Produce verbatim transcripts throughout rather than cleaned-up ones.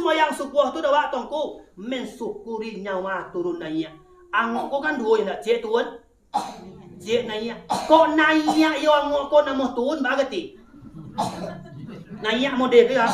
Sumbayang subuah tu dah awak tongko, mensyukuri nyawa turun naiak. Angok ko kan duo indak, ciek turun, ciek naiak. Kok naiak yo angok ko namuah turun, bagati. Naiak model tu ya.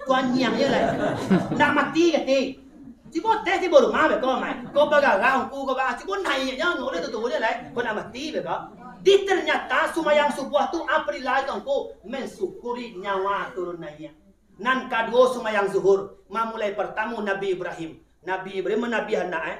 Kuanyang je lah. Nak mati gati. Cibo teh cibo rumah beko mai. Ko bagarah ungku ko ba, cibo naiak je angok ko tu turun je lah. Ko nak mati beko. Di ternyata sumbayang subuah tu apo dilakukan ko, mensyukuri nyawa turun naiak. Nan kaduo sumbayang zuhur, mamulai partamo Nabi Ibrahim. Nabi Ibrahim manabiah anak, eh.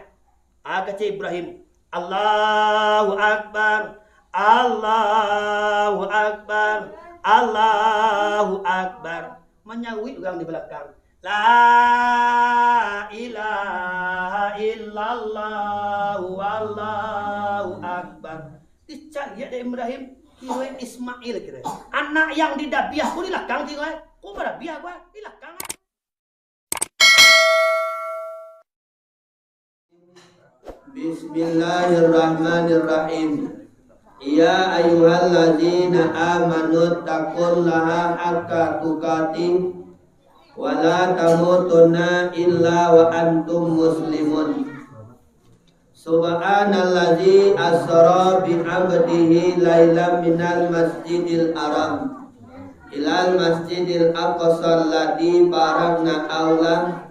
Ah, kecek Ibrahim, "Allahu Akbar, Allahu Akbar, Allahu Akbar." Manyauik urang di balakang, "La ilaha illallah, Allahu Akbar." Dicaliak dek Ibrahim, kiro Ismail kiro. Anak yang didabiah ko di lakang kiro, eh. Ko barabiah ko, eh, di lakang, eh. Bismillahirrahmanirrahim. Ya ayyuhallazina amanu taqullaha haqqa tuqatih wa la tamutunna illa wa antum muslimun. Subhanallazi asra bi abdihi lailam minal masjidil haram ilal masjidil aqsa alladzi barakna haula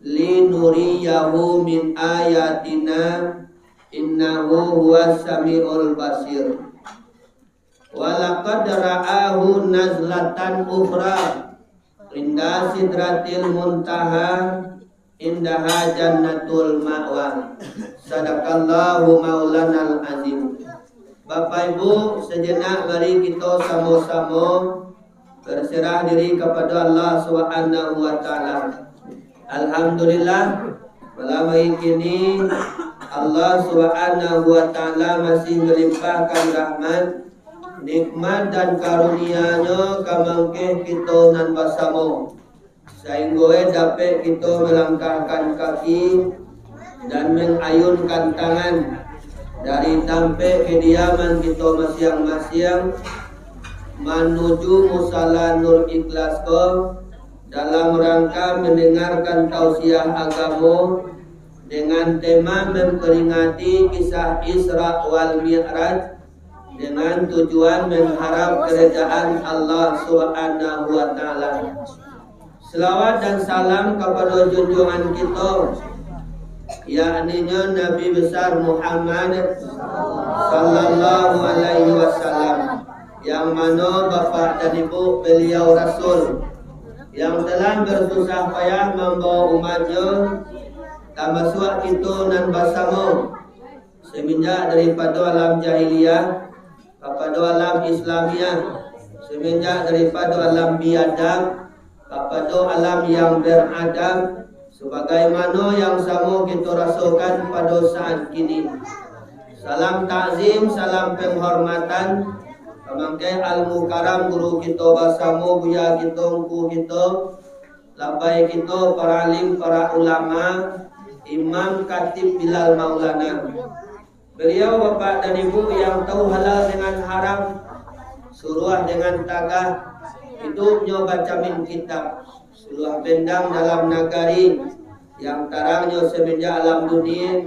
linuriyahu min ayatina innahu huwas samiul basir. Walaqad ra'ahu nazlatan ukhra inda sidratil muntaha indaha jannatul ma'wa. Sadaqallahu maulanal azim. Bapak Ibu, sajenak mari kito samo-samo berserah diri kapado Allah Subhanahu wa Ta'ala. Alhamdulillah, malam hari kini Allah Subhanahu wa Ta'ala masih melimpahkan rahmat, nikmat, dan karunia-Nyo ka mangkeh kito nan basamo, sainggo dapek kito malangkahkan kaki dan mangayunkan tangan dari tampek kediaman kito masiang-masiang manuju Musala Nur Ikhlas ko, dalam rangka mandangarkan tausiah agamo dengan tema memperingati kisah Isra wal Mi'raj, dengan tujuan mengharap keridaan Allah Subhanahu wa Ta'ala. Salawat dan salam kapado junjungan kito, yakninyo Nabi Besar Muhammad sallallahu alaihi wasallam, yang mano bapak dan ibu beliau Rasul, yang telah bersusah payah mambawa umatnyo, tamasuak kito nan basamo, semenjak daripado alam jahiliah kapado alam Islamiah, semenjak daripado alam biadab kapado alam yang beradab, sabagaimano yang samo kito rasokan pado saat kini. Salam takzim, salam penghormatan, ka mangkeh Al-Mukarram guru kito basamo, buya kito, ungku kito, labai kito, para alim, para ulama, imam, khatib, bilal, maulana. Beliau, bapak dan ibu, yang tahu halal dengan haram, suruah dengan tagah, hidupnyo bacamin kitab, suluah bendang dalam nagari, yang tarangnyo semenjak alam dunia,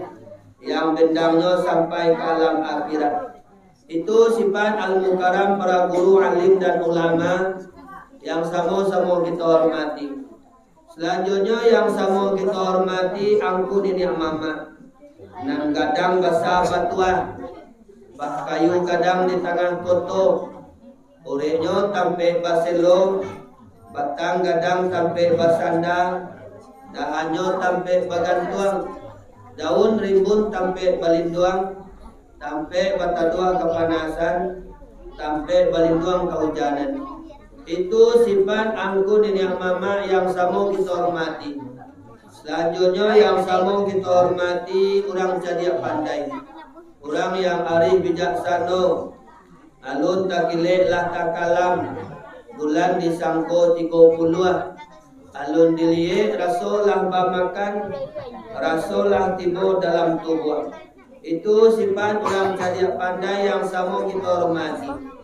yang bendangnyo sampai ka alam akhirat. Itu sifat Al-Mukarram, para guru, alim, dan ulama yang samo-samo kito hormati. Salanjuiknyo yang samo kito hormati, angku niniak mamak, nan gadang basa batuah, bakayu gadang di tangah koto, ureknyo tampek baselo, batang gadang tampek basanda, dahannyo tampek bagantuang, daun rimbun tampek balinduang, tampek bataduah kapanasan, tampek balinduang kaujanan. Itu sifat angku niniak mamak yang samo kito hormati. Salanjuiknyo yang samo kito hormati, urang cadiak pandai, urang yang arih bijaksano. Alun takilek lah takalam, bulan disangko tigo puluah. Alun diliek raso lah bamakan, raso lah tibo dalam tubuah. Itu sifat urang cadiak pandai yang samo kito hormati.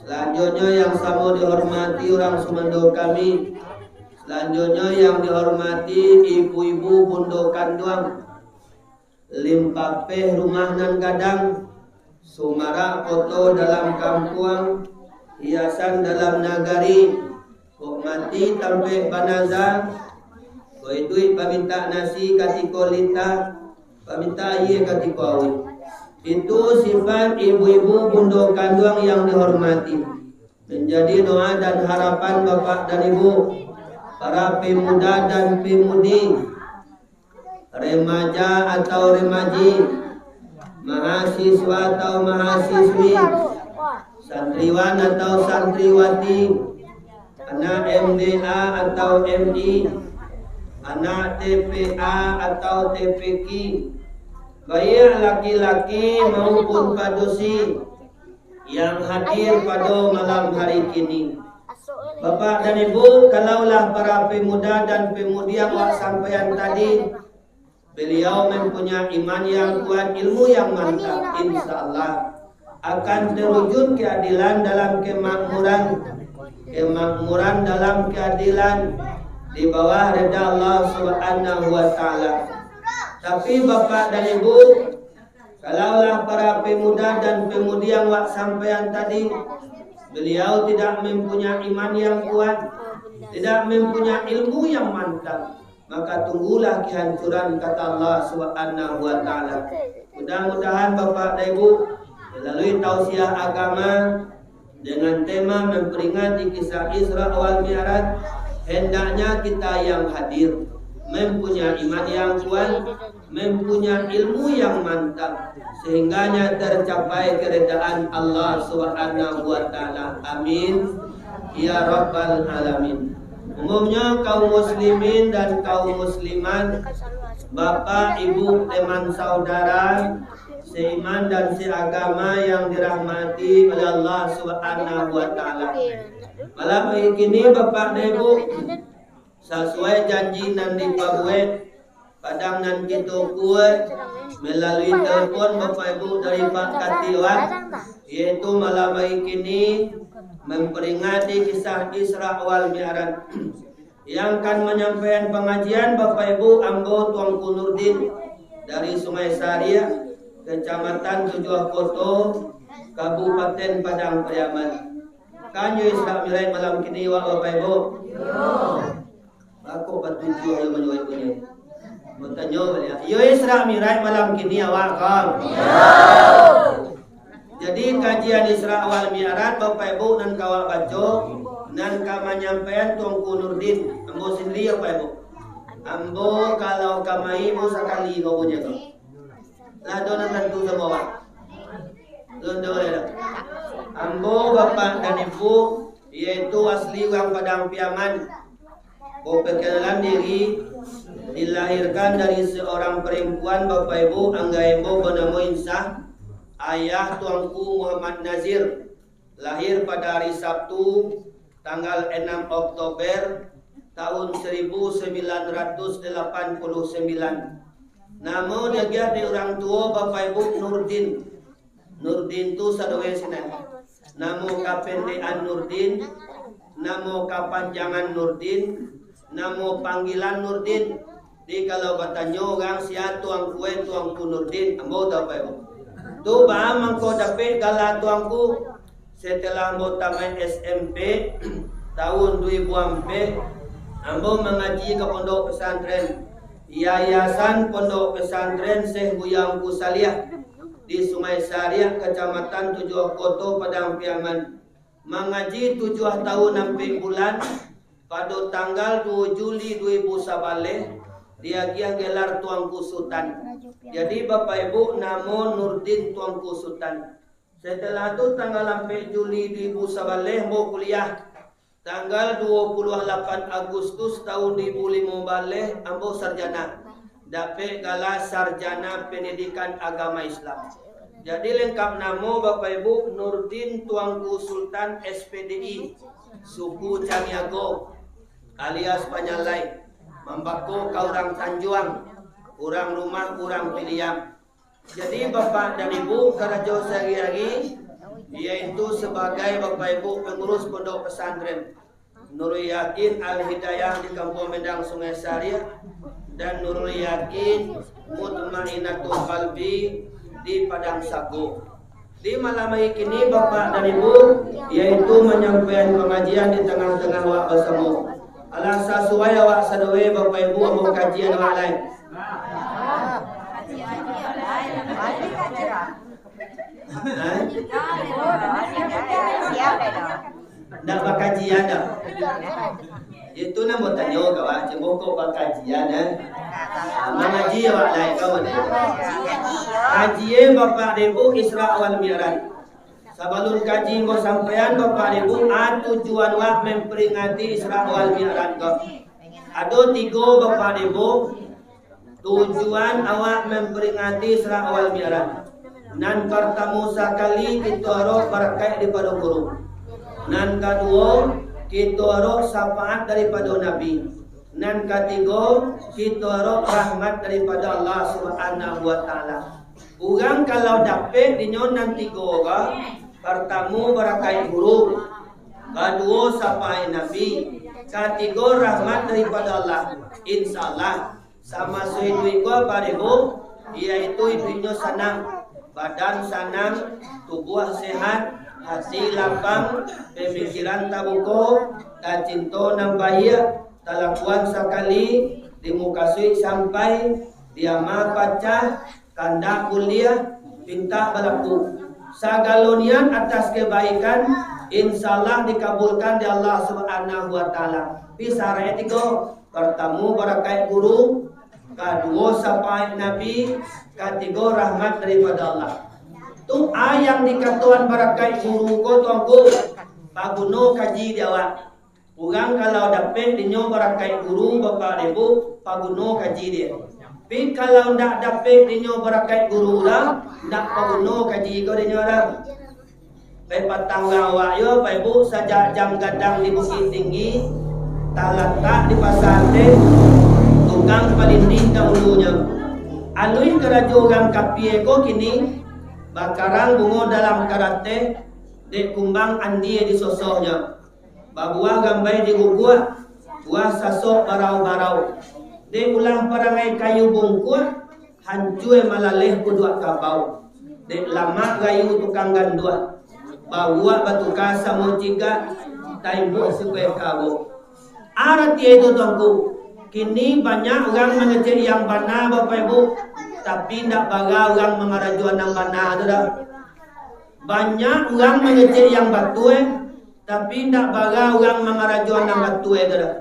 Salanjuiknyo yang samo dihormati urang sumando kami, Salanjuiknyo yang dihormati ibu-ibu bundo kanduang, limpapeh rumah nan gadang, sumarak poto dalam kampuang, hiasan dalam nagari, kok mati tampek banaza, kok iduik pamintak nasi katiko lita, pamintak aia katiko auih. Itu sifat ibu-ibu bundo kanduang yang dihormati. Manjadi doa dan harapan bapak dan ibu, para pemuda dan pemudi, remaja atau remaji, mahasiswa atau mahasiswi, santriwan atau santriwati, anak M D A atau M I, anak T P A atau T P Q, baik laki-laki maupun padusi, yang hadir pado malam hari kini. Bapak dan Ibu, kalaulah para pemuda dan pemudi yang awak sampaian tadi, beliau mempunyai iman yang kuat, ilmu yang mantap, insya Allah akan terwujud keadilan dalam kemakmuran, kemakmuran dalam keadilan di bawah rida Allah Subhanahu wa Ta'ala. Tapi Bapak dan Ibu, kalaulah para pemuda dan pemudi yang wak sampaian tadi, beliau tidak mempunyai iman yang kuat, tidak mempunyai ilmu yang mantap, maka tunggulah kehancuran, kata Allah Subhanahu wa Ta'ala. Mudah-mudahan Bapak dan Ibu, melalui tausiah agama dengan tema memperingati kisah Isra wal Mi'raj, hendaknya kita yang hadir mempunyai iman yang kuat, mempunyai ilmu yang mantap, sehingganya tercapai keridaan Allah Subhanahu wa Ta'ala. Amin, ya Rabbal Alamin. Umumnya, kaum muslimin dan kaum muslimat, bapak, ibu, teman saudara seiman dan seagama yang dirahmati oleh Allah Subhanahu wa Ta'ala. Malam hari kini, bapak dan ibu, sasuai janji nan dipabuek, padang nan kito kuek, melalui telepon bapak ibu dari Pak Katiwan, yaitu malam hari kini memperingati kisah Isra wal Mi'raj. Yang kan manyampaian pangajian, bapak ibu, ambo Tuanku Nurdin dari Sungai Sariak, Kecamatan Tujuah Koto, Kabupaten Padang Pariaman. Kan yo Isra Mi'raj malam kini, wak bapak ibu? Baa kok batujuah yo manyuruah ibu ni? Batanyo baliak, yo Isra Mi'raj malam kini awak ko? Jadi, kajian Isra wal Mi'raj, bapak ibu, nan ka awak baco, nan ka manyampaian Tuanku Nurdin, ambo sendiri, bapak ibu. Ambo kalau ka mai, ambo sakali ko punyo ko. Lah ado nan tantu samo awak? Alun ado lai doh. Ambo, bapak dan ibu, yaitu asli urang Padang Piaman. Baperkenalan diri, dilahirkan dari seorang perempuan, bapak ibu, anggai ambo banamo Insah, ayah Tuanku Muhammad Nazir, lahir pada hari Sabtu, tanggal enam Oktober, tahun seribu sembilan ratus delapan puluh sembilan. Namo diagiah dek urang tuo, bapak ibu, Nurdin. Nurdin tu sadonyo sinan. Namo kapendekan Nurdin, namo kapanjangan Nurdin, namo panggilan Nurdin. Jadi, kalau batanyo urang, "Sia Tuanku, eh, Tuanku Nurdin?" Ambo tau, bapak ibu. Tu baa mangko dapek gala Tuanku? Setelah ambo tamaik S M P, tahun dua ribu ampek, ambo mangaji ka pondok pesantren, Yayasan Pondok Pesantren Syekh Buya Ungku Saliah, di Sungai Sariak, Kecamatan Tujuah Koto, Padang Piaman. Mangaji tujuah tahun ampek bulan, pado tanggal duo Juli duo ribu sabaleh, diagiah gelar Tuanku Sutan. Jadi, bapak ibu, namo Nurdin Tuanku Sutan. Setelah tu, tanggal ampek Juli duo ribu sabaleh, ambo kuliah. Tanggal duo puluah lapan Agustus tahun duo ribu limo baleh, ambo sarjana. Dapek gala Sarjana Pendidikan Agama Islam. Jadi, lengkap namo, bapak ibu, Nurdin Tuanku Sultan, S P D I, suku Caniago, alias Panyalai, mambako ka urang Tanjuang, urang rumah, urang Piliang. Jadi, bapak dan ibu, karajo sehari-hari, yaitu sabagai bapak ibu pangurus pondok pesantren. Nurul Yakin Al-Hidayah di Kampuang Mendang Sungai Sariah, dan Nurul Yakin Mutmainnatul Qalbi di Padang Sago. Di malam hari kini, Bapak dan Ibu, yaitu manyampaian pangajian di tangah-tangah awak basamo. Alah sasuai awak sadonyo, Bapak Ibu, ambo kajian awak lai. Ha? Ndak bakajian doh. Itu nan batanyo ka awak, cuma kok bakajian, eh? Mangaji awak lai, kawan. Kaji, eh, Bapak Ibu, Isra wal Mi'raj. Sabalun kaji ambo sampaian, Bapak Ibu, a tujuan awak memperingati Isra wal Mi'raj ko. Ado tigo, Bapak Ibu, tujuan awak memperingati Isra wal Mi'raj. Nan partamo sakali, kito arok barakaik daripado guru. Nan kaduo, kito arok syafaat daripado Nabi. Nan katigo, kito arok rahmat daripado Allah Subhanahu wa Ta'ala. Urang kalau dapek dinyo nan tigo ko, partamo barakaik guru, kaduo syafaat Nabi, katigo rahmat daripado Allah. Insya Allah, samaso iduik ko, Bapak Ibu, yaitu iduiknyo sanang, badan sanang, tubuah sehat, hati lapang, pamikiran tabuko, tacinto nan baiak, talakuan sakali, dimukasuik sampai, diama pacah, kandak buliah, pintak balaku. Sagalo niat atas kebaikan, insya Allah dikabulkan dek Allah Subhanahu wa Ta'ala. Tapi saraik tigo, partamo barakaik guru, kaduo syafaat Nabi, katigo rahmat daripado Allah. Tu a nan dikatokan barakaik guru ko, Tuangku, paguno kaji di awak. Urang kalau dapek dinyo barakaik guru, Bapak Ibu, paguno kaji dinyo. Tapi kalau ndak dapek dinyo barakaik guru lah, ndak paguno kaji ko dinyo lah. Pai patang urang awak yo, Bapak Ibu, sajak jam gadang di Bukittinggi, talatak di Pasar Ateh, tukang palindih dahulunyo. Aluih karajo urang kapia ko kini, bakarang bungo dalam karateh, dek kumbang andie di sosohnyo. Babuah gambai di guguak, buah sasok barau-barau. Dek ulah parangai kayu bungkuak, hancua malaleh kuduak kabau. Dek lamak rayu tukang ganduah, bauak batuka samo cigak, taimbok sikuai kawo. Arati itu, Tuangku, kini banyak urang mangecek yang bana, Bapak Ibu, tapi ndak bara urang mangarajoan nan bana tu doh. Banyak urang mangecek yang batua, tapi ndak bara urang mangarajoan nan batua tu doh.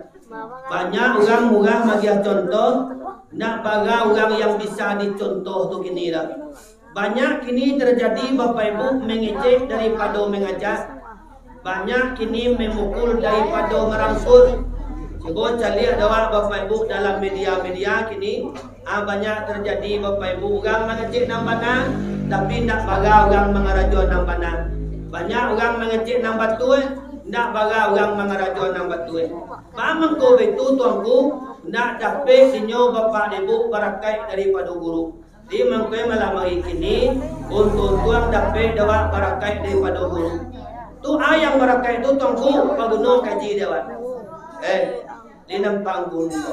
Banyak urang murah magiah contoh, ndak bara urang yang bisa dicontoh tu kini doh. Banyak kini terjadi, Bapak Ibu, mangecek daripado mangajak. Banyak kini mamukul daripado marangkul. Cubo caliak dek awak, Bapak Ibu, dalam media-media kini, ah, banyak terjadi, Bapak Ibu, urang mangecek nan bana, tapi ndak bara urang mangarajoan nan bana. Banyak urang mangecek nan batua, ndak bara urang mangarajoan nan batua. Baa mangko baitu, Tuangku, ndak dapek dinyo, Bapak Ibu, barakaik daripado guru. Di mangko malam hari kini, untuang-untuang dapek dek awak barakaik daripado guru. Tu a nan barakaik tu, Tuangku, paguno kaji dek awak. Eh, di nampak angku ko.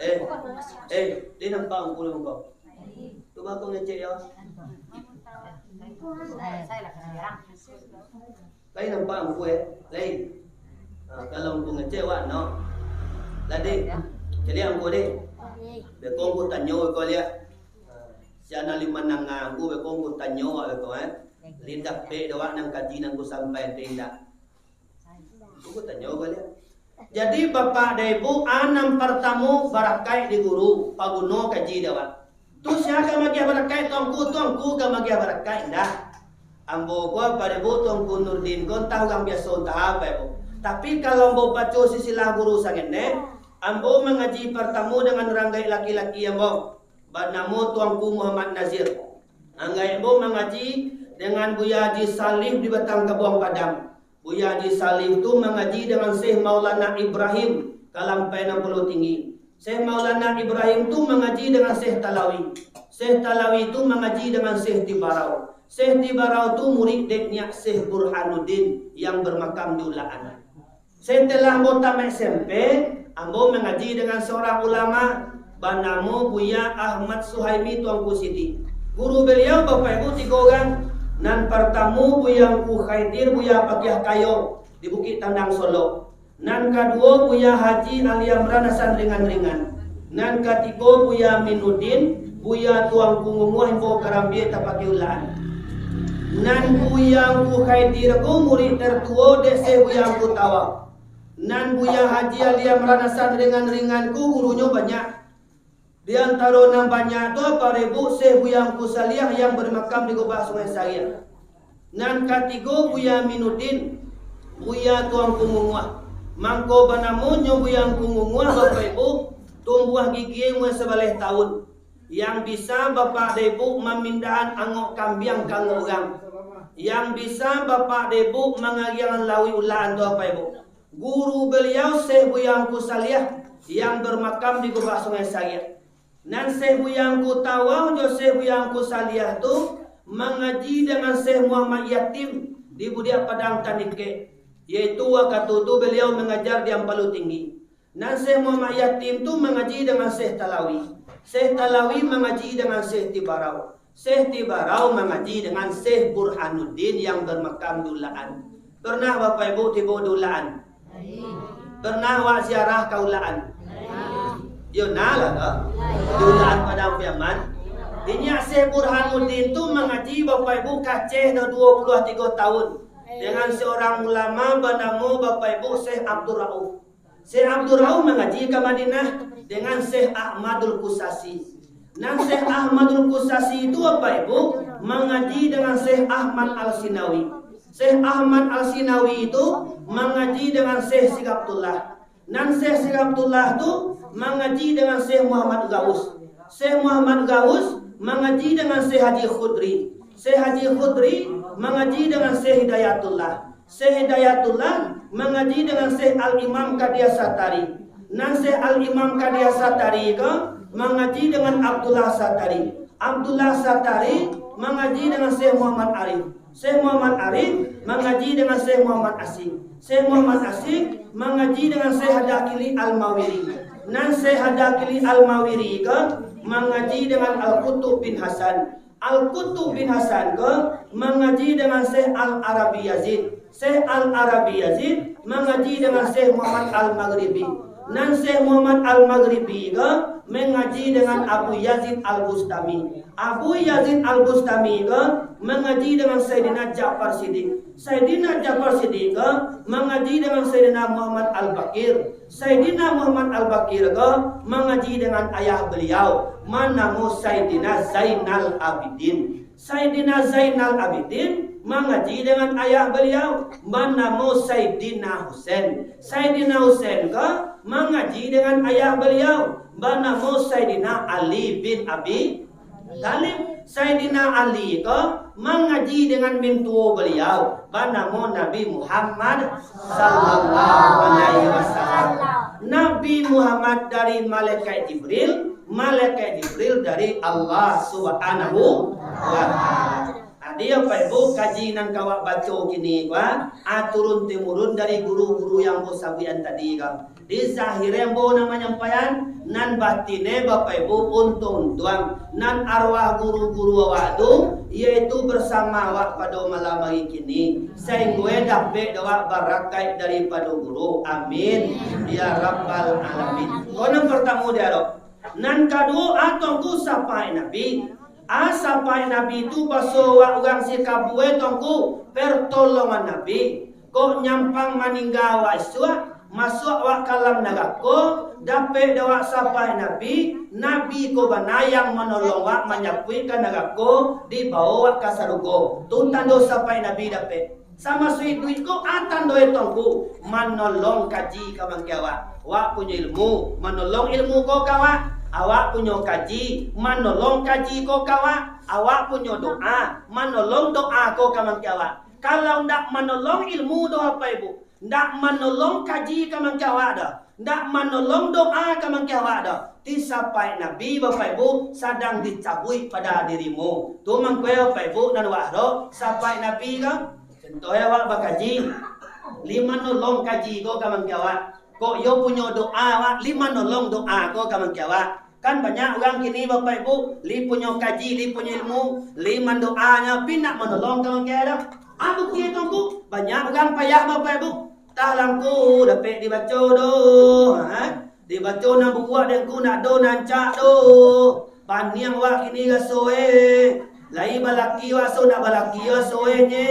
Eh, eh, di nampak angku ko. Tu baa kau ngecek yo. Lai nampak angku, eh? Lai. Ha, kalau angku ngecek, wak, no. Lah, dek. Caliak angku, dek. Beko angku tanyo ko liak. Ha, sia nan lai mandanga angku, beko angku tanyo wak beko, eh. Lai dapek dek wak nan kaji nan angku sampaian tu indak. Angku tanyo ko liak. Jadi, Bapak dan Ibu, a nan partamo, barakaik di guru, paguno kaji dek wak. Tu sia ka magiah barakaik, Tuangku, Tuangku ka magiah barakaik, indak. Ambo ko, Bapak dan Ibu, Tuangku Nurdin ko, antah urang biaso, antah apo, Ibu. Tapi, kalau ambo baco silsilah guru sangenek, ambo mangaji partamo dengan urang gaek laki-laki ambo, banamo Tuangku Muhammad Nazir. Nan gaek ambo mangaji dengan Buya Haji Salih di Batang Kabuang Padang. Buya Haji Salih tu mangaji dengan Syekh Maulana Ibrahim, Kalampai Nan Pulau Tinggi. Syekh Maulana Ibrahim tu mangaji dengan Syekh Talawi. Syekh Talawi tu mangaji dengan Syekh Tibarau. Syekh Tibarau tu murid dek nyak Syekh Burhanuddin yang bermakam di Ulakan. Setelah ambo tamat S M P, ambo mangaji dengan seorang ulama banamo Buya Ahmad Suhaimi Tuanku Siti. Guru beliau, Bapak Ibu, tigo urang. Nan partamo Buya Ngku Khaidir, Buya Pakiah Kayo di Bukik Tandang, Solok. Nan kaduo, Buya Haji Ali Amran Hasan Ringan-Ringan. Nan katigo, Buya Aminuddin, Buya Tuanku Ngunguah Imbo Karambia Tapaki Ulakan. Nan Buya Ngku Khaidir ko murid tertuo dek Syekh Buya Ngku Tawau. Nan Buya Haji Ali Amran Hasan Ringan-Ringan ko gurunyo banyak. Di antaro nan banyak tu, Bapak Ibu, Syekh Buya Ngku Saliah yang bermakam di Gobak Sungai Sariak. Nan katigo, Buya Aminuddin, Buya Tuanku Ngunguah. Mangko banamonyo Buya Ngku Ngunguah, Bapak Ibu, tumbuah gigi umua sabaleh taun. Yang bisa Bapak dek Ibu mamindahan angok kambiang ka angok urang. Yang bisa Bapak dek Ibu mangariangan lauik Ulakan tu, Bapak Ibu. Guru beliau Syekh Buya Ngku Saliah yang bermakam di Gobak Sungai Sariak. Nan Syekh Buya Ngku Tawau jo Syekh Buya Ngku Saliah tu mangaji dengan Syekh Muhammad Yatim di Budiak Padang Tanikek, yaitu wakatu tu beliau mangajar di Ampalu Tinggi. Nan Syekh Muhammad Yatim tu mangaji dengan Syekh Talawi. Syekh Talawi mangaji dengan Syekh Tibarau. Syekh Tibarau mangaji dengan Syekh Burhanuddin yang bermakam di Ulakan. Pernah Bapak Ibu tibo di Ulakan? Pernah awak ziarah ka Ulakan? Yo, nah lah, ka? Di Ulakan Padang Piaman. Inyak Syekh Burhanuddin tu mangaji Bapak Ibu kaceh dah duo puluah tigo tahun dengan seorang ulama banamo Bapak Ibu Syekh Abdul Rauf. Syekh Abdul Rauf mangaji ka Madinah dengan Syekh Ahmadul Qusasi. Nan Syekh Ahmadul Qusasi itu, Bapak Ibu, mangaji dengan Syekh Ahmad Al-Sinawi. Syekh Ahmad Al-Sinawi itu mangaji dengan Syekh Sigaptullah. Nan Syekh Sigaptullah tu mangaji dengan Syekh Muhammad Gaus. Syekh Muhammad Gaus mangaji dengan Syekh Haji Khudri. Syekh Haji Khudri mangaji dengan Syekh Hidayatullah. Syekh Hidayatullah mangaji dengan Syekh Al-Imam Qadiyah Satari. Nan Syekh Al-Imam Qadiyah Satari ko mangaji dengan Abdullah Satari. Abdullah Satari mangaji dengan Syekh Muhammad Arif. Syekh Muhammad Arif mangaji dengan Syekh Muhammad Asik. Syekh Muhammad Asik mangaji dengan Syekh Hadakili Al-Mawiri. Nan Syekh Hadakili Al-Mawiri ko mangaji dengan Al-Qutub bin Hasan. Al-Qutub bin Hasan ko mangaji dengan Syekh Al-Arabi Yazid. Syekh Al-Arabi Yazid mangaji dengan Syekh Muhammad Al-Maghribi. Nan Syekh Muhammad Al-Maghribi ko mangaji dengan Abu Yazid Al-Bustami. Abu Yazid Al-Bustami ko mangaji dengan Saidina Ja'far Siddiq. Saidina Ja'far Siddiq ko mangaji dengan Saidina Muhammad Al-Baqir. Saidina Muhammad Al-Baqir ko mangaji dengan ayah beliau, manamo Saidina Zainal Abidin. Saidina Zainal Abidin mangaji dengan ayah beliau, manamo Saidina Husain. Saidina Husain ko mangaji dengan ayah beliau, banamo Saidina Ali bin Abi Thalib. Saidina Ali ko mangaji dengan mintuo beliau, banamo Nabi Muhammad sallallahu alaihi wasallam. Nabi Muhammad dari malaikat Jibril, malaikat Jibril dari Allah Subhanahu wa Ta'ala. Jadi, Bapak Ibu, kaji nan ka awak baco kini ko, ah, turun temurun dari guru-guru yang ambo sabuikan tadi ko. Di zahirnyo ambo nan manyampaian, nan batinnyo Bapak Ibu untuang-untuang, nan arwah guru-guru awak tu, yaitu bersama awak pado malam hari kini, sainggo dapek dek awak barakaik daripado guru. Amin, ya rabbal alamin. Ko nan partamo di arok. Nan kaduo, a Tuanku, syafaat Nabi. A syafaat Nabi tu baso awak urang Sikabue, Tuanku, pertolongan Nabi. Kok nyampang maningga awak isuak, masuak awak ka alam narako, dapek dek awak syafaat Nabi, Nabi ko bana yang manolong awak manyapuik ka narako, dibawo awak ka sarugo. Tu tando syafaat Nabi dapek. Samasuik iduik ko, a tando e Tuanku, manolong kaji ka mangke awak. Awak punyo ilmu, manolong ilmu ko ka awak. Awak punyo kaji, manolong kaji ko ka awak. Awak punyo doa, manolong doa ko ka mangke awak. Kalau ndak manolong ilmu doh, Bapak Ibu, Ndak manolong kaji ka mangke awak doh. Ndak manolong doa ka mangke awak doh. Ti sapaik Nabi, Bapak Ibu, sadang dicabuik pada dirimu. Tu mangko Bapak Ibu nan wak ro, sapaik Nabi ko. Contoh yo, awak bakaji. Li manolong kaji ko ka mangke awak. Kok yo punyo doa awak, li manolong doa ko ka mangke awak. Kan banyak urang kini, Bapak Ibu, li punyo kaji, li punyo ilmu, li mandoanyo, pi ndak manolong ka mangke doh. Ah, bukti tu, Ngku, banyak urang payah, Bapak Ibu. Tah lah Ngku dapek dibaco doh, ha? Dibaco nan buruak dek Ngku, ndak do nan rancak doh. Baniang awak kini raso, eh. Lai balaki awak, so ndak balaki raso, eh, nye.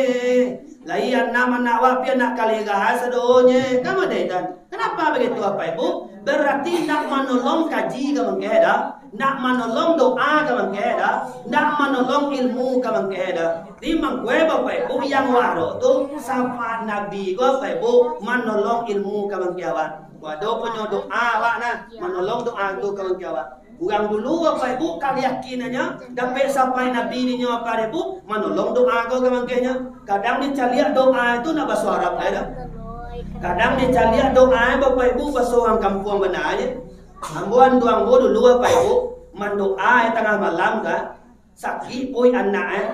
Lai anam anak awak, pi anak kalera sadonyo. Kan model tu. Kenapa begitu, Bapak Ibu? Berarti ndak manolong kaji ka mangke doh, ndak manolong doa ka mangke doh, ndak manolong ilmu ka mangke doh. Di mangko, Bapak Ibu, yang wak ro tu, sapaik Nabi ko, Bapak Ibu, manolong ilmu ka mangke awak. Wado punyo doa awak nah, manolong doa tu ka mangke awak. Urang dulu, Bapak Ibu, ka yakinannyo, dapek sapaik Nabi dinyo, Bapak Ibu, manolong doa ko ka mangkenyo. Kadang dicaliak doa tu ndak baso Arab lai doh. Kadang dicaliak doa, Bapak Ibu, baso urang kampuang bana je. Ambo anduang ambo dulu, Bapak Ibu, mandoa tangah malam ka, sakik oi anak, eh.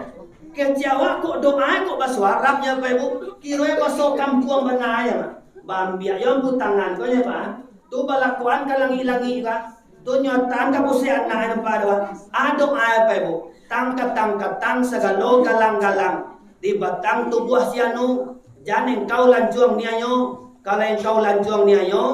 Kecek awak kok doa kok baso Arabnyo, Bapak Ibu, kiro baso kampuang bana je, Mak. Baambiak yo ambo tangan ko je, Pak. Tu balakuan ka langik-langik, Pak. Tu nyotan ka pusek anak nampak tu, Pak. Ado ai, Bapak Ibu. Tang katang-katang sagalo galang-galang. Di batang tubuah si anu, jan engkau lanjuang niayo. Kalau engkau lanjuang niayo,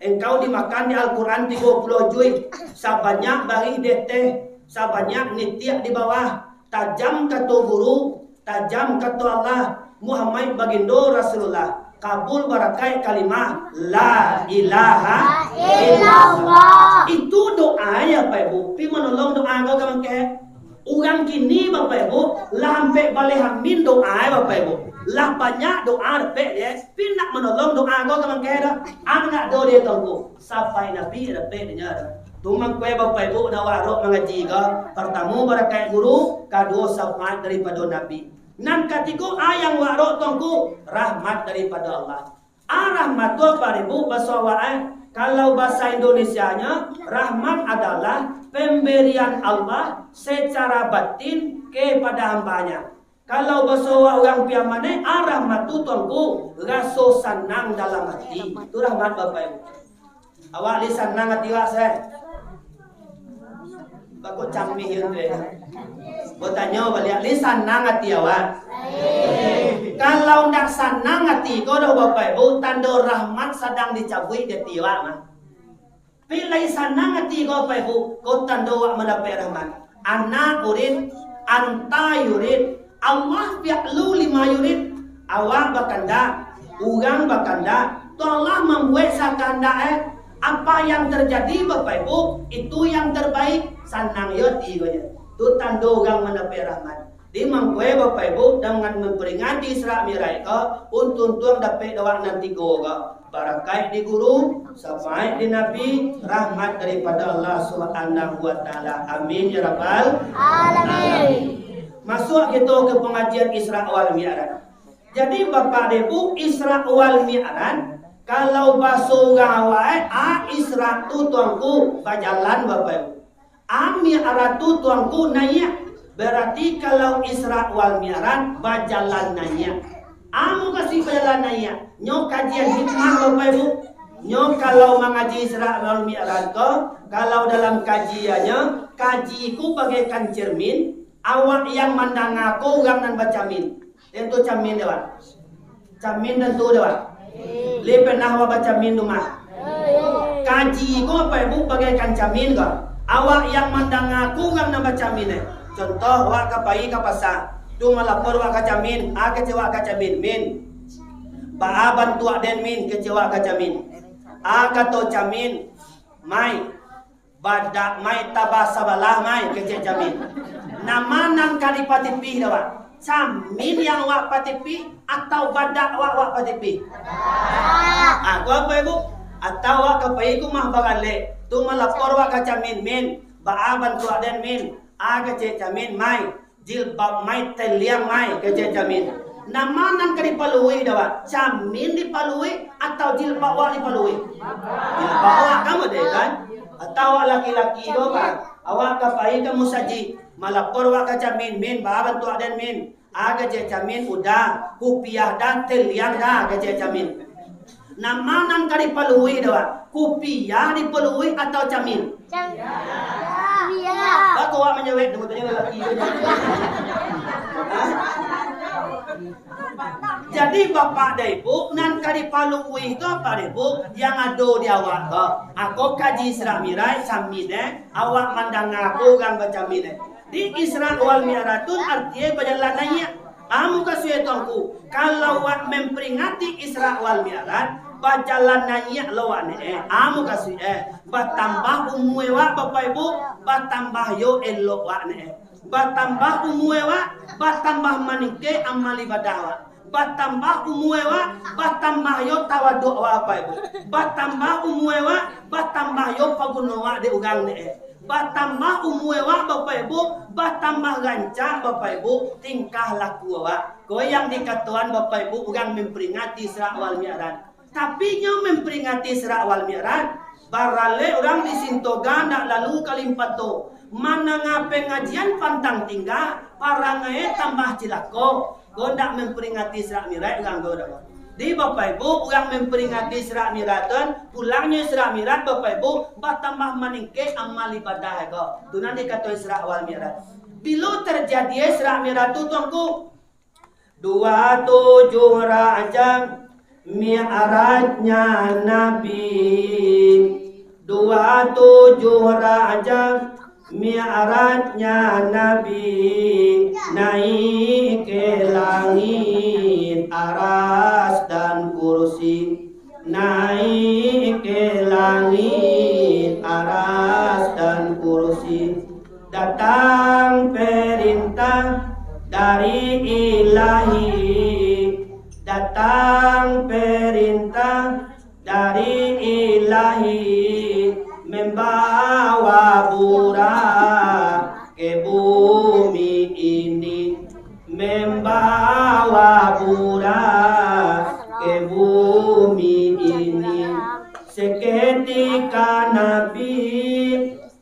engkau dimakan di Al-Quran tigo puluah juih. Sabanyak barih di ateh, sabanyak nitiak di bawah. Tajam kato guru, tajam kato Allah, Muhammad Bagindo Rasulullah, kabul barakaik kalimah, La ilaha illallah. Itu doa ya, Bapak Ibu. Pi manolong doa ko ka mangke. Urang kini, Bapak Ibu, lah ampek baleh amin doa ya, Bapak Ibu. Lah banyak doa dapek ye. Pi ndak manolong doa ko ka mangke doh. Anak do dia tongko. Sapaik Nabi dapek dinyo tu. Tu mangko Bapak Ibu nan wak ro mangaji ko, partamo barakaik guru, kaduo sapaik daripado Nabi. Nan katigo ayang wak ro tongko, rahmat daripado Allah. Ah, rahmat tu Bapak Ibu baso awak ai. Kalau baso Indonesianyo, rahmat adalah pemberian Allah secara batin kepada hambanya. Kalau baso urang Piaman, eh, ah, rahmat tu tongko, raso sanang dalam ati. Tu rahmat Bapak Ibu. Awak lai sanang ati awak, se? Bako camih yo tu, eh. Batanyo baliak, lai sanang ati awak? Kalau ndak sanang ati ko doh, Bapak Ibu, tando rahmat sadang dicabuik di ati awak mah. Pi lai sanang ati ko, Bapak Ibu, ko tando awak mandapek rahmat. Ana urid, anta yurid, Allah fi'lu lima yurid. Awak bakandak, urang bakandak, tu Allah mambuek sakahandak, eh. Apa yang terjadi, Bapak Ibu, itu yang terbaik. Sanang yo ati ko nyo. Tu tando urang mandapek rahmat. Di mangko, Bapak Ibu, dengan memperingati Isra Mi'raj ko, untuang-untuang dapek dek awak nan tigo ko. Barakaik di guru, sapaik di Nabi, rahmat daripado Allah Subhanahu wa Ta'ala. Amin ya rabbal alamin. Masuak kito ka pangajian Isra wal Mi'raj. Jadi, Bapak Ibu, Isra wal Mi'raj, kalau baso urang awak, eh, ah, Isra tu tongko bajalan, Bapak Ibu. Ah, Mi'raj tu tongko naiak. Berarti kalau Isra wal Mi'raj bajalan naiak. Ah, mukasuik bajalan naiak. Nyo kajian hikmah, Bapak Ibu. Nyo kalau mangaji Isra wal Mi'raj ko, kalau dalam kajiannyo, kaji ko bagaikan cermin, awak yang mandanga ko urang nan bacamin. Tantu camin dek awak. Camin tantu dek awak. Lai pernah awak bacamin tu mah. Kaji ko, Bapak Ibu, bagaikan camin ko. Awak yang mandanga ko urang nan bacamin, eh. Contoh, awak ka pai ka pasa. Tu malapor awak ka camin, ah, kecek awak ka camin, "Min, baa bantuak den, Min?" kecek awak ka camin. Ah, kato camin, "Mai, badak mai taba sabalah mai," kecek camin. Nama nan ka dipatipih dek awak? Camin yang awak patipih atau badak awak, awak patipih? Ah, ko Bapak Ibu? Atau awak ka pai ka rumah baralek, tu malapor awak ka camin, "Min, baa bantuak den, Min?" Ah, kecek camin, "Mai, jilbab mai, teliang mai," kecek camin. Nan ma nan ka dipalui dek awak? Camin dipalui atau jilbab awak dipalui? Jilbab awak kan, betul kan? Atau awak laki-laki tu kan, awak ka pai ka musajik, malapor awak ka camin, "Min, baa bantuak den, Min?" "Ah, kecek camin, udah, kupiah dah, teliang dah," kecek camin. Nan ma nan ka dipalui dek awak? Kupiah dipalui atau camin? Camin. Kupiah. Baa kok awak manjawek tu, tadi lalaki tu. Hah? Jadi, Bapak dan Ibu, nan ka dipalui tu apo, Ibu? Yang ado di awak tu. Ako kaji Isra Mi'raj, camin, eh. Awak mandanga ko urang bacamin, eh. Di Isra wal Mi'raj tu artinyo bajalan naiak. Amu kasuik tuangku, kalau wak memperingati Isra wal Mi'raj, bajalan naiak lo wak ne, eh. Amu kasuik, eh. Batambah umua wak, Bapak Ibu, batambah yo elok wak ne, eh. Batambah umua wak, batambah maningkek amal ibadah wak. Batambah umua wak, batambah yo tawaduak wak, Bapak Ibu. Batambah umua wak, batambah yo paguno wak dek urang ne, eh. Batambah umua awak, Bapak Ibu, batambah rancak, Bapak Ibu, tingkah laku awak. Ko yang dikatoan, Bapak Ibu, urang memperingati Isra wal Mi'raj. Tapi nyo memperingati Isra wal Mi'raj, baralek urang di Sintoga ndak lalu ka Limpato. Mandanga pengajian pantang tingga, parangai tambah cilako. Ko ndak memperingati Isra Mi'raj urang ko doh. Di Bapak Ibu, urang memperingati Isra Mi'raj tu, pulangnyo Isra Mi'raj, Bapak Ibu, batambah maningkek amal ibadah ko. Tu nan dikato Isra wal Mi'raj. Bilo terjadi Isra Mi'raj tu, tuangku? Dua tujuh Rajab, Mi'rajnya Nabi. Dua tujuh Rajab, Mi'rajnya Nabi, naik ke langit aras dan kursi, naik ke langit aras dan kursi. Datang perintah dari Ilahi, datang perintah dari Ilahi, membawa burak ke bumi ini, membawa burak ke bumi ini. Seketika Nabi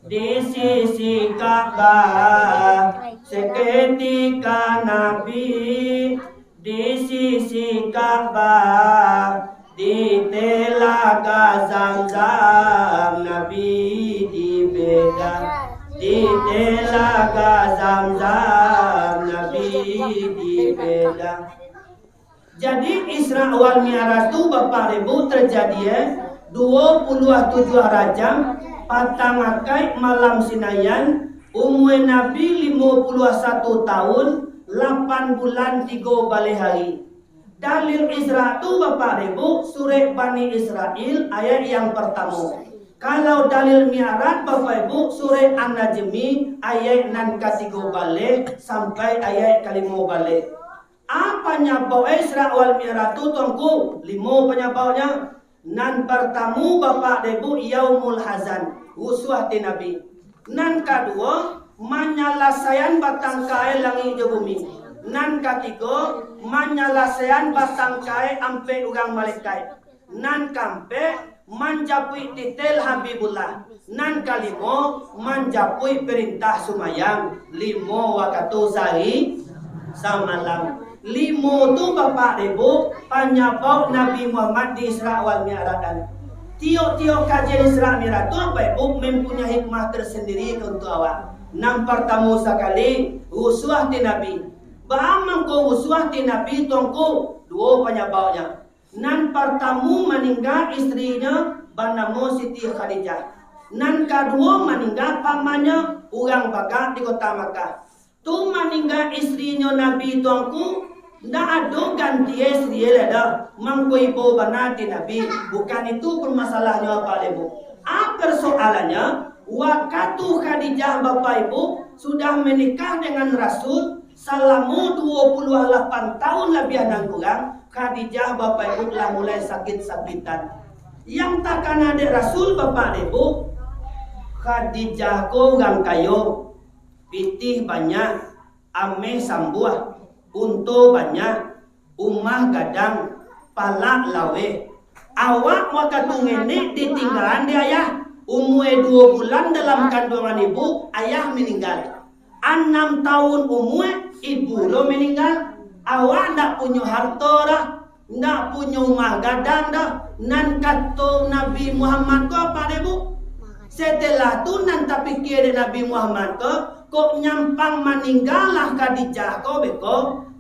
di sisi Ka'bah, seketika Nabi di sisi Ka'bah, di Telaga Zamzam Nabi dibeda, di Telaga Zamzam Nabi dibeda. Jadi, Isra wal Mi'raj tu, Bapak Ibu, terjadi, eh, dua puluh tujuh Rajab, patang Akaik malam Sinayan, umua Nabi limo puluh satu tahun, lapan bulan tigo baleh hari. Dalil Isra tu, Bapak Ibu, Surek Bani Israil, ayat yang pertamo. Kalau dalil Mi'raj, Bapak Ibu, Surek An-Najmi, ayat nan katigo baleh sampai ayat kalimo baleh. Apo panyabab Isra wal Mi'raj tu, Tuangku? Limo panyababnyo. Nan partamo, Bapak dek Ibu, Yaumul Hazan, rusuah ati Nabi. Nan kaduo, manyalasaian batangkai langik jo bumi. Nan katigo, manyalasaian batangkai ampek urang malaikat. Nan kaampek, manjapuik titel Habibullah. Nan kalimo, manjapuik parintah sumayang limo wakatu sahari samalam. Limo tu, Bapak dek Ibu, panyabab Nabi Muhammad di Isra wal Mi'raj. Tiok-tiok kajian Isra Mi'raj tu, Bapak Ibu, mempunyai hikmah tersendiri untuak awak. Nan partamo sakali, rusuah ati Nabi. Baa mangko rusuah ati Nabi, Tuangku? Duo panyababnyo. Nan partamo, maningga istrinyo banamo Siti Khadijah. Nan kaduo, maningga pamannyo, urang bagak di kota Makkah. Tu maningga istrinyo Nabi, Tuangku, ndak ado ganti istri lai doh. Mangko ibo bana ati Nabi. Bukan itu permasalahnyo, Bapak Ibu. A, persoalannyo, wakatu Khadijah, Bapak Ibu, sudah menikah dengan Rasul, salamo duo puluah lapan tahun labiah nan kurang, Khadijah, Bapak Ibu, lah mulai sakit-sakitan. Yang takana dek Rasul, Bapak dek Ibu, Khadijah ko urang kayo, pitih banyak, ameh sambuah, unto banyak, Umah gadang, palak laweh. Awak wakatu ngenek ditinggaan di ayah. Umua duo bulan dalam kanduangan ibu, ayah maninggal. Anam taun umua, ibu lo maninggal. Awak ndak punyo harto doh, ndak punyo umah gadang doh. Nan kato Nabi Muhammad ko apak dek ibu? Setelah tu nan tapikia dek Nabi Muhammad ko, kok nyampang maninggalah Khadijah ko beko,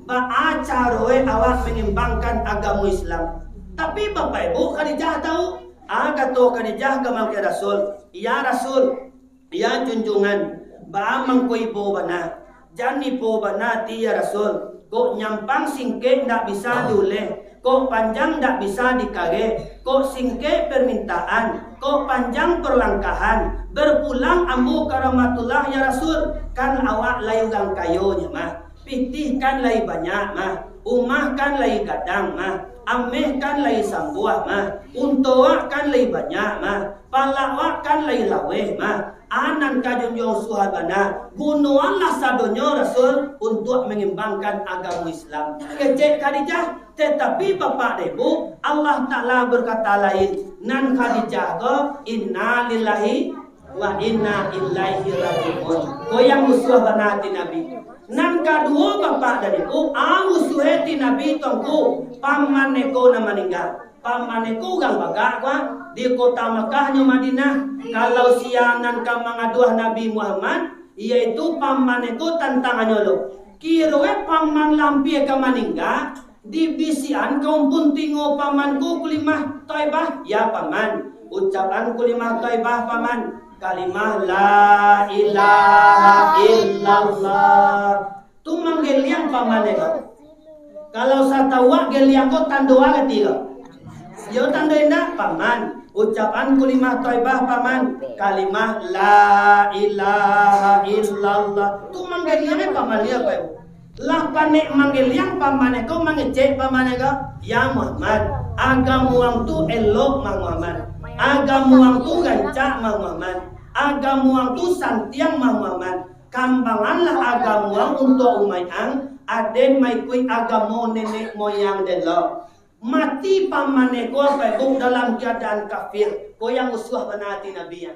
baa caroe awak mangembangkan agamo Islam? Tapi Bapak Ibu, Khadijah tahu. Ah, kato Khadijah ka mangke Rasul, "Ya Rasul, ya junjungan, baa mangko ibo bana? Jan ibo bana ati ya Rasul, kok nyampang singkek ndak bisa diuleh, kok panjang ndak bisa dikareh, kok singkek permintaan, kok panjang perlangkahan, berpulang ambo ka Rahmatullah ya Rasul, kan awak lai urang kayo nyo mah, pitih kan lai banyak mah, umah kan lai gadang mah, ameh kan lai sambuah mah, unto awak kan lai banyak mah, palak awak kan lai laweh mah, anan ka junjuang suah bana, gunoanlah sadonyo Rasul untuak mangembangkan agamo Islam." Kecek Khadijah, tetapi Bapak dek Ibu, Allah Ta'ala berkata lain, nan Khadijah ko, "Inna lillahi wa inna ilaihi raji'un." Ko yang usuah bana ati Nabi. Nan kaduo Bapak dek Ibu, ah, usuah ati Nabi tu ngku, paman eko nan maninggal. Paman eko urang bagak ko, ah, di kota Makkah nyo Madinah. Kalau sia nan ka mangaduah Nabi Muhammad, yaitu paman eko tantangannyo lo. Kiroe paman lampia ka maningga, dibisiakan ka umpun tingo paman ko kulimah Thaibah, "Ya paman, ucapan kulimah Thaibah paman, kalimah la ilaha illallah." Tu manggeliang paman eko. Kalau satau awak geliang ko tando arati ko? Yo tando indak, paman. Ucapan kulimah Thaibah, paman. Kalimah la ilaha illallah. Tu manggeliang paman yo, Pak. Lah panek manggeliang paman ko mangecek paman ko, "Ya Muhammad, agamo ang tu elok mah Muhammad. Agamo ang tu rancak mah Muhammad. Agamo ang tu santiang mah Muhammad. Kambanganlah agamo ang untuak umaik ang, aden maikuik agamo nenek moyang den lo." Mati paman eko, Bapak Ibu, dalam keadaan kafir. Ko yang usuah bana ati Nabi, ya.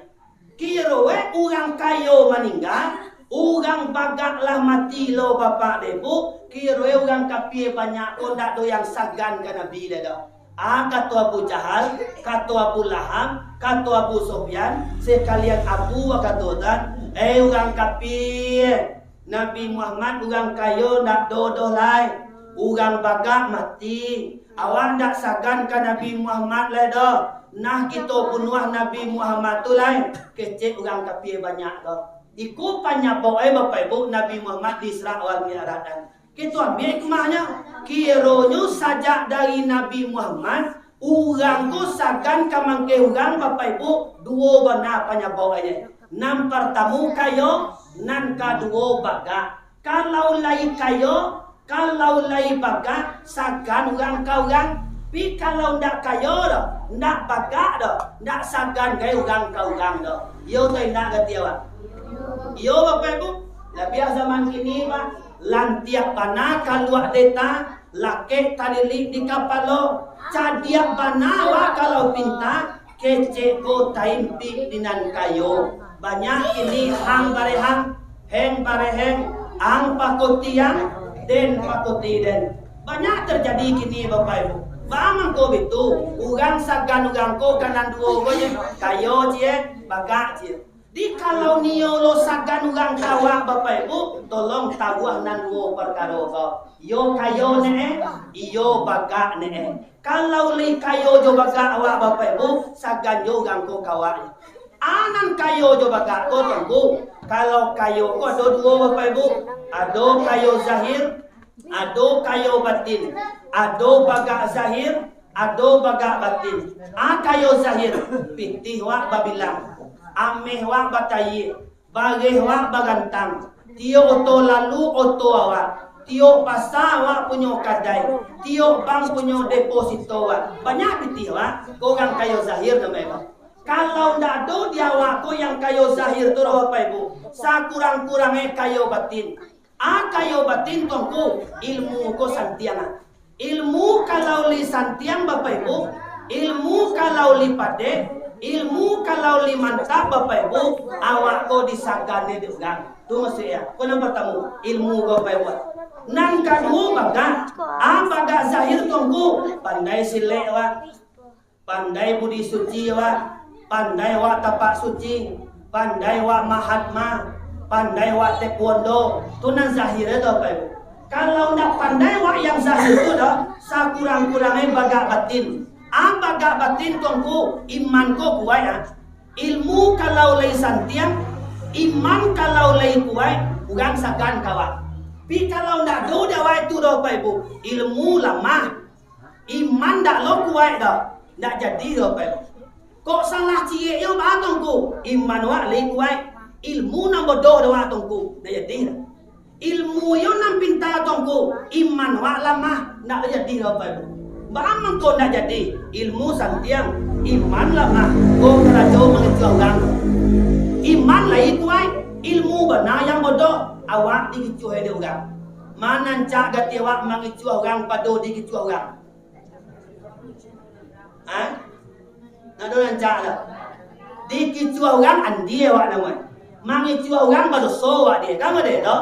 Kiroe urang kayo maningga, urang bagak lah mati lo, Bapak dek Ibu. Kiroe urang kapia banyak ko ndak do yang sagan ka Nabi lai doh. Ah, kato Abu Jahal, kato Abu Lahab, kato Abu Sufyan, sekalian Abu kato tan, "Eh, urang kapia, Nabi Muhammad urang kayo ndak do doh lai, urang bagak mati. Awak ndak sagan ka Nabi Muhammad lai doh. Nah, kito bunuah Nabi Muhammad tu lai," kecek urang kapia banyak ko. Iko panyabab e, Bapak Ibu, Nabi Muhammad di Isra wal Mi'raj an. Kito ambiak hikmahnyo, kironyo sajak dari Nabi Muhammad, urang ko sagan ka mangkeh urang, Bapak Ibu, duo bana panyababnyo. Nan partamo kayo, nan kaduo bagak. Kalau lai kayo, kalau lai bagak, sagan urang ka urang. Pi kalau ndak kayo doh, ndak bagak doh, ndak sagan gai urang ka urang doh. Iyo atau indak gati awak? Iyo, Bapak Ibu. Labiah zaman kini, Pak. Lantiak bana kaluak deta, lakek talilik di kapalo. Cadiak bana awak kalau pinta, kecek ko taimpik di nan kayo. Banyak kini hang barehang, heng bareheng, ang pakoti ang, den pakoti den. Banyak terjadi kini, Bapak Ibu. Baa mangko bitu, urang sagan urang ko ka nan duo ko je, kayo cie, bagak cie. Di kalau nio lo sagan urang ka awak, Bapak Ibu, tolong tabuah nan duo parkaro ko. Iyo kayo ne e, iyo bagak ne e. Kalau lai kayo jo bagak awak, Bapak Ibu, sagan jo urang ko ka awak. A nan kayo jo bagak ko, Tuanku. Kalau kayo ko ado duo, Bapak Ibu. Ado kayo zahir, ado kayo batin. Ado bagak zahir, ado bagak batin. A kayo zahir, pitih wak babilang, ameh wak batayie, bareh wak bagantang, tiok oto lalu oto awak, tiok pasa awak punyo kadai, tiok bank punyo deposito wak. Banyak pitih wak, ko urang kayo zahir namo e. Kalau ndak ado di awak ko yang kayo zahir tu, Bapak Ibu, sakurang-kurangnyo kayo batin. A kayo batin, Tuanku, ilmu ko santiang a. Ilmu kalau lai santiang, Bapak Ibu, ilmu kalau lai padek, ilmu kalau lai mantap, Bapak Ibu, awak ko disagan dek urang. Tu maksudnyo. Ko nan partamo, ilmu ko, Bapak Ibu. Nan kaduo, bagak. A, bagak zahir tu, Ngku, pandai silek awak. Pandai budi suci awak, pandai awak tapak suci, pandai awak Mahatma, pandai awak taekwondo, tu nan zahir tu, Bapak Ibu. Kalau ndak pandai awak yang zahir tu doh, sakurang-kurangnyo bagak batin. A, bagak batin tu, Ngku, iman ko kuaik, a. Ilmu kalau lai santiang, iman kalau lai kuaik, urang sagan ka awak. Tapi kalau ndak ado dek awak itu doh, Bapak Ibu, ilmu lamah, iman ndak lo kuaik doh, ndak jadi doh, Bapak Ibu. Kok salah ciek yo baa tu, Ngku? Iman awak lai kuaik, ilmu nan bodoh dek awak tu, Ngku, ndak jadi doh. Ilmu yo nan pinta tu, Ngku, iman awak lamah, ndak jadi doh, Bapak Ibu. Baa mangko ndak jadi? Ilmu santiang, iman lamah, ko karajo mangicuah urang. Iman lai kuaik, ilmu bana yang bodoh, awak digicuah dek urang. Ma nan rancak gati awak mangicuah urang pado digicuah urang? Ha? Ndak ado nan rancak doh. Digicuah urang andie awak namuah. Mangicuah urang badoso awak dek. Kan model tu?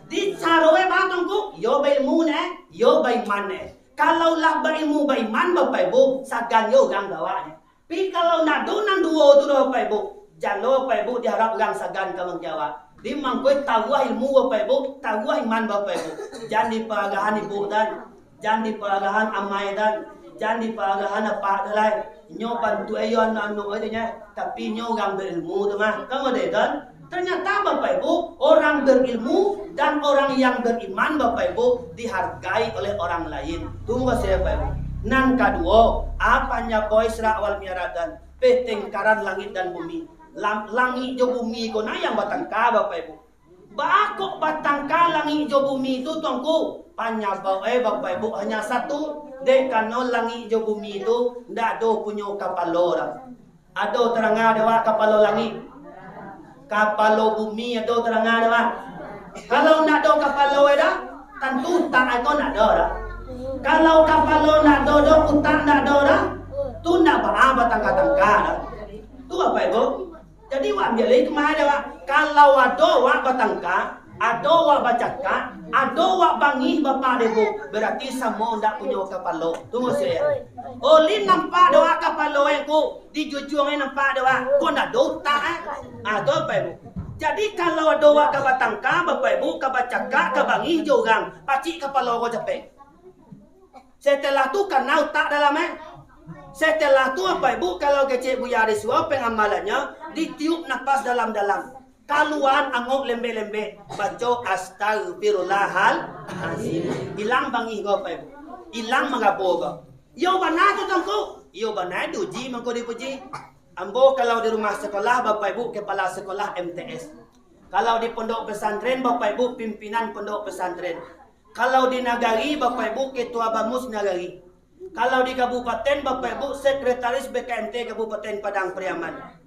Di caro e baa tu, Ngku? Yo bailmu ne, yo baiman ne. Kalau lah bailmu baiman, Bapak Ibu, sagan yo urang ka awak ne. Tapi kalau ndak ado nan duo tu doh, Bapak Ibu, jan lo, Bapak Ibu, diharap urang sagan ka mangko awak. Di mangko taruah ilmu, Bapak Ibu, taruah iman, Bapak Ibu. Jan dipararahan ibuk tu, jan dipararahan amai tu, jan dipararahan apak tu lai. Inyo bantuak e yo anak-anak e tu nyo, tapi inyo urang bailmu tu mah. Kan model tu? Ternyata, Bapak Ibu, orang berilmu dan orang yang beriman, Bapak Ibu, dihargai oleh orang lain. Tu maksud e, Bapak Ibu. Nan kaduo, a, panyabab Isra wal Mi'raj tu, pertengkaran langit dan bumi. Lam-, langik jo bumi ko nah yang batangka, Bapak Ibu. Baa kok batangka langik jo bumi tu, Tuangku? Panyabab e, Bapak Ibu, hanya satu, dek karano langik jo bumi tu ndak ado punyo kapalo doh. Ado taranga dek awak kapalo langik? Kapalo bumi ado taranga dek awak? Kalau ndak ado kapalo e doh, tantu utak e ko ndak ado doh. Kalau kapalo ndak ado doh, utak ndak ado doh, tu ndak baa batangka-tangka doh. Tu, Bapak Ibu. Jadi, awak ambiak lai hikmah dek awak. Kalau ado awak batangka, ado awak bacakak, ado awak bangih, Bapak dek Ibu, berarti samo ndak punyo kapalo. Tu maksud e. Olin nampak dek awak kapalo e, Ngku, di jujuang e nampak dek awak, kok ndak ado utak e. Ah, tu, Bapak Ibu. Jadi, kalau ado awak ka batangka, Bapak Ibu, ka bacakak, ka bangih jo urang, pacik kapalo ko capek. Setelah tu, kana utak dalam e. Setelah tu, Bapak Ibu, kalau kecek Buya di surau, pengamalannyo, ditiup napas dalam-dalam. Kaluaan angok lembek-lembek, baco astagfirullahalazim. Ilang bangih ko, Bapak Ibu. Ilang marabo ko. Iyo bana tu, Tuangku. Iyo bana, diuji mangko dipuji. Ambo kalau di rumah sekolah, Bapak Ibu, kepala sekolah M T S. Kalau di pondok pesantren, Bapak Ibu, pimpinan pondok pesantren. Kalau di nagari, Bapak Ibu, ketua bamus nagari. Kalau di kabupaten, Bapak Ibu, sekretaris B K M T Kabupaten Padang Pariaman.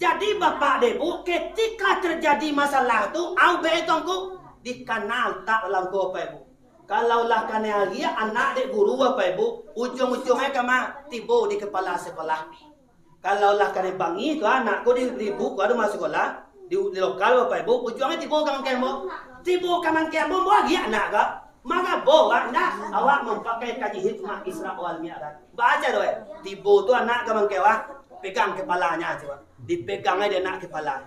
Jadi, Bapak dek Ibu, ketika terjadi masalah tu, au be Tuangku, dikana utak dalam ko, Bapak Ibu. Kalau lah kanai ariak anak dek guru, Bapak Ibu, ujuang-ujuang e ka ma? Tibo di kepala sekolah. Kalau lah kanai bangih tu, anak ko di, di ibu ko ado masuak sekolah, di, di lokal, Bapak Ibu, ujuang e tibo ka mangkek ambo. Tibo ka mangkek ambo, ambo ariak anak ko. Marabo awak, ndak? Awak mampakai kaji hikmah Isra wal Mi'raj. Baco doh, eh. Tibo tu anak ka mangkek awak, pegang kepalanyo, cubo. Dipegang e dek anak kepala.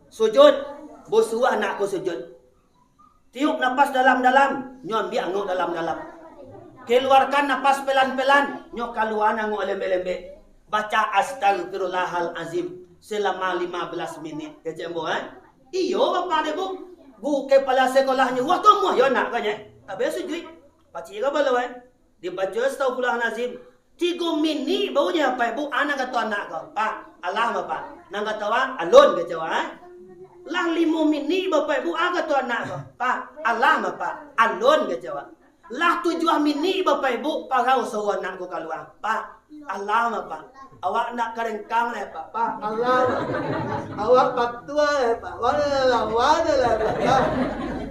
Sujud, basuah anak ko sujud. Tiup napas dalam-dalam, nyo ambiak angok dalam-dalam. Keluarkan napas pelan-pelan, nyo kaluaan angok lembek-lembek. Baca astagfirullahalazim selama lima belas minit. Kecek ambo, eh? Iyo, Bapak dek Ibu. Guru kepala sekolahnyo, wah, kamuah yo anak ko nyo. Abih sujud. Pacik ko balo, eh? Dibaco astagfirullahalazim. Tigo minik baru nyo, Bapak Ibu, a nan kato anak ko, "Pak, alah mah, Pak." Nan kato awak, "Alun," kecek awak, eh. Lah limo minik, Bapak Ibu, a kato anak ko, "Pak, alah mah, Pak." "Alun," kecek awak. Lah tujuah minik, Bapak Ibu, parau suaro anak ko kalua, "Pak, alah mah, Pak." Awak nak karengkang lai, Pak. "Pak, alah mah, Pak." Awak patua lai, Pak. "Wala, wala lai, Pak."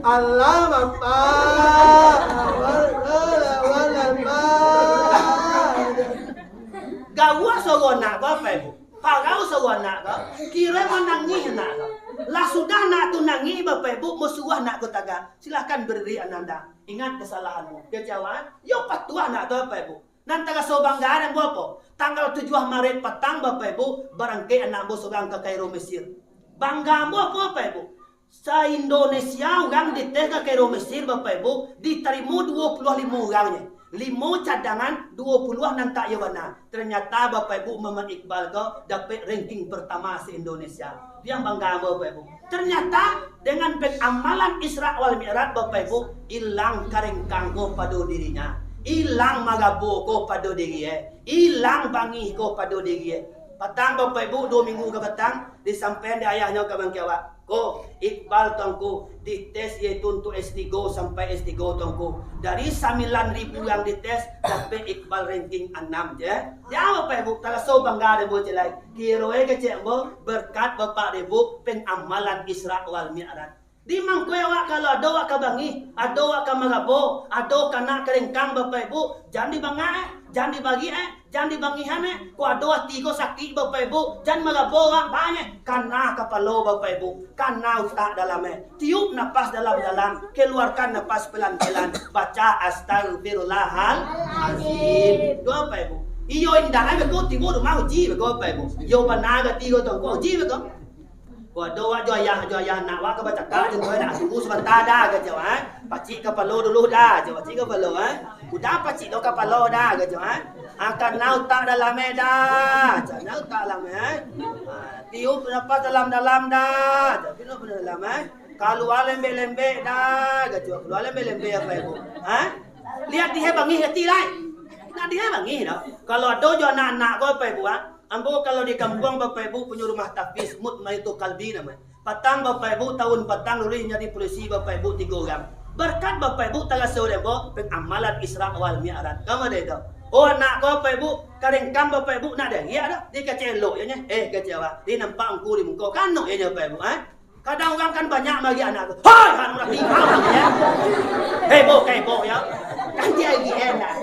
"Alah mah, Pak." Awak, alah, Gawah suaro anak ko, Bapak Ibu. Parau suaro anak ko. Kiro manangih anak ko. Lah sudah anak tu nangih, Bapak Ibu, musuah anak ko tagak. Silahkan berdiri ananda. Ingat kesalahanmu. Kecewaan. Yo patuah anak tu, Bapak Ibu. Nan taraso bangga dan buah apo? Tanggal tujuah Maret patang, Bapak Ibu, barangkek anak ambo surang ka Kairo, Mesir. Bangga ambo apo, Bapak Ibu? Sa-Indonesia urang dites ka Kairo, Mesir, Bapak Ibu, ditarimo duo puluah limo urang je. Limo cadangan, duo puluah nan tak iyo bana. Ternyata, Bapak Ibu, Muhammad Iqbal ko dapek ranking pertama se-Indonesia. Itu yang bangga ambo, Bapak Ibu. Ternyata, dengan pengamalan Isra wal Mi'raj, Bapak Ibu, ilang karengkang ko pado dirinyo. Ilang magabo ko pado diri, eh. Ilang bangih ko pado diri, eh. Patang, Bapak Ibu, duo minggu ka patang, disampaian dek ayahnyo ka bangkek awak. Ko, Iqbal tu Angku, dites yaitu untuk S tigo sampai S tigo tu Angku. Dari sambilan ribu yang dites, dapek Iqbal ranking anam je. Jan Bapak Ibu, taraso bangga dek ambo cek lai. Kiro e kecek ambo, berkat Bapak dek Ibu, pengamalan Isra wal Mi'raj. Di mangko awak kalau ado awak ka bangih, ado awak ka magabo, ado ka nak karengkang Bapak Ibu, jan dibangah, eh, jan dibagi, eh, jan dibangihan, eh. Ko ado ati ko sakik Bapak Ibu, jan magabo awak banyak, kana kapalo Bapak Ibu, kana utak dalam, eh. Tiup napas dalam-dalam, keluarkan napas pelan-pelan, baca astagfirullahalazim. Doa Bapak Ibu. Iyo indak, eh, beko tibo rumah uji beko Bapak Ibu. Iyo bana gati ko tu, ko uji beko. Ko ado awak jo ayah, jo ayah anak awak ka bacakak, jo nak tunggu sabanta dah, kecek awak, eh. Pacik kapalo dulu dah, jo pacik kapalo, eh. Udah pacik do kapalo dah, kecek awak, eh. Akan na utak dalam, eh, dah. Cak na utak dalam, eh. Ha, tiup napas dalam-dalam dah. Cak tiup napas dalam, eh. Kalua lembek-lembek dah, kecek awak. Kalua lembek-lembek, Bapak Ibu. Ha? Lihat dihe bangih gati lai. Nak dihe bangih dah. Kalau ado jo anak-anak ko, Bapak Ibu, ha? Ambo kalau di kampuang, Bapak Ibu, punyo rumah tahfiz, Mutmaitu Kalbi namo. Patang, Bapak Ibu, tahun patang lulus jadi polisi, Bapak Ibu, tigo urang. Berkat Bapak Ibu, taraso dek ambo, pengamalan Isra wal Mi'raj. Kama dek itu? Oh, anak ko, Bapak Ibu, karengkang Bapak Ibu, nak dek riak dah. Di kecek elok je nyo. Eh, kecek awak. Di nampak angku di muko. Kanok je nyo, Bapak Ibu, eh? Kadang urang kan banyak mari anak tu. Hoi, anak urang tinggal je. Heboh, heboh, ya. Kan dia lagi enak.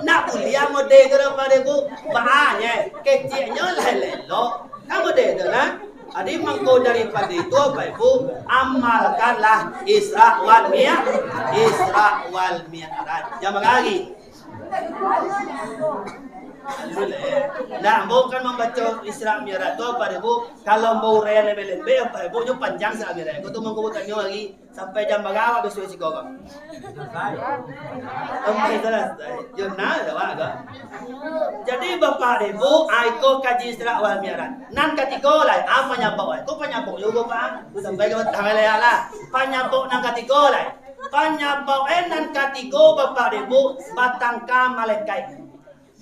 Nak buliah model tu, Bapak Ibu. Banyak. Keceknyo lah elok. Kan model tu, kan? Jadi mangko daripado itu, Bapak Ibu, amalkanlah Isra wal Mi'raj, Isra wal Mi'raj. Jan bagari. Nah, ambo kan mambaco Isra Mi'raj tu, Bapak Ibu, kalau ambo uraian lembek-lembek, Bapak Ibu, nyo panjang Isra Mi'raj. Ko tu mangko batanyo lagi. Sampai jam bara awak bisuak siko ko? Sampai salasai. Jam anam awak ko. Jadi, Bapak Ibu, ai ko kaji Isra wal Mi'raj. Nan katigo lai, ah, panyabab ai. Ko panyabab juo, Pak. Sampai ka batang lai lah. Panyabab nan katigo lai. Panyabab, eh, nan katigo, Bapak Ibu, batangka malaikat.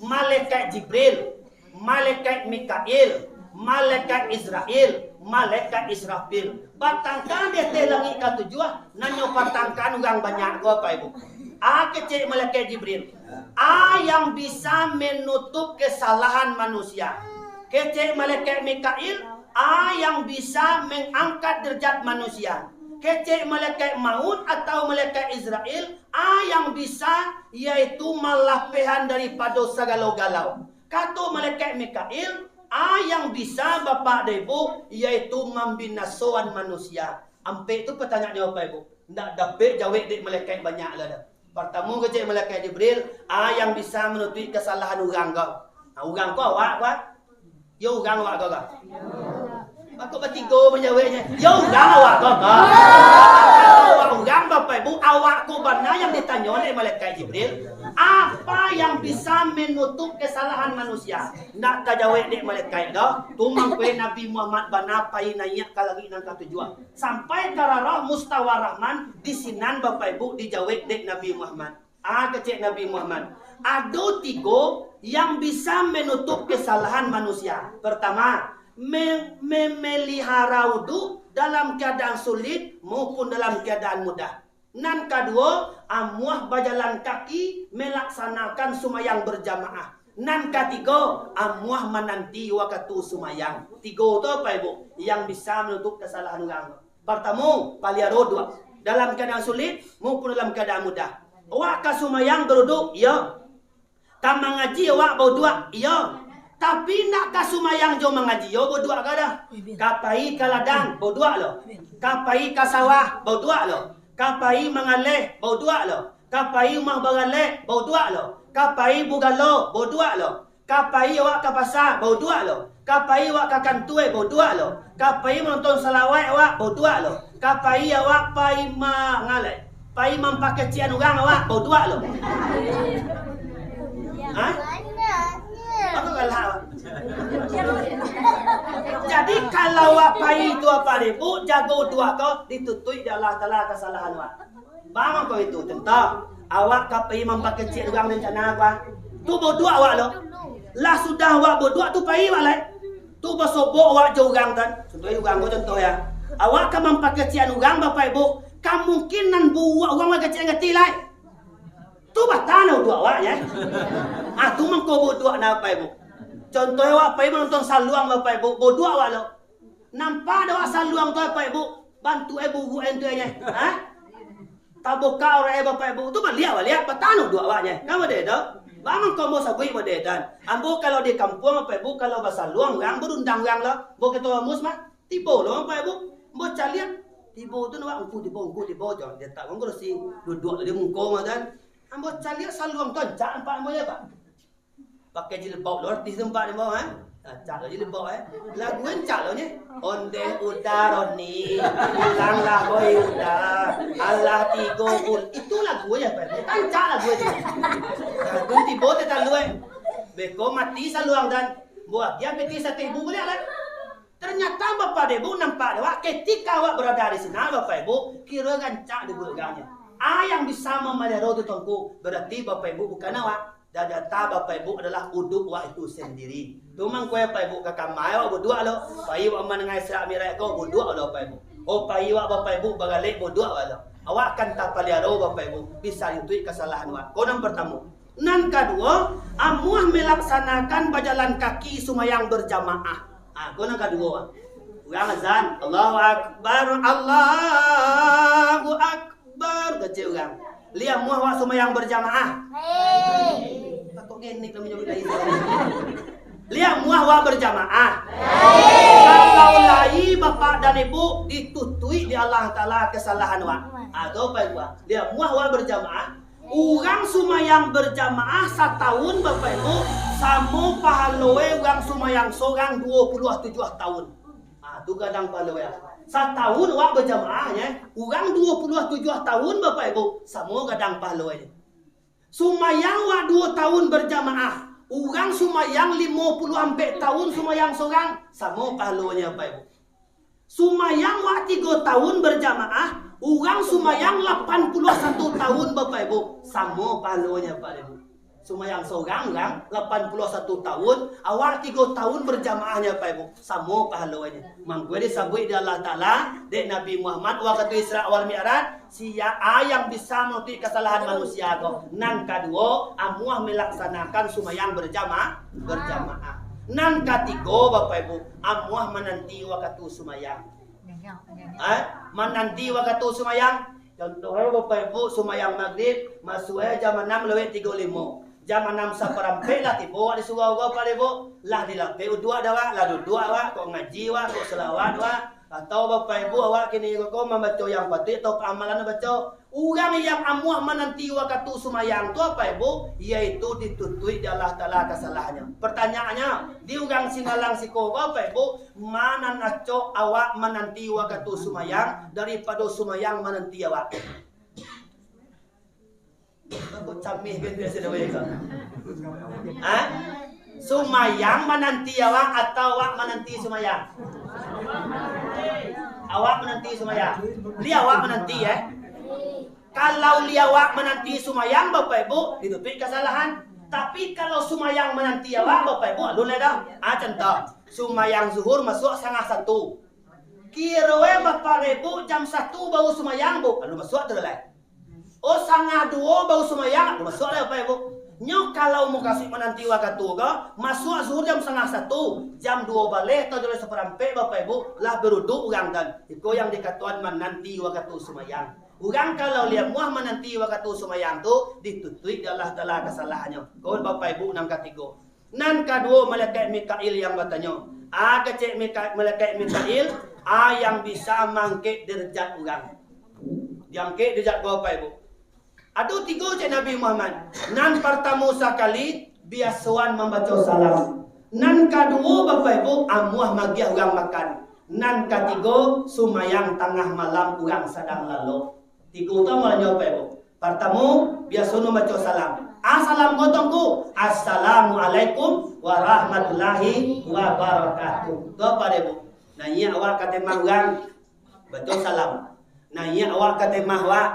Malaikat Jibril, malaikat Mikail, malaikat Izrail, malaikat Israfil. Batangka di ateh langik katujuah, nan nyo patangkan urang banyak ko, Bapak Ibu. A kecek malaikat Jibril, A yang bisa menutup kesalahan manusia. Kecek malaikat Mikail, A yang bisa mengangkat derajat manusia. Kecek malaikat maut atau malaikat Izrail, A yang bisa, yaitu malapehan daripado sagalo galau. Kato malaikat Mikail, A yang bisa, Bapak dan Ibu, yaitu mambinasoan manusia. Ampek tu patanyaan Bapak Ibu. Ndak dapek jawek dek malaikat banyak lah dah. Partamo kecek malaikat Jibril, A yang bisa manutuik kasalahan urang ko. Nah, urang ko awak ko, ah? Yo urang awak ko, ko? Bako batigo manjaweknyo. Yo urang awak ko, ko? Awak urang, Bapak Ibu, awak ko bana yang ditanyo dek malaikat Jibril. Apa yang bisa menutup kesalahan manusia? Ndak tajawek dek malaikat doh. Tu mangko Nabi Muhammad bana pai naiak ka langik nan katujuah. Sampai ka rarah mustawa Rahman, di sinan Bapak Ibu dijawek dek Nabi Muhammad. Ah, kecek Nabi Muhammad, ado tigo yang bisa menutup kesalahan manusia. Pertama, me-, memelihara wudu dalam keadaan sulit maupun dalam keadaan mudah. Nan kaduo, amuah bajalan kaki melaksanakan sumayang berjamaah. Nan katigo, amuah mananti wakatu sumayang. Tigo tu, Bapak Ibu, yang bisa menutup kesalahan urang. Partamo, paliaro wuduak. Dalam keadaan sulit maupun dalam keadaan mudah. Awak ka sumayang baruduak, iyo. Ka mangaji awak bauduak, iyo. Tapi ndak ka sumayang jo mangaji yo, bauduak ka dah. Ka pai ka ladang, bauduak lo. Ka pai ka sawah, bauduak lo. Ka pai mangaleh, bauduak lo. Ka pai umah baralek, bauduak lo. Ka pai bugalo, bauduak lo. Ka pai awak ka pasa, bauduak lo. Ka pai awak ka kantua, bauduak lo. Ka pai manonton salawaik awak, bauduak lo. Ka pai awak pai mangaleh. Pai mampakecian urang awak, bauduak lo. Ha? Bako galah awak. Jadi, kalau awak pai tu, Bapak Ibu, jago uduak ko, ditutuik dek Allah Taala kasalahan awak. Baa mangko itu, contoh, awak ka pai mampakecian urang rencana ko, tu bauduak awak lo. Lah sudah awak bauduak tu pai awak lai. Tu basobok awak jo urang kan. Contoh urang ko contoh ya. Awak ka mampakecian urang, Bapak Ibu, kamungkinan buruak urang bakecek gati lai. Tu batana uduak awak, ya. Ah, tu mangko bauduak na, Bapak Ibu. Contoh awak pai manonton saluang, Bapak Ibu, bauduak awak lo. Nampak dek awak saluang tu, Bapak Ibu, bantuak e buruak e tu e, ha? Tabuka urek e, Bapak Ibu, tu baliak-baliak, batana uduak awak nyo. Kan model tu? Baa mangko ambo sabuik model tu. Ambo kalau di kampuang, Bapak Ibu, kalau basaluang urang, barundang urang lo, ambo kato rumus mah. Tibo lo, Bapak Ibu, ambo caliak. Tibo tu awak, ungku tibo, ungku tibo, jan diatak urang kurasi, duduak di muko mah kan. Ambo caliak saluang tu rancak nampak ambo yo, Pak. Pakai jilbab lo artis tu nampak di bawah, eh. Rancak lo jilbab, eh. Lagu rancak lo nyo. Ondeh Uda Roni, pulanglah oi Uda. Alah tigo bul-, itu lagu aja, Pak. Rancak lagu aja. Lagu tibo teh talu, eh. Beko mati saluang dan buah dia piti satu ibu baliak lah. Ternyata Bapak Ibu nampak dek awak, ketika awak berada di sinan, Bapak Ibu, kiro rancak di buruak urangnyo. A yang bisa mamaliharo tu Tuangku, berarti Bapak Ibu bukan awak. Dadata Bapak Ibu adalah uduak awak itu sendiri. Tu mangko Bapak Ibu ka kama awak bauduak lo, pai awak manangah Isra Mi'raj ko bauduak lo Bapak Ibu. Oh, pai awak Bapak Ibu baralek bauduak awak lo. Awak kan tapaliharo Bapak Ibu, bisa ditutuik kasalahan awak. Ko nan partamo. Nan kaduo, amuah melaksanakan bajalan kaki sumayang berjamaah. Ah, ko nan kaduo. Urang azan, "Allahu Akbar, Allahu Akbar," kecek urang. Lai amuah awak sumayang berjamaah? Hei. Takut genek kami nyebut lai. Lai amuah awak berjamaah? Hei. Kalau lai, Bapak dan Ibu, ditutuik dek Allah Taala kasalahan awak. Ah, tu Bapak Ibu. Lai amuah awak berjamaah? Urang sumayang berjamaah satahun, Bapak Ibu, samo pahalo e urang sumayang sorang duo puluah tujuah tahun. Ah, tu gadang pahalo e. Satahun awak berjamaah, ya. Urang duo puluah tujuah tahun, Bapak Ibu, samo gadang pahalo e. Sumayang awak duo tahun berjamaah, urang sumayang limo puluah ampek tahun sumayang sorang, samo pahalonyo, Bapak Ibu. Sumayang awak tigo tahun berjamaah, urang sumayang lapan puluah satu tahun, Bapak Ibu, samo pahalonyo, Bapak Ibu. Sumayang sorang urang lapan puluah satu tahun, awak tigo tahun berjamaahnya, Bapak Ibu, samo pahalonyo. Mangko disabuik dek Allah Taala, dek Nabi Muhammad wakatu Isra wal Mi'raj, sia a yang bisa manutuik kasalahan manusia ko. Nan kaduo, amuah melaksanakan sumayang berjama-, berjamaah. Nan katigo, Bapak Ibu, amuah mananti wakatu sumayang. Ha? Mananti wakatu sumayang. Contoh, Bapak Ibu, sumayang Magrib, masuak jam anam lewat tigo limo. Jam anam saparampek lah tibo awak di surau ko, Bapak Ibu. Lah dilapeh uduak dah awak, lah duduak awak, kok ngaji awak, kok salawat awak. Atau Bapak Ibu awak kini ko, ko mambaco yang patuik atau amalan baco. Urang yang amuah mananti wakatu sumayang tu, Bapak Ibu, yaitu ditutuik dek Allah Taala kasalahannyo. Pertanyaannyo, di urang Sinalang siko, Bapak Ibu, ma nan acok awak mananti wakatu sumayang daripado sumayang mananti awak? Aku camih kan biasa dah baik. Ha? Sumayang mananti awak atau awak mananti sumayang? Awak mananti sumayang. Lai awak mananti, eh? Kalau lai awak mananti sumayang, Bapak Ibu, ditutuik kasalahan. Tapi kalau sumayang mananti awak, Bapak Ibu, alun lai dah. Ah, contoh, sumayang zuhur masuak sangah satu. Kiro e Bapak Ibu jam satu baru sumayang, Bu. Alun masuak tu lai. Oh, sangah duo baru sumayang, alun masuak lai, Bapak Ibu. Nyo kalau mukasuik mananti wakatu ko, masuak zuhur jam sangah satu, jam duo baleh atau jam duo saparampek, Bapak Ibu, lah baruduk urang kan. Iko yang dikatoan mananti wakatu sumayang. Urang kalau lai amuah mananti wakatu sumayang tu, ditutuik dek Allah Taala kasalahannyo. Kawan Bapak Ibu nan katigo. Nan kaduo, malaikat Mikail yang batanyo. A kecek Mika-, malaikat Mikail, a yang bisa mangkek derajat urang. Diangkek derajat ko, Bapak Ibu. Ado tigo, cek Nabi Muhammad. Nan partamo sakali, biasoan mambaco salam. Nan kaduo, Bapak Ibu, amuah magiah urang makan. Nan katigo, sumayang tangah malam urang sadang lalok. Tigo tu amalan nyo, Bapak Ibu. Partamo, biaso mambaco salam. Assalam gotong ku, "Assalamualaikum warahmatullahi wabarakatuh." Tu, Bapak Ibu. Naiak awak ka temah urang, baco salam. Naiak awak ka temah awak,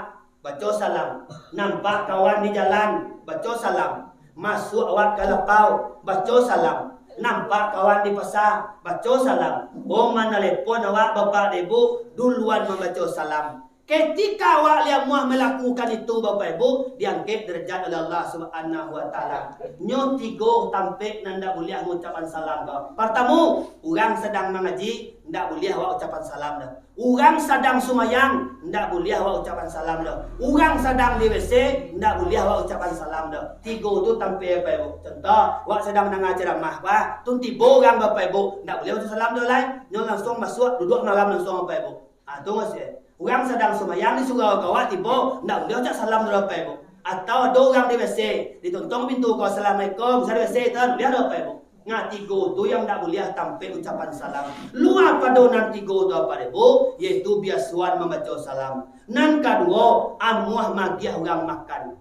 baco salam. Nampak kawan di jalan, baco salam. Masuak awak ka lapau, baco salam. Nampak kawan di pasa, baco salam. Oh, manalepon awak, Bapak dek Ibu, duluan mambaco salam. Ketika awak lah amuah malakukan itu, Bapak Ibu, diangkek derajat oleh Allah Subhanahu wa Taala. Nyo tigo tampek nan ndak buliah ngucapan salam ko. Partamo, urang sadang mangaji, ndak buliah awak ucapan salam doh. Urang sadang sumayang, ndak buliah awak ucapan salam doh. Urang sadang di W C, ndak buliah awak ucapan salam doh. Tigo tu tampek, Bapak Ibu. Contoh, awak sadang mandanga ceramah, wah, tu tibo urang, Bapak Ibu, ndak buliah ucapan salam doh lai. Nyo langsuang masuak, duduak maram langsuang, Bapak Ibu. Ah, tu maksudnyo. Urang sadang sumayang di surau ko, awak tibo, ndak buliah ucap salam doh, Bapak Ibu. Atau ado urang di W C, ditontong pintu ko, "Assalamualaikum," misal di W C tu, ndak buliah doh, Bapak Ibu. Nah, tigo tu yang ndak buliah tampek ucapan salam. Lua pado nan tigo tu, Bapak Ibu, yaitu biasoan mambaco salam. Nan kaduo, amuah magiah urang makan.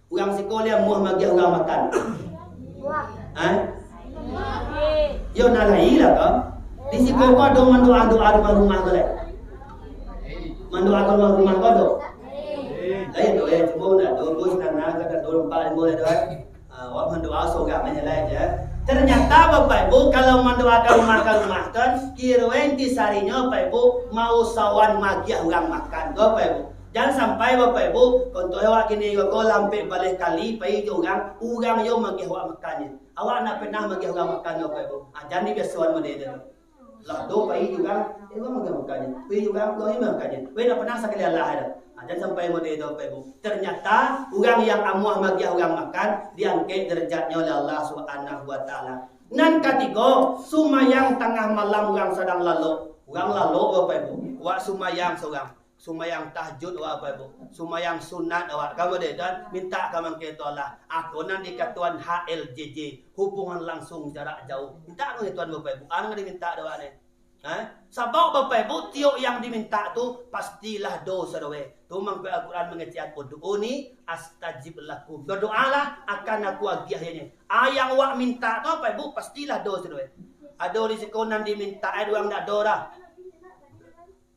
Urang siko lai amuah magiah urang makan. Ha? Yo, nan lai lah ko. Di siko ko ado mandoa-doa di rumah-rumah ko lai. Mandoa ka rumah-rumah ko ado. Lai ado, eh, cuma ndak ado, bos, nan, nan, kadang ado empat limo lai tu, eh. Ah, awak mandoa sorang aja lai je. Ternyata, Bapak Ibu, kalau mandoa ka rumah-rumah tu, kiro intisarinyo, Bapak Ibu, mausahoan magiah urang makan tu, Bapak Ibu. Jan sampai, Bapak Ibu, contoh awak kini ko, lampek baleh kali pai jo urang, urang yo magiah awak makan nyo. Awak ndak pernah magiah urang makan nyo, Bapak Ibu. Ah, jan dibiasoan model tu. Lah do pai jo urang, eh, urang magiah makan nyo. Pai jo urang, urang magiah makan nyo. Pai ndak pernah sakali alah ado. Ah, jan sampai model tu, Bapak Ibu. Ternyata, urang yang amuah magiah urang makan, diangkek derajatnyo oleh Allah Subhanahu wa Taala. Nan katigo, sumayang tangah malam urang sadang lalok. Urang lalok, Bapak Ibu. Awak sumayang sorang. Sumayang tahajud awak, Bapak Ibu. Sumayang sunat awak. Kamu deh, tuan, minta ka mangke tu Allah. Ako nan dikatuan H L J J, hubungan langsung jarak jauh. Minta ka mangke tuan, Bapak Ibu. Anu nan diminta dek awak ni. Ha? Sabab, Bapak Ibu, tiok yang diminta tu pastilah do, saudara. Tu mangko Al-Quran mangecekan, "Ud'uni astajib lakum." Berdoalah, akan Aku agiah ini. A yang awak minta tu, Bapak Ibu, pastilah do, saudara. Ado di siko nan diminta, eh, urang dak do dah.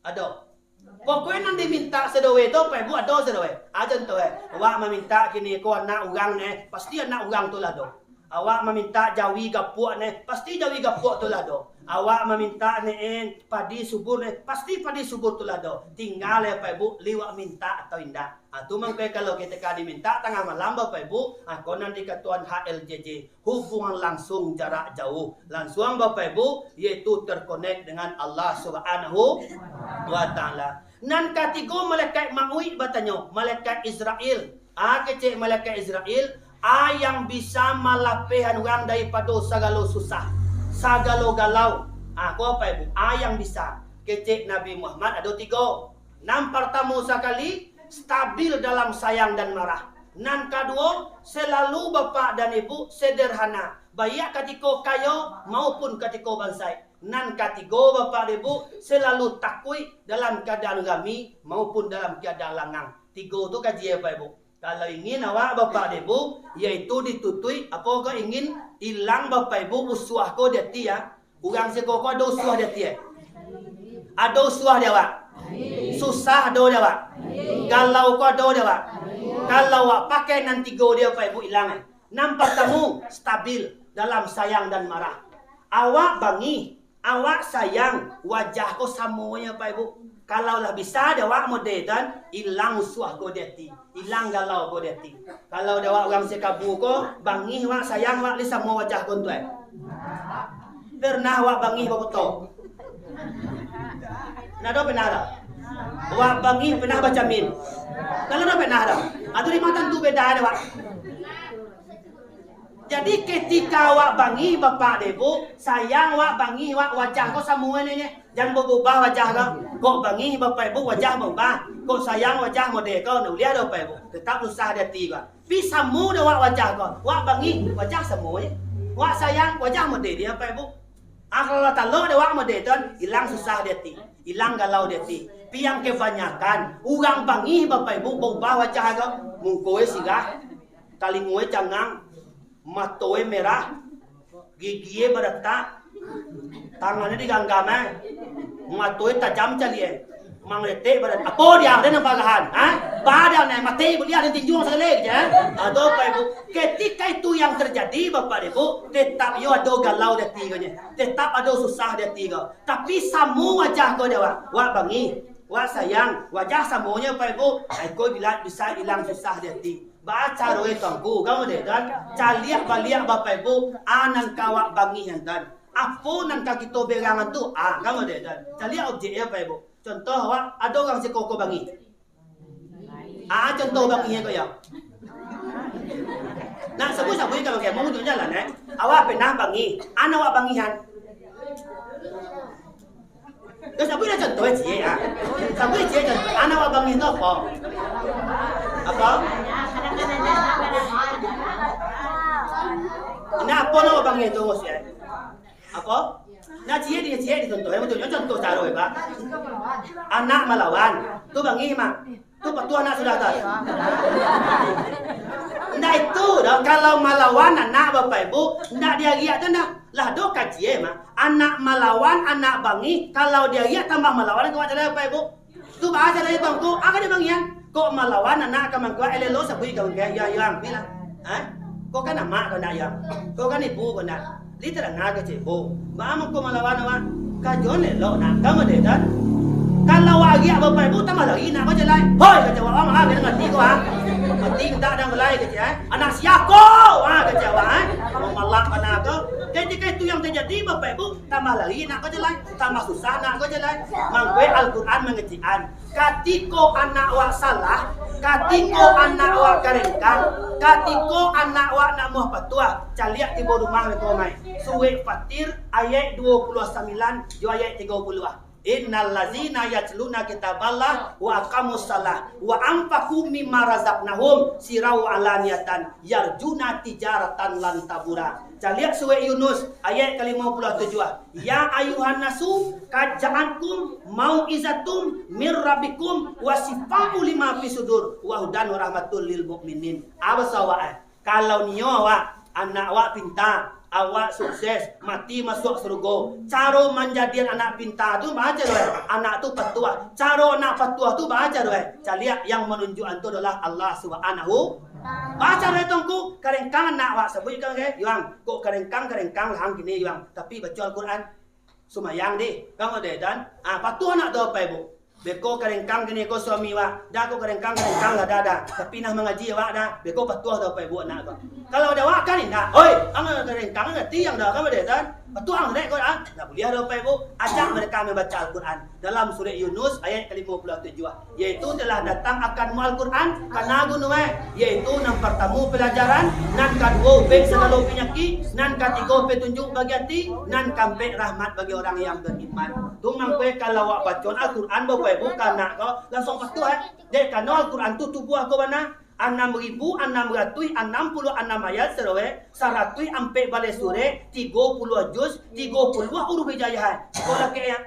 Ado. Pokoknyo nan diminta sadonyo tu, Bapak Ibu, ado sadonyo. A contoh, eh, awak maminta kini ko anak urang neh, pasti anak urang tu lah do. Awak maminta jawi gapuak neh, pasti jawi gapuak tu lah do. Awak maminta neh, eh, padi subur neh, pasti padi subur tu lah do. Tingga, eh, Bapak Ibu, lai awak minta atau indak. Ha, tu mangko kalau kito ka diminta tangah malam, Bapak Ibu, ha, ko nan dikatuan H L J J. Hubungan langsung jarak jauh. Langsuang, Bapak Ibu, yaitu terkonek dengan Allah Subhanahu wa Ta'ala. Nan katigo, malaikat mauik batanyo, malaikat Izrail. A kecek malaikat Izrail, a yang bisa malapehan urang daripado sagalo susah, sagalo galau. A, ko, Bapak Ibu, a yang bisa. Kecek Nabi Muhammad ado tigo. Nan partamo sakali, stabil dalam sayang dan marah. Nan kaduo, selalu Bapak dan Ibu sederhana, baiak katiko kayo maupun katiko bansaik. Nan katigo, Bapak dan Ibu, selalu takuik dalam keadaan rami maupun dalam keadaan langang. Tigo tu kaji, Bapak Ibu. Kalau ingin awak, Bapak dan Ibu, yaitu ditutuik, apo ko ingin ilang, Bapak Ibu, usuah ko di ati, ya. Urang siko ko ado usuah di ati, eh? Ado usuah di awak? Susah ado di awak? Galau ko ado di awak? Kalau awak pakai nan tigo di, Bapak Ibu, ilang, eh. Nan partamo, stabil dalam sayang dan marah. Awak bangih, awak sayang, wajah ko samonyo, Bapak Ibu. Kalau lah bisa di awak model tu, ilang usuah ko di ati. Ilang galau ko di ati. Kalau di awak urang sikabu ko, bangih awak, sayang awak, lai samo wajah ko tu, eh. Pernah awak bangih bakoto? Nah, ado pernah dak? Awak bangih pernah bacamin? Kalau ado pernah dak? Atau di matan tu beda ado, Pak? Jadi, ketika awak bangih, Bapak dek Ibu, sayang awak bangih, awak wajah ko samo nyo, jan baubah wajah ko. Kok bangih, Bapak Ibu, wajah baubah. Kok sayang, wajah model ko, ndak buliah doh, Bapak Ibu. Tetap susah di ati ko. Pi samo dek awak wajah ko. Awak bangih, wajah samo nyo. Awak sayang, wajah model nyo, Bapak Ibu. Ah, kalau lah talok dek awak model tu, ilang susah di ati, ilang galau di ati. Pi yang kebanyakan, urang bangih, Bapak Ibu, baubah wajah ko. Muko e sirah, talingo e cangang, mato e merah, gigi e baretak, tangan e diganggam e, mato e tajam caliak e, mangletek badan. Apo diang den nan parahan, ha? Badan e mati buliah den tinjuang sakali, ha? Ado, Bapak Ibu. Ketika itu yang terjadi, Bapak Ibu, tetap yo ado galau di ati ko nyo, tetap ado susah di ati ko. Tapi samo wajah ko dek awak, wak bangih, wak sayang, wajah samo nyo, Bapak Ibu. Ai ko bila bisa ilang susah di ati. Baa caro e tu, Angku? Kamu deh, kan? Caliak baliak, Bapak Ibu, a nan ka awak bangih an, kan? Apo nan ka kito berangan tu? Ah, kamu deh, kan? Caliak objek e, Bapak Ibu. Contoh, awak ado urang siko ko bangih. Ah, contoh bangih e ko, yo. Nah, sabuik-sabuik ka bangih, mau tunjuak jalan, eh. Awak pernah bangih, a nan awak bangih an. Yo, sabuik lah contoh, eh, ciek, ah. Sabuik ciek contoh. A nan awak bangih tu apo? Apo? Nah, apo nan awak bangih tu, Gus, yo? Apo? Nah, ciek di, ciek di contoh, eh, contoh, contoh caro, eh, Pak. Anak malawan. Tu bangih, Mak. Tu patuah nak sudah tu. Ndak itu doh, kalau malawan anak, Bapak Ibu, ndak diariak tu ndak. Lah doh kaji e mah. Anak malawan, anak bangih, kalau diariak tambah malawan ka awak jalai, Bapak Ibu. Tu baa jalai tu, Angku, a ka dibangihan. Kok malawan anak ka mangkuak, elok-elok sabuik ka mangkuak, yo, yo, ambiak lah. Ha? Kok kan amak ko ndak, yo? Kok kan ibu ko ndak? Li tadanga kecek, "Oh, baa mangko malawan awak?" Kajo elok nak, ka model tu. Kalau ariak Bapak Ibu, tambah lari nak ko jalai. "Hoi," kecek awak, "ah, kena mati ko, ah. Mati ko tak ada mulai," kecek, eh. "Anak sia ko, ah," kecek awak, eh. Mamalak bana ko. Ketika itu yang terjadi, Bapak Ibu, tambah lari nak ko jalai, tambah susah nak ko jalai. Mangko Al-Quran mangecekan. Katiko anak wak salah, katiko anak wak karengkang, katiko anak wak nak muah patuah, caliak tibo rumah beko mai. Surek Fatir, ayat duo puluah sambilan jo ayat tigo puluah. "Innal lazina yatluna kitaballah wa aqamus salah wa anfaqu mimma razaqnahum sirran wa alaniyatan yarjuna tijaratan lan tabura." Caliak surek Yunus, ayat ka limo puluah tujuah. "Ya ayuhan nasu, qad ja'atkum mau'izatum mir rabbikum wa syifaa'u lima fis sudur wa hudan wa rahmatul lil mukminin." Apo sawaan? Kalau nio awak, anak awak pinta, awak sukses, mati masuak surugo. Caro manjadian anak pinta tu baa caro e? Anak tu patuah. Caro anak patuah tu baa caro e? Caliak yang manunjuakan tu adolah Allah Subhanahu. Baa caro e tu, Angku? Karengkang anak awak sabuik kan, ke? Yuang, kok karengkang, karengkang lah ang kini, Yuang. Tapi baco Al-Quran. Sumayang deh, kan model tu. Ah, patuah nak tu, Bapak Ibu. Beko karengkang kini ko suami awak. Dah ko karengkang, karengkang lah dah, dah. Tapi nah mangaji awak dah. Beko patuah tu, Bapak Ibu, anak ko. Kalau ada awak kan indak. Oi, ang karengkang ngerti yang dah, kan model tu. Patuah ang naik ko, ah. Ndak buliah tu, Bapak Ibu. Ajak mereka membaca Al-Quran. Dalam surek Yunus ayat ka limo puluah tujuah. Yaitu telah datang akanmu Al-Quran, kana gunuang, yaitu nan partamu pelajaran, nan kaduo ubek sagalo panyakik, nan katigo petunjuk bagi ati, nan kaampek rahmat bagi orang yang beriman. Tu mangko kalau awak baco Al-Quran, Bapak Ibu, ka anak ko, langsuang patuah, eh. Dek karano Al-Quran tu tubuah ko bana, anam ribu anam ratuih anam puluah anam ayat sarawek, saratuih ampek baleh surek, tigo puluah juz, tigo puluah huruf hijaiyah, eh. Ko lakek, eh.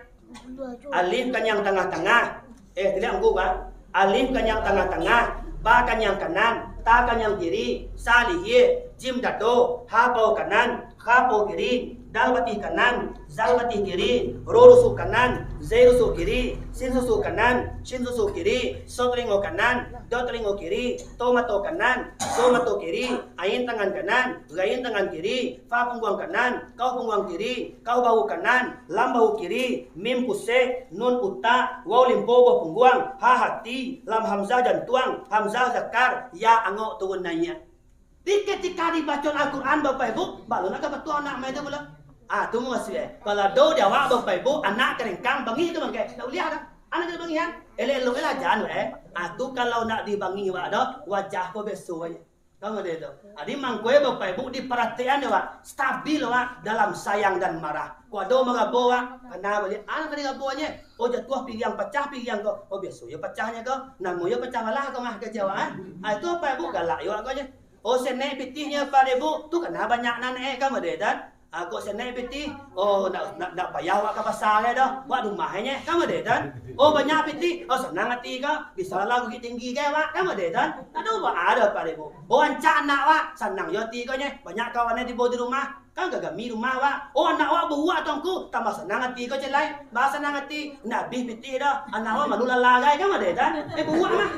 Alif kanyang tangah-tangah. Eh, tiliak Angku, Pak. Alif kanyang tangah-tangah, ba kanyang kanan, ta kanyang kiri, sa lihie, jim dado, ha paoh kanan, kha paoh kiri, dal batih kanan, zal batih kiri, ro rusuh kanan, zai rusuh kiri, sin susuh kanan, shin susuh kiri, so talingo kanan, do talingo kiri, to mato kanan, so mato kiri, ain tangan kanan, ghain tangan kiri, fa pungguang kanan, kau pungguang kiri, kau bahu kanan, lam bahu kiri, mim pusek, nun utak, wau limpo boh pungguang, ha hati, lam hamzah jantuang, hamzah zakar, ya angok turun naiak. Di ketika dibaco Al-Quran, Bapak Ibu, balun agak batua anak main tu pulo. Ah, tu mukasuik e. Kalau ado di awak, Bapak Ibu, anak karengkang bangih tu mangke. Ndak buliah dah. Anak kena bangih, kan? Elok-elok lah jan, eh. Ah, tu kalau nak dibangih awak dah, wajah ko beso aja. Kan model tu. Jadi mangko e Bapak Ibu diparatian dek awak, stabil awak dalam sayang dan marah. Kok ado marabo awak, kana baliak, ah, kana digabo nyo. Oh, jatuah piriang, pacah piriang ko. Oh, biaso yo pacahnyo ko. Namo yo pacah balah ko mah kecek awak, ah. Ah, itu Bapak Ibu galak yo awak ko nyo. Oh, senek pitih nyo Bapak Ibu, tu kana banyak nan eh, kan model tu. Ah, kok senek pitih, oh, ndak, ndak, ndak payah awak ka pasa lai doh, awak di rumah e nyo, kan model tu. Oh, banyak pitih, oh, sanang ati ko, bisa lah Bukittinggi ko awak, kan model tu. Aduh, awak ado Bapak Ibu. Oh, rancak anak awak, sanang yo ati ko nyo, banyak kawan e tibo di rumah, kan gagami rumah awak. Oh, anak awak baruak tu ngku, tambah sanang ati ko cek lai, baa sanang ati, ndak abih pitih doh, anak awak malu lalagai, kan model tu. Eh, baruak mah.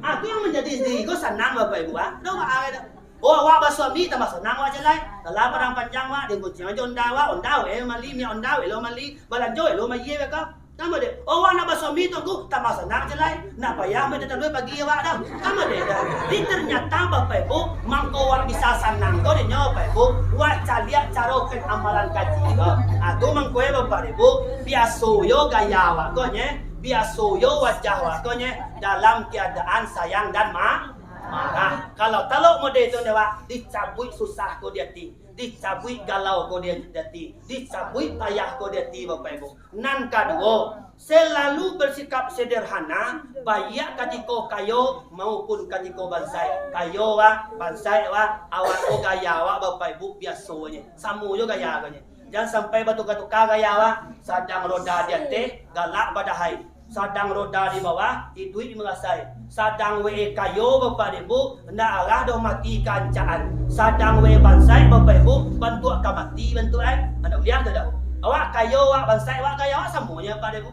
Ah, tu yang manjadi sandiri ko sanang Bapak Ibu, ah. Aduh, awak ado. Oh, awak basuami, tambah sanang awak cek lai. Lah padang panjang awak, digunjiang jo onda awak, onda awak elok mali, minyak onda awak elok mali, balanjo elok mayie beko. Kan model. Oh, awak nak basuami tu ngku, tambah sanang cek lai. Ndak payah main talua pagi awak doh. Kan model tu. Jadi ternyata Bapak Ibu, mangko awak bisa sanang ko dek nyo Bapak Ibu, awak caliak caro kan amalan kaji ko. Ah, tu mangko e Bapak Ibu, biaso yo gaya awak ko nyo, biaso yo wajah awak ko nyo, dalam keadaan sayang dan ma-, marah. Kalau talok model tu nyo, Wak, dicabuik susah ko di ati, dicabuik galau ko di ati, dicabuik payah ko di ati, Bapak Ibu. Nan kaduo, selalu bersikap sederhana, baiak katiko kayo maupun katiko bansaik. Kayo, Wak, bansaik, Wak, awak ko gaya awak, Bapak Ibu, biaso nyo. Samo jo gaya ko nyo. Jan sampai batuka-tuka gaya awak, sadang roda di ateh, galak badahai. Sadang roda di bawah, iduik marasai. Sadang we kayo, Bapak Ibu, ndak arah doh mati ka ancaan. Sadang we bansaik, Bapak Ibu, bantuak ka mati bantuak ai. Anak uliah tu dah. Awak kayo, awak bansaik, awak gaya awak samo nyo, Bapak Ibu.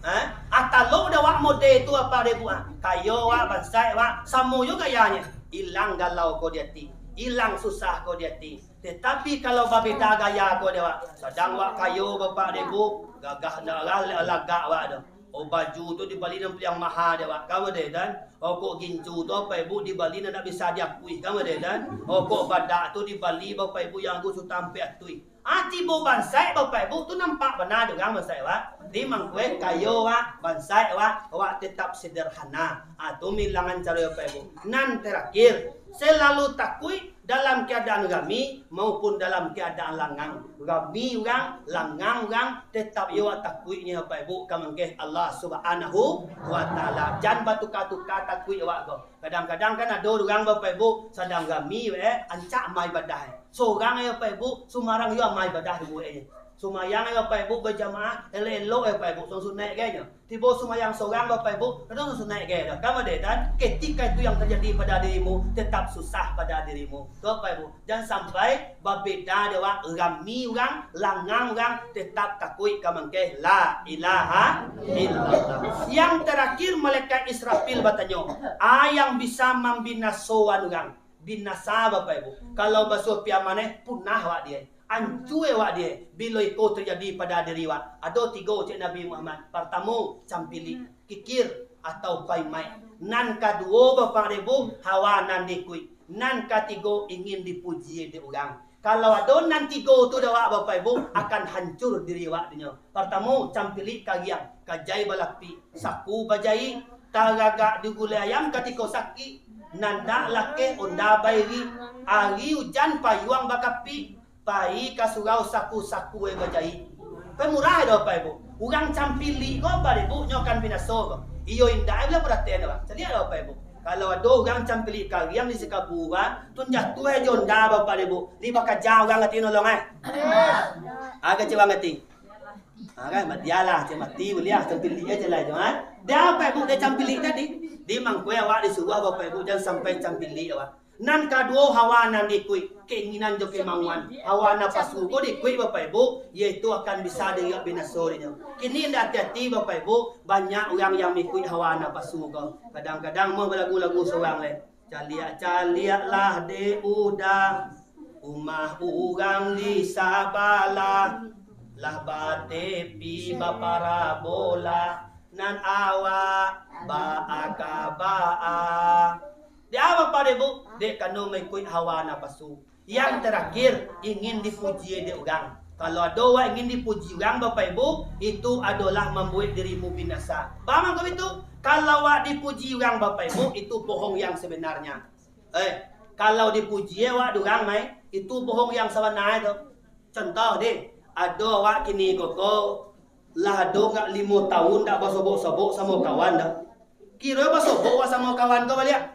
Ha? Atalo dah awak mode tu, Bapak Ibu, ha? Kayo awak, bansaik awak, samo jo gayanyo. Ilang galau ko di ati, ilang susah ko di ati. Tetapi kalau babeda gaya ko dek awak, sadang awak kayo, Bapak Ibu, gagah ndak lah lagak awak tu. Oh, baju tu dibali nan paliang maha dek awak, kan model tu. Oh, kok gincu tu, Bapak Ibu, dibali nan ndak bisa diakui, kan model tu. Oh, kok badak tu dibali, Bapak Ibu, yang angku suta ampek atui. Ah, tibo bansaik, Bapak Ibu, tu nampak bana dek urang bansaik awak. Di mangko e kayo awak, bansaik awak, awak tetap sederhana. Ah, tu milangan caro Bapak Ibu. Nan terakhir, selalu takuik dalam keadaan rami maupun dalam keadaan langang. Rami urang, langang urang, tetap yo awak takuiknyo, Bapak Ibu, ka mangkeh Allah Subhanahu wa Ta'ala. Jan batuka-tuka takuik awak ko. Kadang-kadang kan ado urang, Bapak Ibu, sadang rami, eh, ancak amal ibadah, eh. Sorang, eh, Bapak Ibu, sumarang yo amal ibadah dibueknyo. Sumayang, eh, Bapak Ibu, bajamaah, elok-elok, eh, Bapak Ibu, suang sunaik, kayaknyo. Tibo sumayang sorang, Bapak Ibu, kadang sunaik gaya dah. Kan model tu, kan? Ketika itu yang terjadi pada dirimu, tetap susah pada dirimu. Tu, Bapak Ibu. Jan sampai babeda dek awak, rami urang, langang urang, tetap takuik ka mangkeh. La ilaha illallah. Yang terakhir, malaikat Israfil batanyo, a yang bisa mambinasoan urang. Binasa, Bapak Ibu. Kalau baso piamaneh, punah awak dia. Ancua awak dia, bilo iko terjadi pada diri awak. Ado tigo, cek Nabi Muhammad. Partamo, campilik, kikir, atau paimaik. Nan kaduo, Bapak Ibu, hawa nan diikuik. Nan katigo, ingin dipuji dek urang. Kalau ado nan tigo tu dek awak, Bapak Ibu, akan hancur diri awak dinyo. Partamo, campilik kariang, kajai balapik, saku bajaik, taragak di gulai ayam katiko sakik, nandak lakeh onda bairik, ari ujan payuang bakapik, pai ka surau saku-saku e bajaik. Kan murah doh, Bapak Ibu. Urang campilik ko, Bapak Ibu, nyo kan binaso ko. Iyo indak, e, lah paratian, Bapak. Caliak lah, Bapak Ibu. Kalau ado urang campilik kariang di sikabu, Pak, tun jatuah jo onda, Bapak Ibu. Li bakaja urang ati nolong, eh. Ah, kecek urang ati. Ah, kan, mati lah, cek mati, buliah, campilik aja lah, Jom, eh. Dia, Bapak Ibu, dia campilik tadi. Di mangko e awak disuruah, Bapak Ibu, jan sampai campilik awak. Nan kaduo, hawa nan diikuik, keinginan jo kemauan. Hawa napasu ko diikuik, Bapak Ibu, yaitu akan bisa diriak binaso dinyo. Kini indak ati-ati, Bapak Ibu, banyak urang yang mengikuik hawa napasu ko. Kadang-kadang mah balagu-lagu sorang lai. Caliak-caliaklah dek uda, rumah urang di sabalah, lah batepi baparabola, nan awak baaka-baaka. Dek apo, Bapak, dek Ibu? Dek karano maikuik hawa napasu. Yang terakhir, ingin dipuji dek urang. Kalau ado awak ingin dipuji urang, Bapak Ibu, itu adolah mambuek dirimu binasa. Paham angkau itu? Kalau awak dipuji urang, Bapak Ibu, itu bohong yang sebenarnya. Eh, Kalau dipuji awak dek urang, mai, itu bohong yang sabana tu. Contoh deh, ado awak kini ko, ko, lah ado ndak limo tahun ndak basobok-sobok samo kawan tu. Kiro basobok awak samo kawan ko baliak.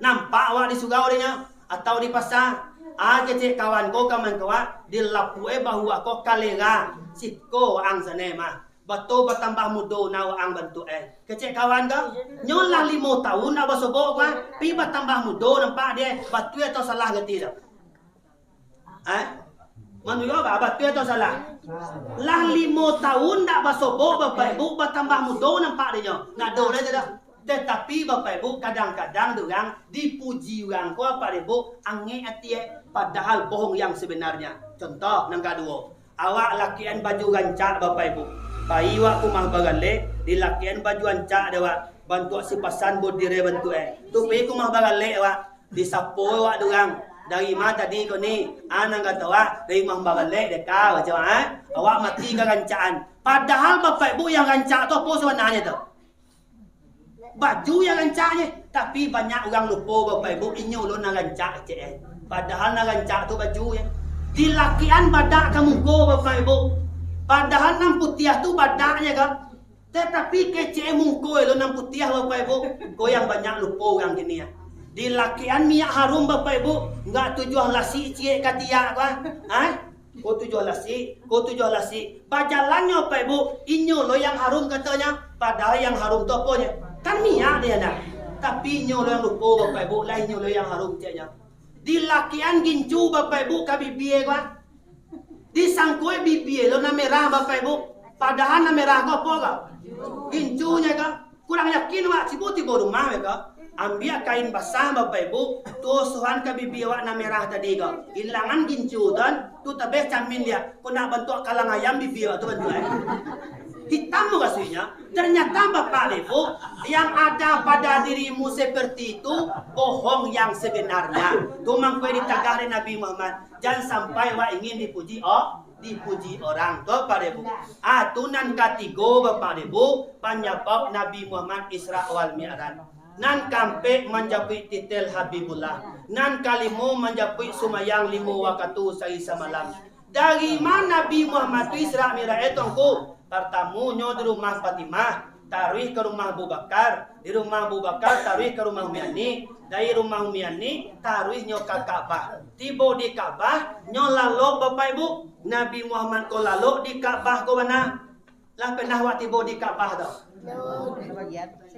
Nampak awak di surau deh nyo, atau di pasa. Ah, kecek kawan ko, kawan ko awak, di lapuak e bahu ko kalera, siko ang sanai mah. Batua batambah mudo na ang bantuak e. Kecek kawan ko, nyo lah limo tahun ndak basobok ko, pi batambah mudo nampak deh, batua atau salah gati tu? Eh? Manuruik awak, batua atau salah? Lah limo tahun ndak basobok, Bapak Ibu, batambah mudo nampak deh nyo. Ndak ado lai tu dah. Tetapi, Bapak Ibu, kadang-kadang dek urang dipuji urang ko, Bapak Ibu, angek ati e, padahal bohong yang sebenarnya. Contoh, nan kaduo, awak lakian baju rancak, Bapak Ibu. Pai awak ka rumah baralek, dilakian baju rancak dek awak, bantuak sipasan bodire bantuak e. Tu pai ka rumah baralek awak, disapo awak dek urang, "Dari ma tadi ko ni?" Ah, nan kato awak, "Dari rumah baralek deka," macam, ah. Awak mati garancakan. Padahal, Bapak Ibu, yang rancak tu apo sabananyo tu? Baju yang rancaknyo, tapi banyak urang lupo, Bapak Ibu, inyo lo nan rancak, kecek e. Padahal nan rancak tu baju e. Dilakian badak ka muko, Bapak Ibu. Padahal nan putiah tu badaknyo, kan? Tatapi kecek e muko e lo nan putiah, Bapak Ibu. Ko yang banyak lupo urang kini, ya. Dilakian minyak harum, Bapak Ibu, ndak tujuah lasik ciek ka tiak, kan? Ha? Ko tujuah lasik, ko tujuah lasik. Bajalannyo, Bapak Ibu, inyo lo yang harum katonyo, padahal yang harum tu aponyo? Kan minyak dek nyo. Tapi inyo lo yang lupo, Bapak Ibu, lah inyo lo yang harum ceknyo. Dilakian gincu, Bapak Ibu, ka bibia ko. Disangko e bibia lo nan merah, Bapak Ibu, padahal nan merah ko apo ko? Gincunyo ko. Kurang yakin awak, tibo-tibo rumah weh ko, ambiak kain basah, Bapak Ibu, tuo suhan ka bibia awak nan merah tadi ko. Ilangan gincu tu, tu tabeh camin liak, ko nak bantuak kalang ayam bibia awak tu bantuak e. Hitam mukasuiknyo. Ternyata, Bapak Ibu, yang ada pada dirimu seperti itu bohong yang sebenarnya. Tu mangko ditagah dek Nabi Muhammad, jan sampai awak ingin dipuji, oh, dipuji orang. Tu, Bapak Ibu. Ah, tu nan katigo, Bapak Ibu, panyabab Nabi Muhammad Isra wal Mi'raj. Nan kaampek manjapuik titel Habibullah. Nan kalimo manjapuik sumayang limo wakatu sahari samalam. Dari ma Nabi Muhammad tu Isra Mi'raj e, Tuangku? Partamonyo di rumah Fatimah, taruih ka rumah Abu Bakar, di rumah Abu Bakar taruih ka rumah Umi Ani, dari rumah Umi Ani taruihnyo ka Ka'bah. Tibo di Ka'bah, nyo lalok, Bapak Ibu, Nabi Muhammad ko lalok di Ka'bah ko bana. Lah pernah awak tibo di Ka'bah tu?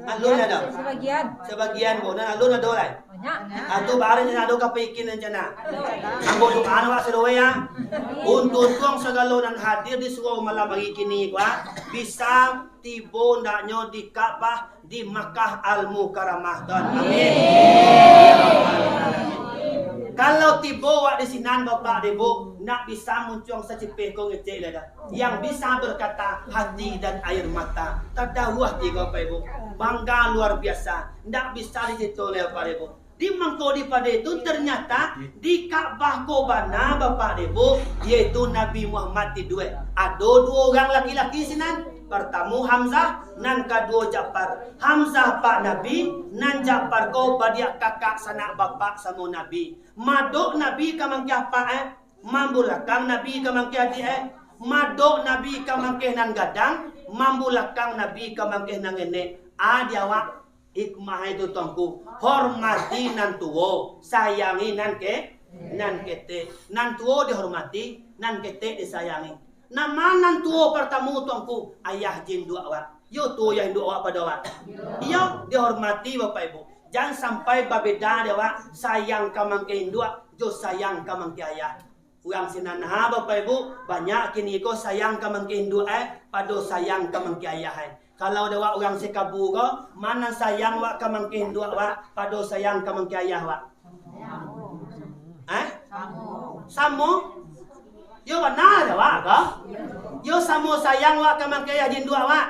Alun ado? Sabagian. Sabagian ko, nan alun ado lai? Banyak. Atu baru nan ado ka paikin rencana. Ambo doakan awak sadonyo, ya. Untuang-untuang sagalo nan hadir di surau malam hari kini ko, bisa tibo andaknyo di Ka'bah di Makkah Al-Mukarramah, Tuan. Amin. Kalau tibo awak di sinan, Bapak Ibu, nak bisa muncuang sacipeh ko ngecek lah dah. Yang bisa berkata hati dan air mata. Tadaruah tigo, Bapak Ibu. Bangga luar biasa. Ndak bisa dicito leh, Bapak Ibu. Di mangko di pado itu, ternyata di Ka'bah ko bana, Bapak Ibu, yaitu Nabi Muhammad tidua. Ado duo urang laki-laki sinan. Partamo Hamzah, nan kaduo Ja'far. Hamzah apak Nabi, nan Ja'far ko badiak kakak sanak bapak samo Nabi. Madok Nabi ka mangkeh apak e, mambulakang Nabi ka mangkeh adiak e. Madok Nabi ka mangkeh nan gadang, mambulakang Nabi ka mangkeh nan ngenek. A di awak. Hikmah itu, Tuangku, hormati nan tuo, sayangi nan ke-, nan ketek. Nan tuo dihormati, nan ketek disayangi. Nan ma nan tuo partamo, Tuangku? Ayah jo induak awak. Iyo tuo ayah induak awak pado awak? Iyo, dihormati, Bapak Ibu. Jan sampai babeda dek awak, sayang ka mangkeh induak, jo sayang ka mangkeh ayah. Urang sinan ha, Bapak Ibu, banyak kini ko sayang ka mangkeh induak e, pado sayang ka mangkeh ayah e. Kalau dek awak urang Sikabu ko, ma nan sayang awak ka mangkeh induak awak, pado sayang ka mangkeh ayah awak? Eh? Samo. Yo bana dek awak ko? Yo samo sayang awak ka mangkeh ayah jo induak awak?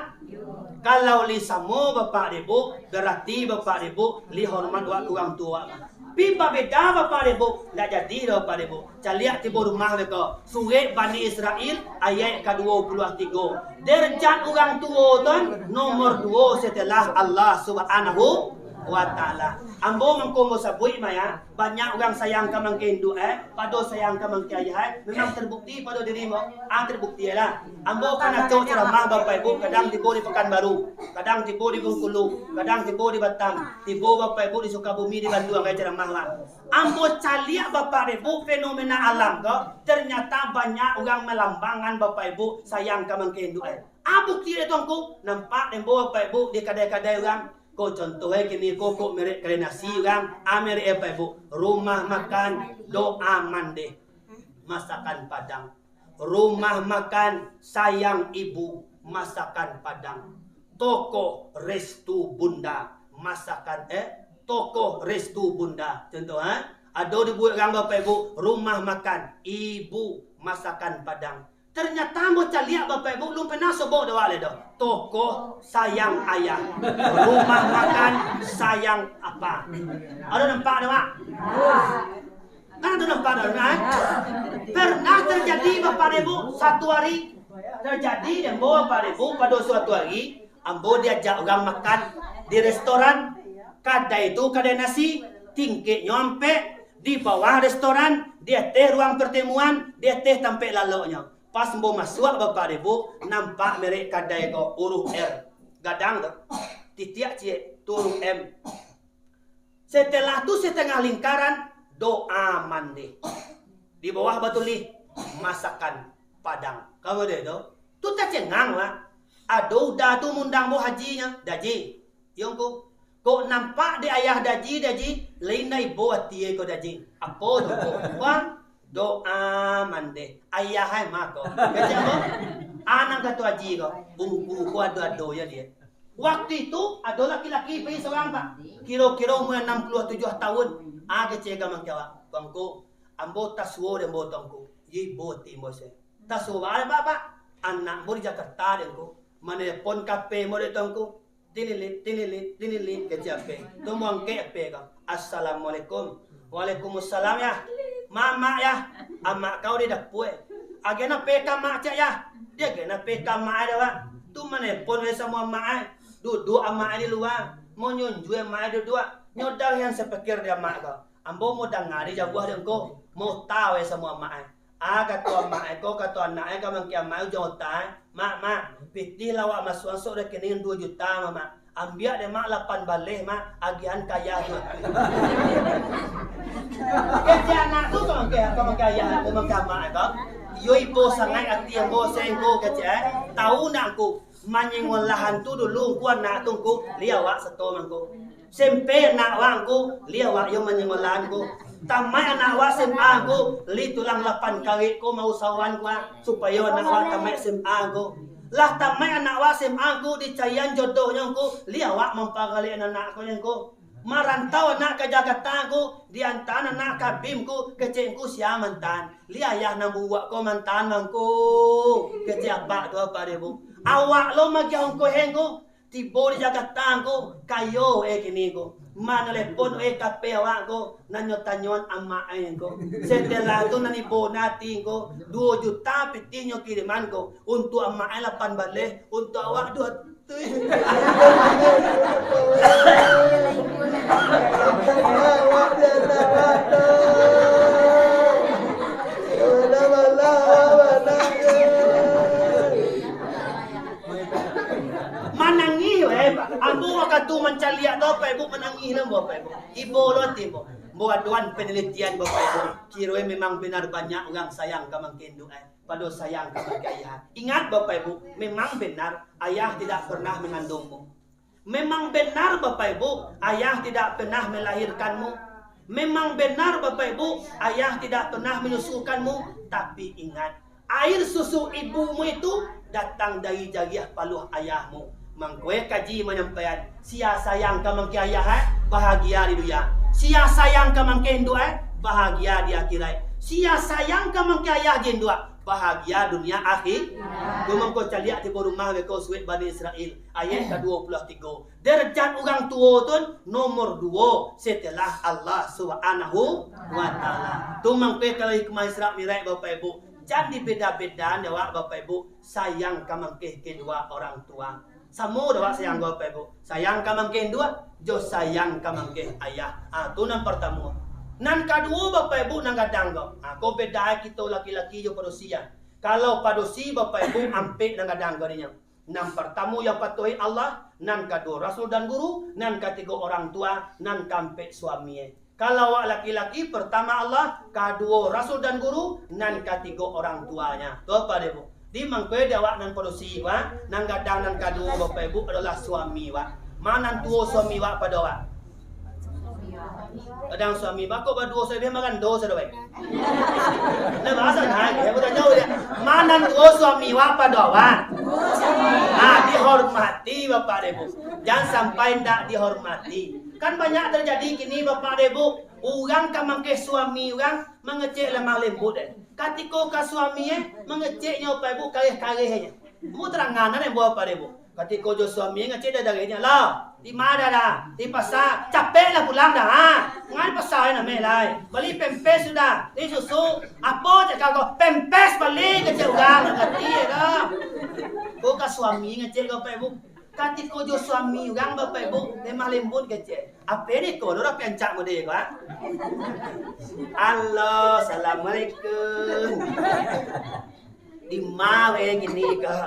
Kalau lai samo, Bapak Ibu, berarti, Bapak Ibu, lai hormat awak ka urang tuo awak. Pi babeda, Bapak Ibu, ndak jadi doh, Bapak Ibu. Caliak tibo rumah beko, surek Bani Israel, ayaik ka duo puluah tigo. Derajat urang tuo tu nomor duo setelah Allah Subhanahu. wa Ta'ala. Ambo mangko ambo sabuik mah, ya, banyak urang sayang ka mangko induak, eh, pado sayang ka mangko ayah, eh, memang terbukti pado diri ambo. Ah, terbukti lah. Ambo kan acok ceramah, Bapak Ibu, kadang tibo di Pekanbaru, kadang tibo di Bengkulu, kadang tibo di Batam, tibo Bapak Ibu di Sukabumi, di Bandung, angkai ceramah, Bang. Ambo caliak, Bapak Ibu, fenomena alam ko, ternyata banyak urang malambangkan, Bapak Ibu, sayang ka mangko induak, eh. Ah, bukti dek tu, Angku, nampak dek ambo, Bapak Ibu, di kadai-kadai urang. Ko contoh, eh, kini ko, ko merek kadai nasi urang, ah, merek, eh, Bapak Ibu, Rumah Makan Doa Mandeh, masakan Padang. Rumah Makan Sayang Ibu, masakan Padang. Toko Restu Bunda, masakan, eh, Toko Restu Bunda. Contoh, eh, ado dibuek urang, Bapak Ibu, Rumah Makan Ibu, masakan Padang. Ternyata ambo caliak, Bapak Ibu, lun pernah sobok dek awak lai doh. Toko Sayang Ayah, Rumah Makan Sayang Apa. Ado nampak dek awak? Kan ado nampak dek awak, eh? Pernah terjadi, Bapak Ibu, satu hari terjadi dek ambo, Bapak Ibu, pado suatu hari ambo diajak urang makan di restoran. Kadai tu kadai nasi, tingkeknyo ampek, di bawah restoran, di ateh ruang pertemuan, di ateh tampek laloknyo. Pas ambo masuak, Bapak Ibu, nampak merek kadai ko, huruf R. Gadang tu. Titiak ciek, tu huruf M. Setelah tu, setengah lingkaran, Doa Mandeh. Di bawah batulih, Masakan Padang. Ka mode tu? Tu tacengang, Mak. Ado uda tu mundang ambo hajinyo, Daji. Iyo, Ngku. Kok nampak dek ayah Daji, Daji, lain dari bo ati ko, Daji. Apo tu, Ngku? Wah, Doa Mandeh. Ayah ai mah ko. Kecek ambo, anang kato Haji ko. Ungku ko ado-ado ja dia. Waktu itu, ado laki-laki pai surang, Pak. Kiro-kiro umua anam puluah tujuah tahun. Ah, kecek ka mangko awak. Tuangku, ambo tasuo dek ambo, Tuangku. Iyo, ibo ati ambo se. Tasuo baa, Pak, Pak? Anak ambo di Jakarta dek, Ngku. Manelepon ka ape ambo dek, Tuangku. Tinilit, tinilit, tinilit, kecek ape. Tu ambo angkek ape ko. Assalamualaikum. Waalaikumsalam, Yah. Mamak, Yah. Amak kau di dapua. Agiah ape ka amak ciek, Yah? Diagiah ape ka amak ai dek awak? Tu manelepon se samo amak ai. Duduak amak ai di lua. Manyunjuang amak ai duduak. Nyo dah nan sapikir dek amak ko. Ambo mau danga di jauah dek, Ngku. Mau tahu se samo amak ai. Ah, kato amak ai ko, kato anak ai ka mangko amak ai, ujuang uta ai. Mak, Mak, pitih lah awak masuakan sok rekening duo juta, Mak, Mak. Ambiak dek Mak lapan baleh, Mak, agiahan ka ayah tu. Kecek anak tu ka mangko, ka mangko ayah, ka mangko amak ai ko. Iyo, ibo sangaik ati ambo se, Ngku, kecek ai. Tahu ndak, Ngku? Manyingok lahan tu dulu, Ngku, anak tu, Ngku, lai awak sato mangko. Sampai anak awak, Ngku, lai awak yo manyingok lahan, Ngku. Tamaik anak awak S M A, Ngku, lai tulang lapan karek ko mausahoan, Ngku, ah, supayo anak awak tamaik S M A, Ngku. Lah tamaik anak awak S M A, Ngku, dicarian jodohnyo, Ngku, lai awak mampagalek anak ko, Ngku. Marantau anak ka Jakarta, Ngku, diantaan anak ka BIM, Ngku, kecek Ngku sia mantaan. Lai ayah nan buruak ko mantaan mah, Ngku. Kecek apak tu, apak dek, Bu. Awak lo magiah ongkoh, Ngku. Tibo di Jakarta, Ngku. Kayo, eh, kini, Ngku. Manelepon, eh, ka ape awak, Ngku. Nan nyo tanyoan amak ai, Ngku. Setelah tu nan ibo ati, Ngku. Duo juta pitih nyo kiriman, Ngku. Untuak amak ai lapan baleh, untuak awak duo. Manangih, weh. Ambo wakatu mancaliak tu, Bapak Ibu, manangih lah, Bapak Ibu. Ibo lo ati, Bapak Ibu. Ambo adoan penelitian, Bapak Ibu. Kiro memang benar banyak urang sayang ka mangko induak, eh. Pado sayang ka mangko ayah. Ingat, Bapak Ibu, memang benar ayah tidak pernah mengandungmu. Memang benar, Bapak Ibu, ayah tidak pernah melahirkanmu. Memang benar, Bapak Ibu, ayah tidak pernah menyusukanmu. Tapi ingat, air susu ibumu itu datang dari jariah paluah ayahmu. Mangko eh kaji manyampaian, sia sayang ka mangko ayah, eh, bahagia di dunia. Sia sayang ka mangko induak, eh, bahagia di akhirat. Sia sayang ka mangko ayah jo induak, bahagia dunia akhi-, tu mangko caliak tibo rumah beko suwek Bani Israel, ayat ka duo puluah tigo. Derajat urang tuo tu nomor duo setelah Allah Subhanahu wa Ta'ala. Tu mangko kalau hikmah Isra Mi'raj, Bapak Ibu, jan dibeda-bedaan dek awak, Bapak Ibu, sayang ka mangko kedua orang tua. Samo doh awak sayang ko, Bapak Ibu. Sayang ka mangkeh induak, jo sayang ka mangkeh ayah. Ah, tu nan partamo. Nan kaduo, Bapak Ibu, nan gadang ko. Ah, ko beda kito laki-laki jo padusi, ah. Kalau padusi, Bapak Ibu, ampek nan gadang ko dinyo. Nan partamo, yang patuhi Allah, nan kaduo, Rasul dan Guru, nan katigo, orang tua, nan kaampek, suami, eh. Kalau awak laki-laki, pertama Allah, kaduo Rasul dan Guru, nan katigo orang tuanya. Tu, Bapak Ibu. Di mangko di awak nan padusi, Pak, nan gadang nan kaduo, Bapak Ibu, adalah suami, Pak. Ma nan tuo suami, Pak, pado awak? Gadang suami, Pak, kok baduo suami, makan duo sudah, Pak? Nah, bahasa nah, ya, bukan jauh, ya. Ma nan tuo suami, Pak, pado awak? Ah, dihormati, Bapak Ibu. Jangan sampai ndak dihormati. Kan banyak terjadi kini, Bapak Ibu. Urang ka mangkeh suami urang mangecek lamah lembut, eh. Katiko ka suami, eh, mangeceknyo, Bapak Ibu, kareh-kareh aja. Mu terangan, eh, buah Bapak Ibu. Katiko jo suami ngecek dah dari nya lah. Di mana dah? Di pasar. Capek lah pulang dah, ha. Ngan pasar name lai. Bali pempes sudah. Ni susu. Apo cakap ko? Pempes bali kecek urang. Ngerti ya dah. Ko ka suami ngecek ko, Bapak Ibu. Katiko jo suami urang, Bapak Ibu, lemah lembut kecek. Ape dek ko, lo rapi ancak mode ko, ha? Halo, assalamualaikum. Di ma we kini ko?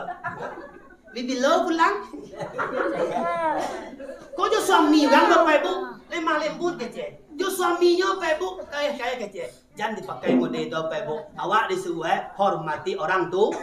Bi bilo pulang? Ko jo suami urang, Bapak Ibu, lemah lembut kecek. Jo suaminyo, Bapak Ibu, kareh-kareh kecek. Jan dipakai mode tu, Bapak Ibu. Awak disuruh, eh, hormati orang tu.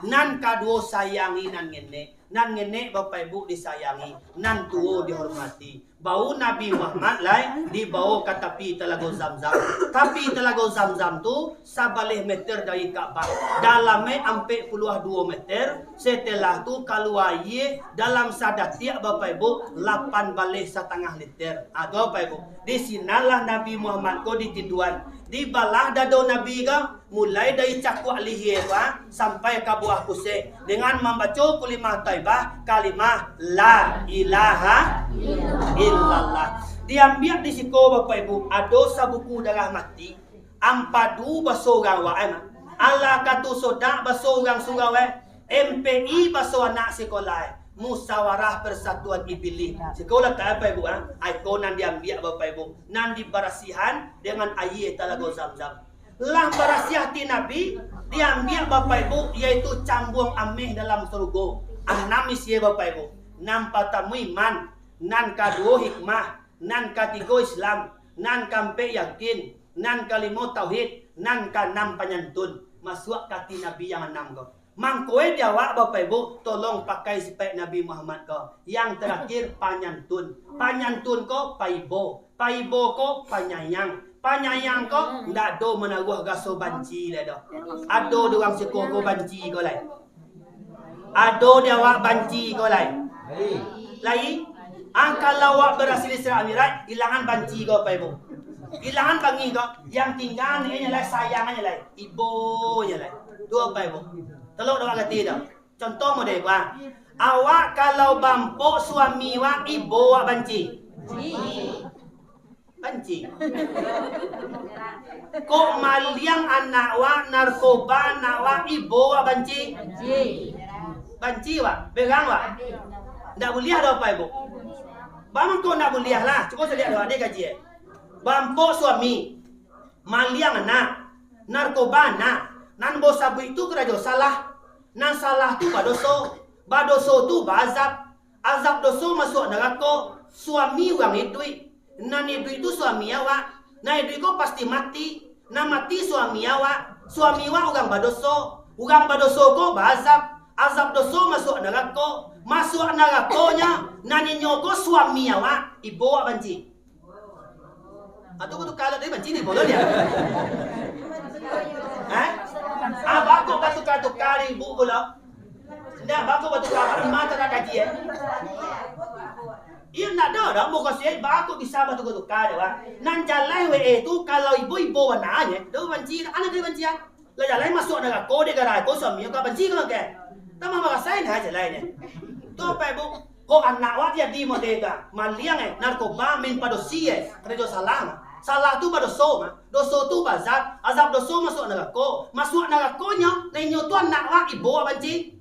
Nan kaduo, sayangi nan ngenek. Nan ngenek, Bapak Ibu, disayangi. Nan tuo dihormati. Bau Nabi Muhammad lai dibawa ka tapi Talago Zamzam. Tapi Talago Zamzam tu sabaleh meter dari Ka'bah. Dalamnyo ampek puluah duo meter. Setelah tu kalua aia dalam sadatiak, Bapak Ibu, lapan baleh satangah liter. Ah, tu, Bapak Ibu. Di sinanlah Nabi Muhammad ko ditiduan. Dibalah dado Nabi ko, mulai dari cakuak lihia ko, ah, sampai ka buah pusek, dengan mambaco kalimah thaibah, kalimah La ilaha illallah. Diambiak di siko, Bapak Ibu, ado sabuku darah mati. Ampadu baso urang wak, eh, mah. Alakatu Sodak baso urang surau, eh. M P I baso anak sikolah, eh. Musawarah Persatuan Ibilih. Siko latak, Bapak Ibu, ah. Ai ko nan diambiak, Bapak Ibu. Nan dibarasiahan dengan aia Talago Zamzam. Lah barasiah ati Nabi, diambiak, Bapak Ibu, yaitu cambuang ameh dalam sarugo. Anam isi, Bapak Ibu. Nan partamo iman, nan kaduo hikmah, nan katigo Islam, nan kaampek yakin, nan kalimo tauhid, nan kaanam panyantun. Masuak ka ati Nabi yang anam ko. Mangko di awak, Bapak Ibu, tolong pakai sipaik Nabi Muhammad ko. Yang terakhir, panyantun. Panyantun ko paibo. Paibo ko panyayang. Panyayang ko ndak ado manaruah raso banci lai doh. Ado di urang siko ko banci ko lai? Ado di awak banci ko lai? Lai? Ah, kalau awak barasiah Isra Mi'raj, ilangan banci ko, Bapak Ibu. Ilangan bangih ko, yang tingga nyo lai, sayang nyo lai, ibo nyo lai. Tu, Bapak Ibu. Talok dek awak gati tu. Contoh model ko, ah. Awak kalau baampok suami awak, ibo awak banci? Banci. Kok maliang anak awak, narkoba anak awak, ibo awak banci? Banci. Banci awak, berang awak. Ndak buliah doh, Bapak Ibu. Baa mangko ndak buliah lah. Cubo saliak doh, ade kaji, eh. Baampok suami, maliang anak, narkoba anak, nan ambo sabuik tu karajo salah. Nan salah tu badoso, badoso tu baazab. Azab doso masuak narako, suami urang iduik. Nan iduik tu suami awak, nan iduik ko pasti mati. Nan mati suami awak, suami awak urang badoso. Urang badoso ko baazab, azab doso masuak narako. Masuak narakonyo, nan inyo ko suami awak, ibo awak banci? Atu batuka lah, tapi banci ni boleh dia. Hah? Ah, bako batuka-tuka di ibu pulo. Ndak, bako batuka, mata nak kaji, eh. Iyo, ndak ado doh, bako siap, bako bisa batuka-tuka doh, Wak. Nan jaleh we tu, kalau ibo-ibo bana, eh. Doh banci, anak kali banci, ah. Lah jalai masuak narako, dek gara ko suami ka banci ka mangke. Tambah marasai nah jalai nyo. Tu, Bapak Ibu, kok anak awak jadi model tu, maliang, eh, narkoba, main padusi, eh, karajo salah mah. Salah tu badoso mah. Doso tu baazab, azab doso masuak narako. Masuak narakonyo, lah inyo tu anak awak, ibo awak banci?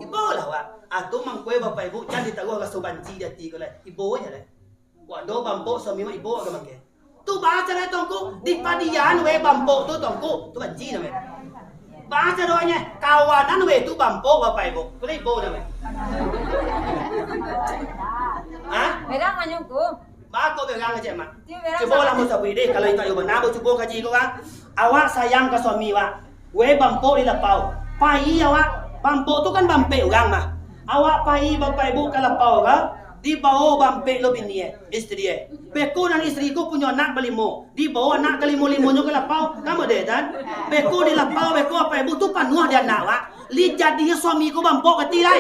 Ibo lah awak. Ah, tu mangko e, Bapak Ibu, jan ditaruah raso banci di ati ko lai. Ibo je lai. Wak do bampok suami wak ibo ka mangke. Tu baco lai Tuangku, di padian we bampok tu Tuangku, tu banci namo e. Baco doanyo, kawanan we tu bampok Bapak Ibu. Tu lah ibo namo e. Ha? Berang anyo ku. Bako berang cek mak. Cubo lah ambo sabuik deh, kalau indak yo bana, ambo cubo kaji ko, ah. Awak sayang ka suami wak. Weh, bampok di lapau. Pai awak, bampok tu kan bampek urang mah. Awak pai Bapak Ibu ka lapau ka, dibawo bampek lo bini e, isteri e. Beko nan isteri ko punyo anak balimo, dibawo anak kalimo-limonyo ka lapau, kan model kan? Beko di lapau, beko Bapak Ibu tu panuah di anak wak. Li jadi suami ko bampok kati lai.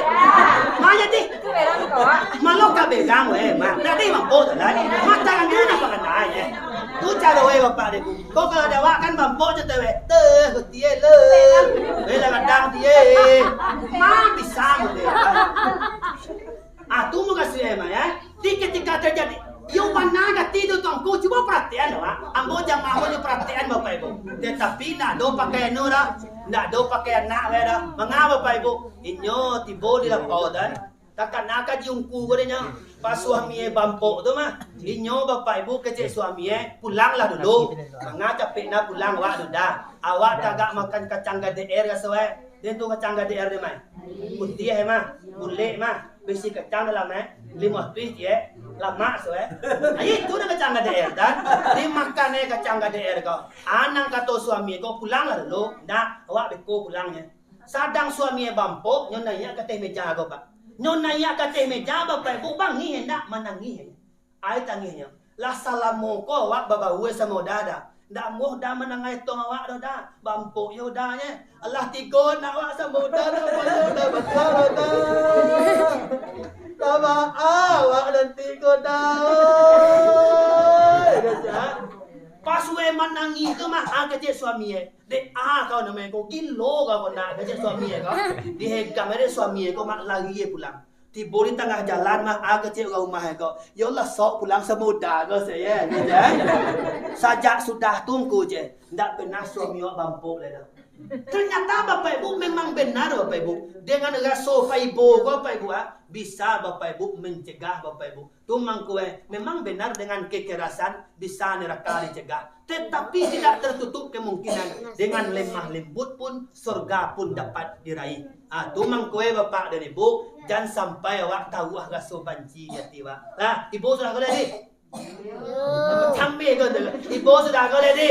Maya ti. Itu berang ko. Malo ka berang weh, mak. Ndak di bampok tu lai. Mata kan dia nak pakai naik, eh. Tu caro weh bapak dek ku. Ko kalau ada awak kan bampok je tu weh. Teh, kati e le. Weh lah kadang ti e. Ma bisa mo deh. Ah, tu mukasuik e, mak, ya. Di ketika terjadi, yo bana kati tu Tuangku, cubo paratian awak. Ambo jamaah ambo nyo paratian Bapak Ibu. Tetapi ndak ado pakai anu dah. Ndak ado pakai anak weh dah. Manga Bapak Ibu? Inyo tibo di lapau tu. Takana ka jiungku ko deh nyo. Pas suami e bampok tu mah. Inyo Bapak Ibu kecek suami e, pulanglah dulu. Manga capek nah pulang awak tu dah. Awak tagak makan kacang G D R raso e. Den tu kacang G D R deh, mai. Putiah e mah, bulek mah, bisi kacang dalam e, limo pih ciek, lamak so e. Ayo itu dah kacang G D R kan. Dimakan e kacang G D R ko. Anang kato suami ko, pulanglah dulu, ndak, awak beko pulangnyo. Sadang suami e bampok, nyo naiak ka ateh meja ko, Pak. Nyo naiak ka ateh meja, Bapak Ibu, bangih e ndak, manangih e. Ai tangihnyo, lah salamo ko awak babaua samo Uda dah. Ndak amuah Uda mandangai tong awak doh dah. Bampok yo Uda nye. Alah tigo anak awak samo Uda dah, apo yo Uda batuah dah. Lah baa awak nanti ko dah. Oi, kecek. Pas weh manangih tu mah, ah, kecek suami e. Dek ah kau namo e ko, gilo kau ko nak, kecek suami e ko. Dihegang e dek suami e ko, mak lari e pulang. Tibo di tangah jalan mah, ah, kecek urang rumah e ko. Yo lah sok pulang samo Uda ko se ye, gitu, eh. Sajak sudah tu ngku je, ndak pernah suami awak bampok lai doh. Ternyata Bapak Ibu memang benar Bapak Ibu. Dengan raso paibo ko Bapak Ibu, ah, bisa Bapak Ibu mencegah Bapak Ibu. Tu mangko e, memang benar dengan kekerasan bisa neraka dicegah. Tetapi tidak tertutup kemungkinan dengan lemah lembut pun surga pun dapat diraih. Ah, tu mangko e Bapak dan Ibu, jan sampai awak taruah raso banci di ati awak. Lah, Ibu sudah ko lai, Di? Sampai ko tu. Ibu sudah ko lai, Di?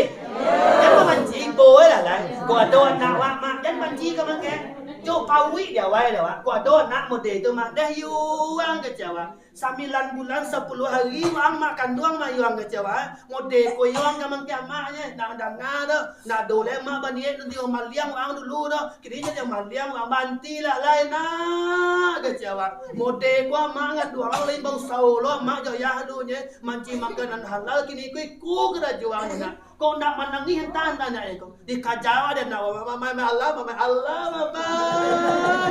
Jan babanci Ibu e lah, lai. Ko ado anak awak, Mak, jan banci ka mangke. Jo pauik di awai lah, Wak. Ko ado anak model tu, Mak. Dah yuang kecek awak. Sambilan bulan sapuluah hari waang mak kanduang mak yuang kecek awak. Model ko yuang ka mangke amak nye. Ndak danga doh. Ndak ado lai mak baniaik nan tio maliang waang dulu doh. Kini jadi maliang waang banti lah lai nak kecek awak. Model ko amak ngaduang lai bausaho lo amak jo ayah dulu nye. Manci makan nan halal kini ko iko karajo waang nak. Kok ndak manangih entah-entah nyo iko. Dikaja dek ndak, mama, mama, Allah, mama, Allah, mama.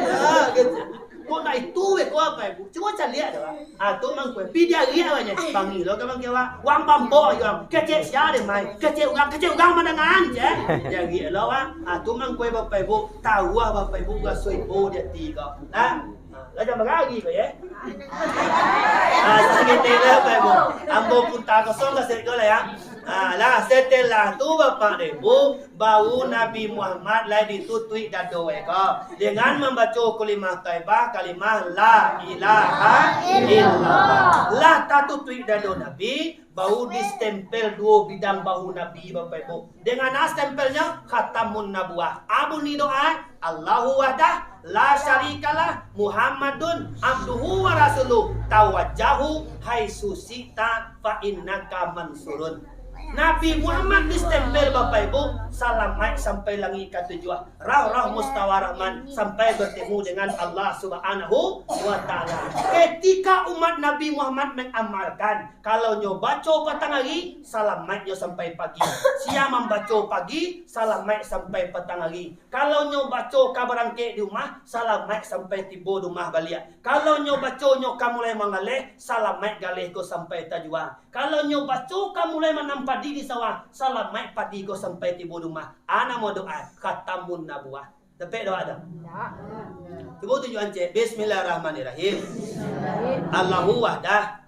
Ya, gitu. Kok ndak itu, weh, ko apo, Ibu? Cubo caliak dek, Wak. Ah, tu mangko. Pi diariak, Wak, nye. Panggil lo ka mangko, Wak. Wang bambo, Wak. Kecek sia dek, mai. Kecek urang, kecek urang mandangan, je. Diariak lo, Wak. Ah, tu mangko, Bapak Ibu. Tahu, ah, Bapak Ibu, raso ibo di ati ko. Nah. Ha, lah jan bagari ko, ye. Ha, saketek lah, Bapak Ibu. Ambo punta kosong kaset ko lah, ya. Ha, lah, setelah tu, Bapak Ibu, baru Nabi Muhammad lai ditutuik dado e ko. Dengan mambaco kalimah thaibah, kalimah la ilaha illallah. Lah tatutuik dado Nabi, baru distempel duo bidang bahu Nabi, Bapak Ibu. Dengan a stempelnyo? Khatamun Nabuwah. A bunyi doa, Allahu wahdah, la syarikalah, Muhammadun abduhu wa rasuluh, tawajjahu haitsu syi'ta fa innaka mansurun. Nabi Muhammad distempel, Bapak Ibu, salamaik sampai langik katujuah. Rauh-rauh mustawa Rahman sampai bertemu dengan Allah Subhanahu wa Ta'ala. Ketika umat Nabi Muhammad mengamalkan, kalau nyo baco patang hari, salamaik nyo sampai pagi. Sia mambaco pagi, salamaik sampai patang hari. Kalau nyo baco ka barangkek di umah, salamaik sampai tibo di umah baliak. Kalau nyo baco nyo ka mulai manggaleh, salamaik galeh ko sampai tajua. Kalau nyo baco ka mulai mananam padi di sawah, salamaik padi ko sampai tibo di umah. A namo doa, khatamun nabuwah. Dapek doa tu? Cubo tunjuakan cek. Bismillahirrahmanirrahim. Allahu wahdah.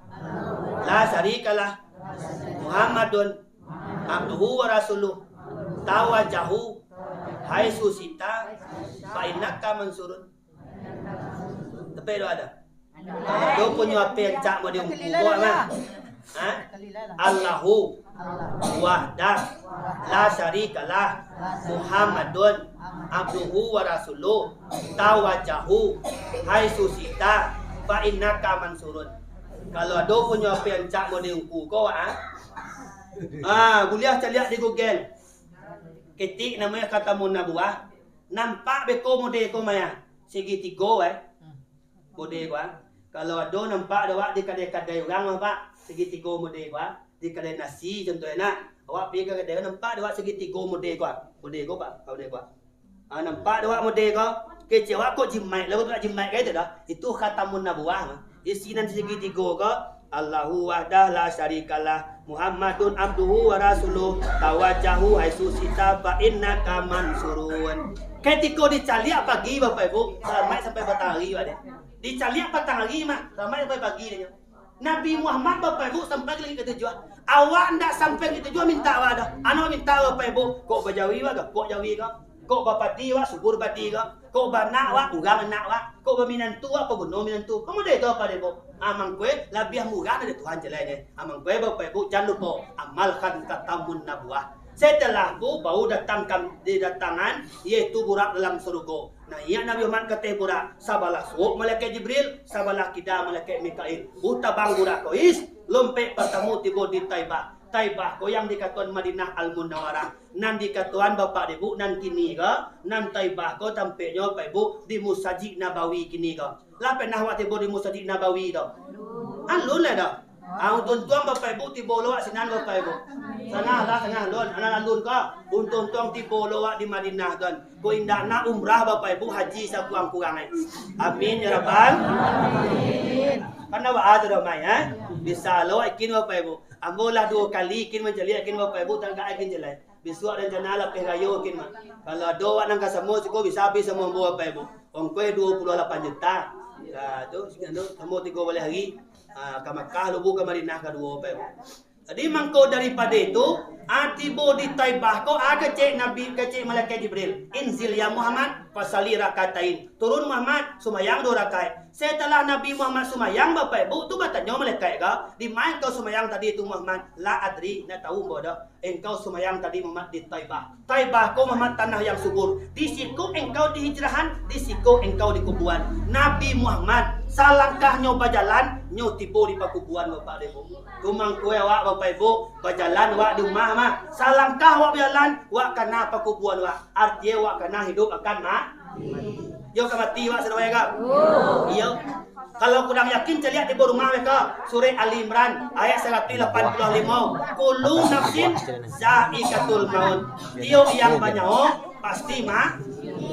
La syarikalah. Muhammadun. Abduhu wa rasuluh. Tawajahu. Haitsu syi'ta. Fa innaka mansurun. Dapek doa tu? Kalau punyo api rancak model ungku ko, mah. Ha? Allahu wahdah la syarikalah, Muhammadun abduhu wa rasuluh, tawajahu haitsu syi'ta fa innaka mansurun. Kalau ado punyo api rancak model ungku ko, ha? Ah, buliah caliak di Google. Ketik namonyo Khatamun Nabuwah. Nampak beko model ko maya. Segi tigo, eh. Model ko, ah. Kalau ado nampak dek awak di kadai-kadai urang, Pak, segi tigo model ko, ah. Di kadai nasi contoh, nak. Awak pai ka kadai, nampak dek awak segi tigo model ko, ah. Model ko, Pak, model ko, ah. Ah, nampak dek awak model ko. Kecek awak kok jimaik, lalu tak jimaik kayak itu dah. Itu Khatamun Nabuwah, mah. Isi nan segi tigo ko, Allahu wahdah la syarikalah, Muhammadun abduhu wa rasuluh, tawajahu haitsu syi'ta fa innaka mansurun. Ketiko dicaliak pagi, Bapak Ibu, salamaik sampai batang ari, Pak, deh. Dicaliak patang ari, mah, salamaik sampai pagi, deh. Nabi Muhammad, Bapak Ibu, sampai ka langik katujuah. Awak ndak sampai ka katujuah mintak awak dah. Anu mintak, Bapak Ibu, kok bajawi, Pak, kok jawi, kok. Kok bapadi wak, subur padi ko. Kok baanak wak, urang anak wak. Kok baminantu wak, paguno minantu. Ka model tu apo dek, Bu? Ah, mangko e, labiah murah dari Tuhan jalai nyo. Ah, mangko e, Bapak Ibu, jan lupo amalkan Khatamun Nabuwah. Setelah tu, baru datang kam-, didatangan, yaitu Burak dalam sarugo. Naiak Nabi Muhammad ka ateh Burak, sabalah suok malaikat Jibril, sabalah kida malaikat Mikail. Utabang Burak ko, is, lompek partamo tibo di Taibah. Taibah ko yang dikatoan Madinah Al-Munawwarah. Nan dikatoan Bapak dek Ibu nan kini ko, nan Taibah ko tampeknyo Bapak Ibu di Musajik Nabawi kini ko. Lah pernah awak tibo di Musajik Nabawi tu? Alun lah dah. Ah, untuang-untuang Bapak Ibu tibo lo awak sinan Bapak Ibu. Sangah lah, sangah alun, anak alun ko. Untuang-untuang tibo lo awak di Madinah tu. Ko indak nak umrah Bapak Ibu haji sakurang-kurang e. Amin ya rabbal. Kan awak ado dah mai, eh? Bisa lo awak ikin Bapak Ibu. Ambo lah duo kali kin mancaliak kin Bapak Ibu, tagak kin jalai. Bisuak rencana lapeh rayo kin, Mak. Kalau ado awak nan ka samo siko, bisa abih samo ambo Bapak Ibu. Ongkoih duo puluah lapan juta. Nah, tu, sakian tu, samo tigo baleh hari. Ah, ka Makkah, lubu ka Madinah kaduo Bapak Ibu. Jadi mangko daripado itu, ah, tibo di Taibah ko, ah, kecek Nabi, kecek malaikat Jibril, "Inzil ya Muhammad, fasalli rakaatain." Turun Muhammad, sumayang duo rakaat. Setelah Nabi Muhammad sumayang, Bapak Ibu, tu batanyo malaikat ko, "Di ma engkau sumayang tadi tu Muhammad?" "La adri," ndak tahu ambo doh. "Engkau sumayang tadi Muhammad di Taibah." Taibah ko Muhammad tanah yang subur. Di siko engkau dihijrahan, di siko engkau dikubuan. Nabi Muhammad salangkahnyo bajalan, nyo tibo di pakubuan Bapak dek Ibu. Tu mangko e awak Bapak Ibu, bajalan awak di rumah mah. Salangkah awak bajalan, awak kana pakubuan awak. Arti e, wak kana hidup akan ma-, iyo ka mati wak sadonyo ko? Iyo. Kalau kurang yakin, caliak tibo rumah wak ko. Surah Ali Imran ayat saratuih lapan puluah limo. "Kullu nafsin zaikatul maut." Tiok yang banyawo pasti ma-,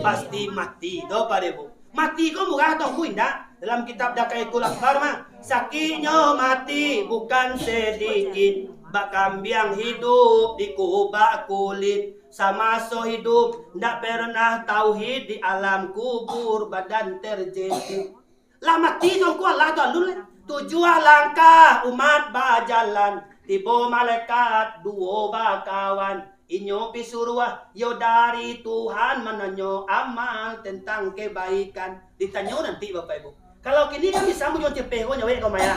pasti mati. Tu Bapak dek Ibu. Mati ko murah atau ku indak? Dalam kitab Daqaiqul Akbar mah, "Sakiknyo mati bukan sadikit, bak kambiang hiduik dikubak kulik. Samaso hiduik ndak pernah tauhid, di alam kubur badan terjepit." Lah mati tu ngku alah tu alun lai. Tujuah langkah umat bajalan, tibo malaikat duo bakawan. Inyo pi suruah, yo dari Tuhan, mananyo amal tentang kebaikan. Ditanyo nanti, Bapak Ibu. Kalau kini kan bisa munyo cepeh ko nyawek ko maya.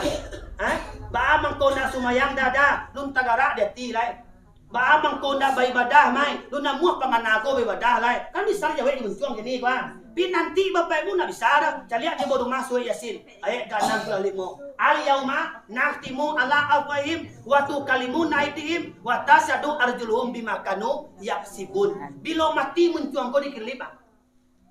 Ha? Baa mangko ndak sumayang dada, lun tagarak di ati lai. Baa mangko ndak baibadah mai, lun namuah pangana ko baibadah lai. Kan bisa nyawek di muncuang kini ko, ha? Pi nanti, Bapak Ibu, ndak bisa dah. Caliak tibo rumah Surah Yasin. Ayat ka anam puluah limo. "Al-yauma nakhtimu ala afwahihim wa tukallimuna aidihim wa tasyhadu arjuluhum bima kanu yaksibun." Bilo mati muncuang ko dikilip, ah.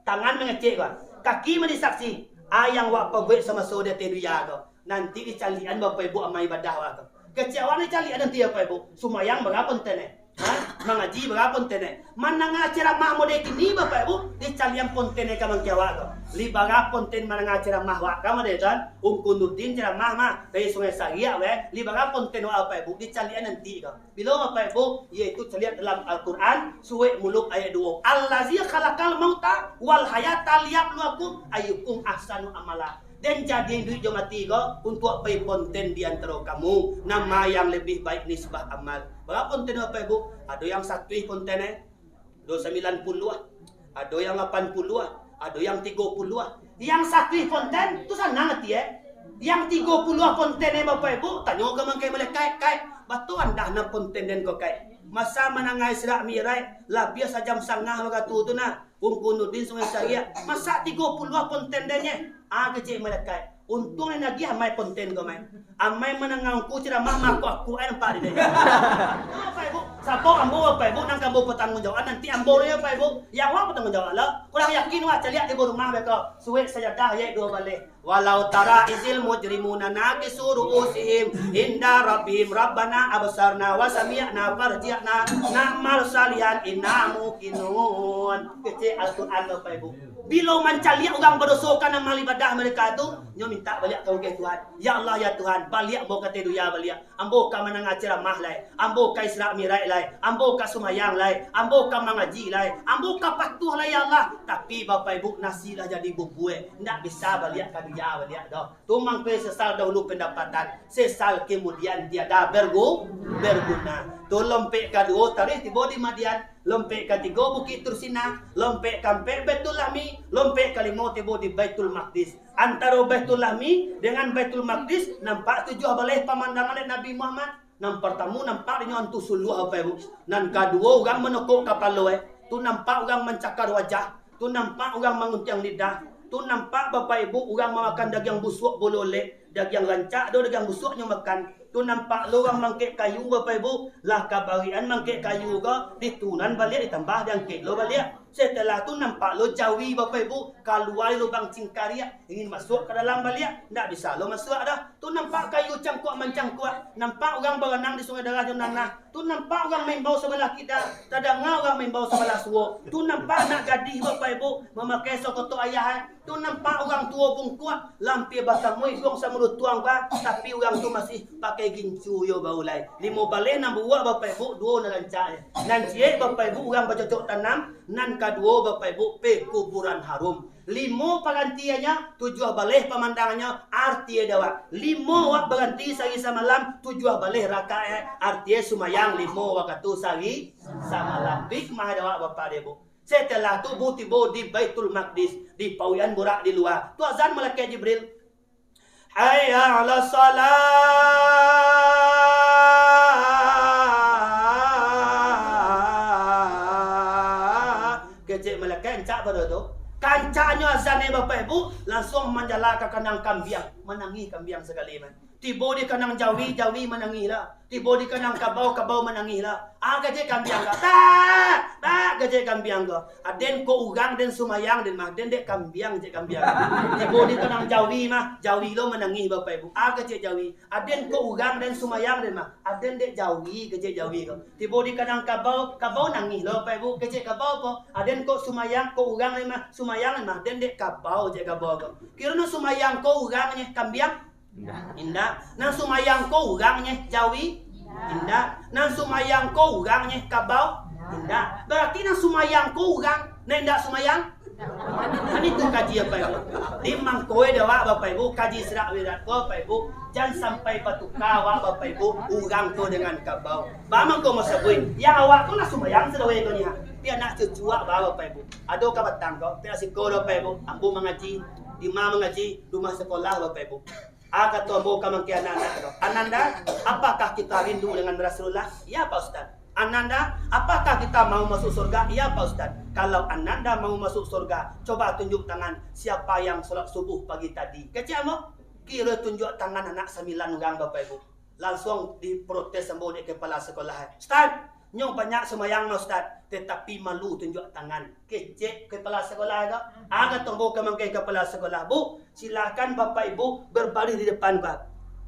Tangan mangecek ko, ah. Kaki mandi saksi. Ah, yang wak pabuek samaso di ateh dunia ko. Nanti dicaliakan Bapak Ibu amal ibadah wak ko. Kecek awak ni caliakan nanti Bapak Ibu. Sumayang bara pantene. Ha? Mangaji bara ponten e. Mandanga ceramah model kini, Bapak Ibu, dicaliak ponten e ka mangke awak ko. Lai bara ponten mandanga ceramah awak ka model tu kan? Ungku Nurdin ceramah mah, dari Sungai Sariak weh. Lai bara ponten awak, Bapak Ibu, dicaliak nanti ko. Bilo, Bapak Ibu, yaitu caliak dalam Al-Quran, Suwek Muluk ayat duo. "Allazi khalaqal mauta wal hayata liyabluwakum ayyukum ahsanu amala." Den jadian iduik jo mati ko untuak bai ponten di antaro kamu, nan ma yang labiah baik nisbah amal. Bara ponten, Bapak Ibu? Ado yang satuih ponten e, ado sambilan puluah, ado yang lapan puluah, ado yang tigo puluah. Yang satuih ponten tu sanang ati e. Yang tigo puluah ponten e, Bapak Ibu, tanyo ka mangkai malaikat, "Kaik, batua ndak nan ponten den ko, Kaik? Masa manangah Isra Mi'raj, labiah sajam sangah wakatu tu nah." Ungku Nurdin Sungai Sariak, "Masak tigo puluah ponten den nyo?" Ah, kecek malaikat. "Untuang nan agiah amai ponten ko, mai. Amai mandanga ungku ceramah, mako aku ai nampak di den." Bapak Ibu, sabab ambo, Bapak Ibu, nan ka ambo batangguang jawab, nanti ambo lo, Bapak Ibu. Yang awak batangguang jawab lah. Kurang yakin awak, caliak tibo rumah beko. Suwek Sajadah ayat duo baleh. "Walau tara izil mujrimuna nakisu ru'usihim inda rabbihim, Rabbana absarna wa sami'na farji'na na'mal salihan inna muqinun." Kecek Al-Quran, Bapak Ibu. Bilo mancaliak urang badoso ka nan amal ibadah mereka tu, nyo mintak baliak ka ungku Tuhan. "Ya Allah, ya Tuhan, baliak ambo ka ateh dunia baliak. Ambo ka mandanga ceramah lai. Ambo ka Isra Mi'raj lai. Ambo ka sumayang lai. Ambo ka mangaji lai. Ambo ka patuah lai, ya Allah. Tapi, Bapak Ibu, nasi lah jadi bubue. Ndak bisa baliak ka dunia baliak doh." Tu mangko sesal dahulu pendapatan, sesal kemudian tiada bergu-, berguna. Tu lompek kaduo taruih tibo di Madian, lompek katigo Bukik Tursina, lompek kaampek Baitul Lahmi, lompek kalimo tibo di Baitul Maqdis. Antaro Baitul Lahmi dengan Baitul Maqdis nampak tujuah baleh pamandangan dek Nabi Muhammad. Nan partamo nampak dinyo antu suluah, Bapak Ibu. Nan kaduo urang manokok kapalo, eh. Tu nampak urang mancakar wajah. Tu nampak urang manguntiang lidah. Tu nampak, Bapak Ibu, urang mamakan dagiang busuak bololek, dagiang rancak do dagiang busuak nyo makan. Tu nampak lo urang mangkek kayu, Bapak Ibu. Lah kabarian mangkek kayu ko, ditunan baliak ditambah diangkek lo baliak. Setelah tu nampak lo jawi, Bapak Ibu, kalua dari lubang cingkariak, ingin masuak ka dalam baliak, ndak bisa lo masuak doh. Tu nampak kayu cangkuak mancangkuak, nampak urang baranang di Sungai Darah jo Nanah. Tu nampak urang maimbau sabalah kida, tadanga urang maimbau sabalah suo. Tu nampak anak gadih, Bapak Ibu, mamakai sakotok ayah, eh. Tu nampak urang tuo bungkuak, lampia batamo iduang samurutuang, bah, tapi urang tu masih pakai gincu yo baulai. Limo baleh nan buruak, Bapak Ibu, duo nan rancak, eh. Nan ciek, Bapak Ibu, urang bacocok tanam, nan kaduo, Bapak Ibu, pekuburan harum. Limo parantiannyo, tujuah baleh pamandangannyo, arti dek awak. Limo awak baranti sahari samalam, tujuah baleh rakaat, arti sumayang limo wakatu sahari samalam. Hikmah dek awak, Bapak dek Ibu. Setelah tu, bu tibo di Baitul Maqdis, di pauian burak di lua. Tu azan malaikat Jibril. Hayya 'alas shalah. Kecek malaikat, rancak pado tu. Rancaknyo azan ni, Bapak Ibu, lansuang manjala ka kandang kambiang. Manangih kambiang sakali, man. Tibo di kandang jawi, jawi manangih lah. Tibo di kandang kabau, kabau manangih lah. Ah, kecek kambiang ko. Tak, tak, kecek kambiang ko. Aden ko urang den sumayang den mah, den dek kambiang, cek kambiang. Tibo di kandang jawi mah, jawi lo manangih, Bapak Ibu. Ah, kecek jawi. Aden ko urang den sumayang den mah, aden dek jawi, kecek jawi ko. Tibo di kandang kabau, kabau nangih lo, Bapak Ibu, kecek kabau ko. Aden ko sumayang, ko urang den mah, sumayang den mah, den dek kabau, cek kabau ko. Kiro nan sumayang ko urang nyo, kambiang? Indak. Indak. Nan sumayang ko urang nyo, jawi? Indak. Nan sumayang ko urang nyo, kabau? Indak. Bararti nan sumayang ko urang, nan indak sumayang? Kan itu kaji, Bapak Ibu. Di mangko dek awak, Bapak Ibu, kaji Isra Mi'raj ko, Bapak Ibu, jan sampai batuka awak, Bapak Ibu, urang tu dengan kabau. Ba mangko masabuik, yang awak tu lah sumayang sadawai ko nyo. Pi anak cucu awak ba, Bapak Ibu. Ado ka batang ko, pi siko, Bapak Ibu. Ambo mangaji, di ma mangaji, rumah sekolah, Bapak Ibu. Ah, kato ambo ka mangke anak-anak tu, "Ananda, apakah kita rindu dengan Rasulullah?" "Ya, Pak Ustaz." "Ananda, apakah kita mau masuk surga?" "Ya, Pak Ustaz." "Kalau Ananda mau masuk surga, coba tunjuk tangan siapa yang sholat subuh pagi tadi." Kecek ambo, kiro tunjuk tangan anak sambilan urang, Bapak Ibu. Lansuang diprotes ambo dek kepala sekolah, "Ustaz, nyo banyak sumayang mah, Ustaz, tetapi malu tunjuk tangan." Kecek kepala sekolah ko. Ah, kato ambo ka mangke kepala sekolah, "Bu, silakan Bapak Ibu berbaris di depan, Pak."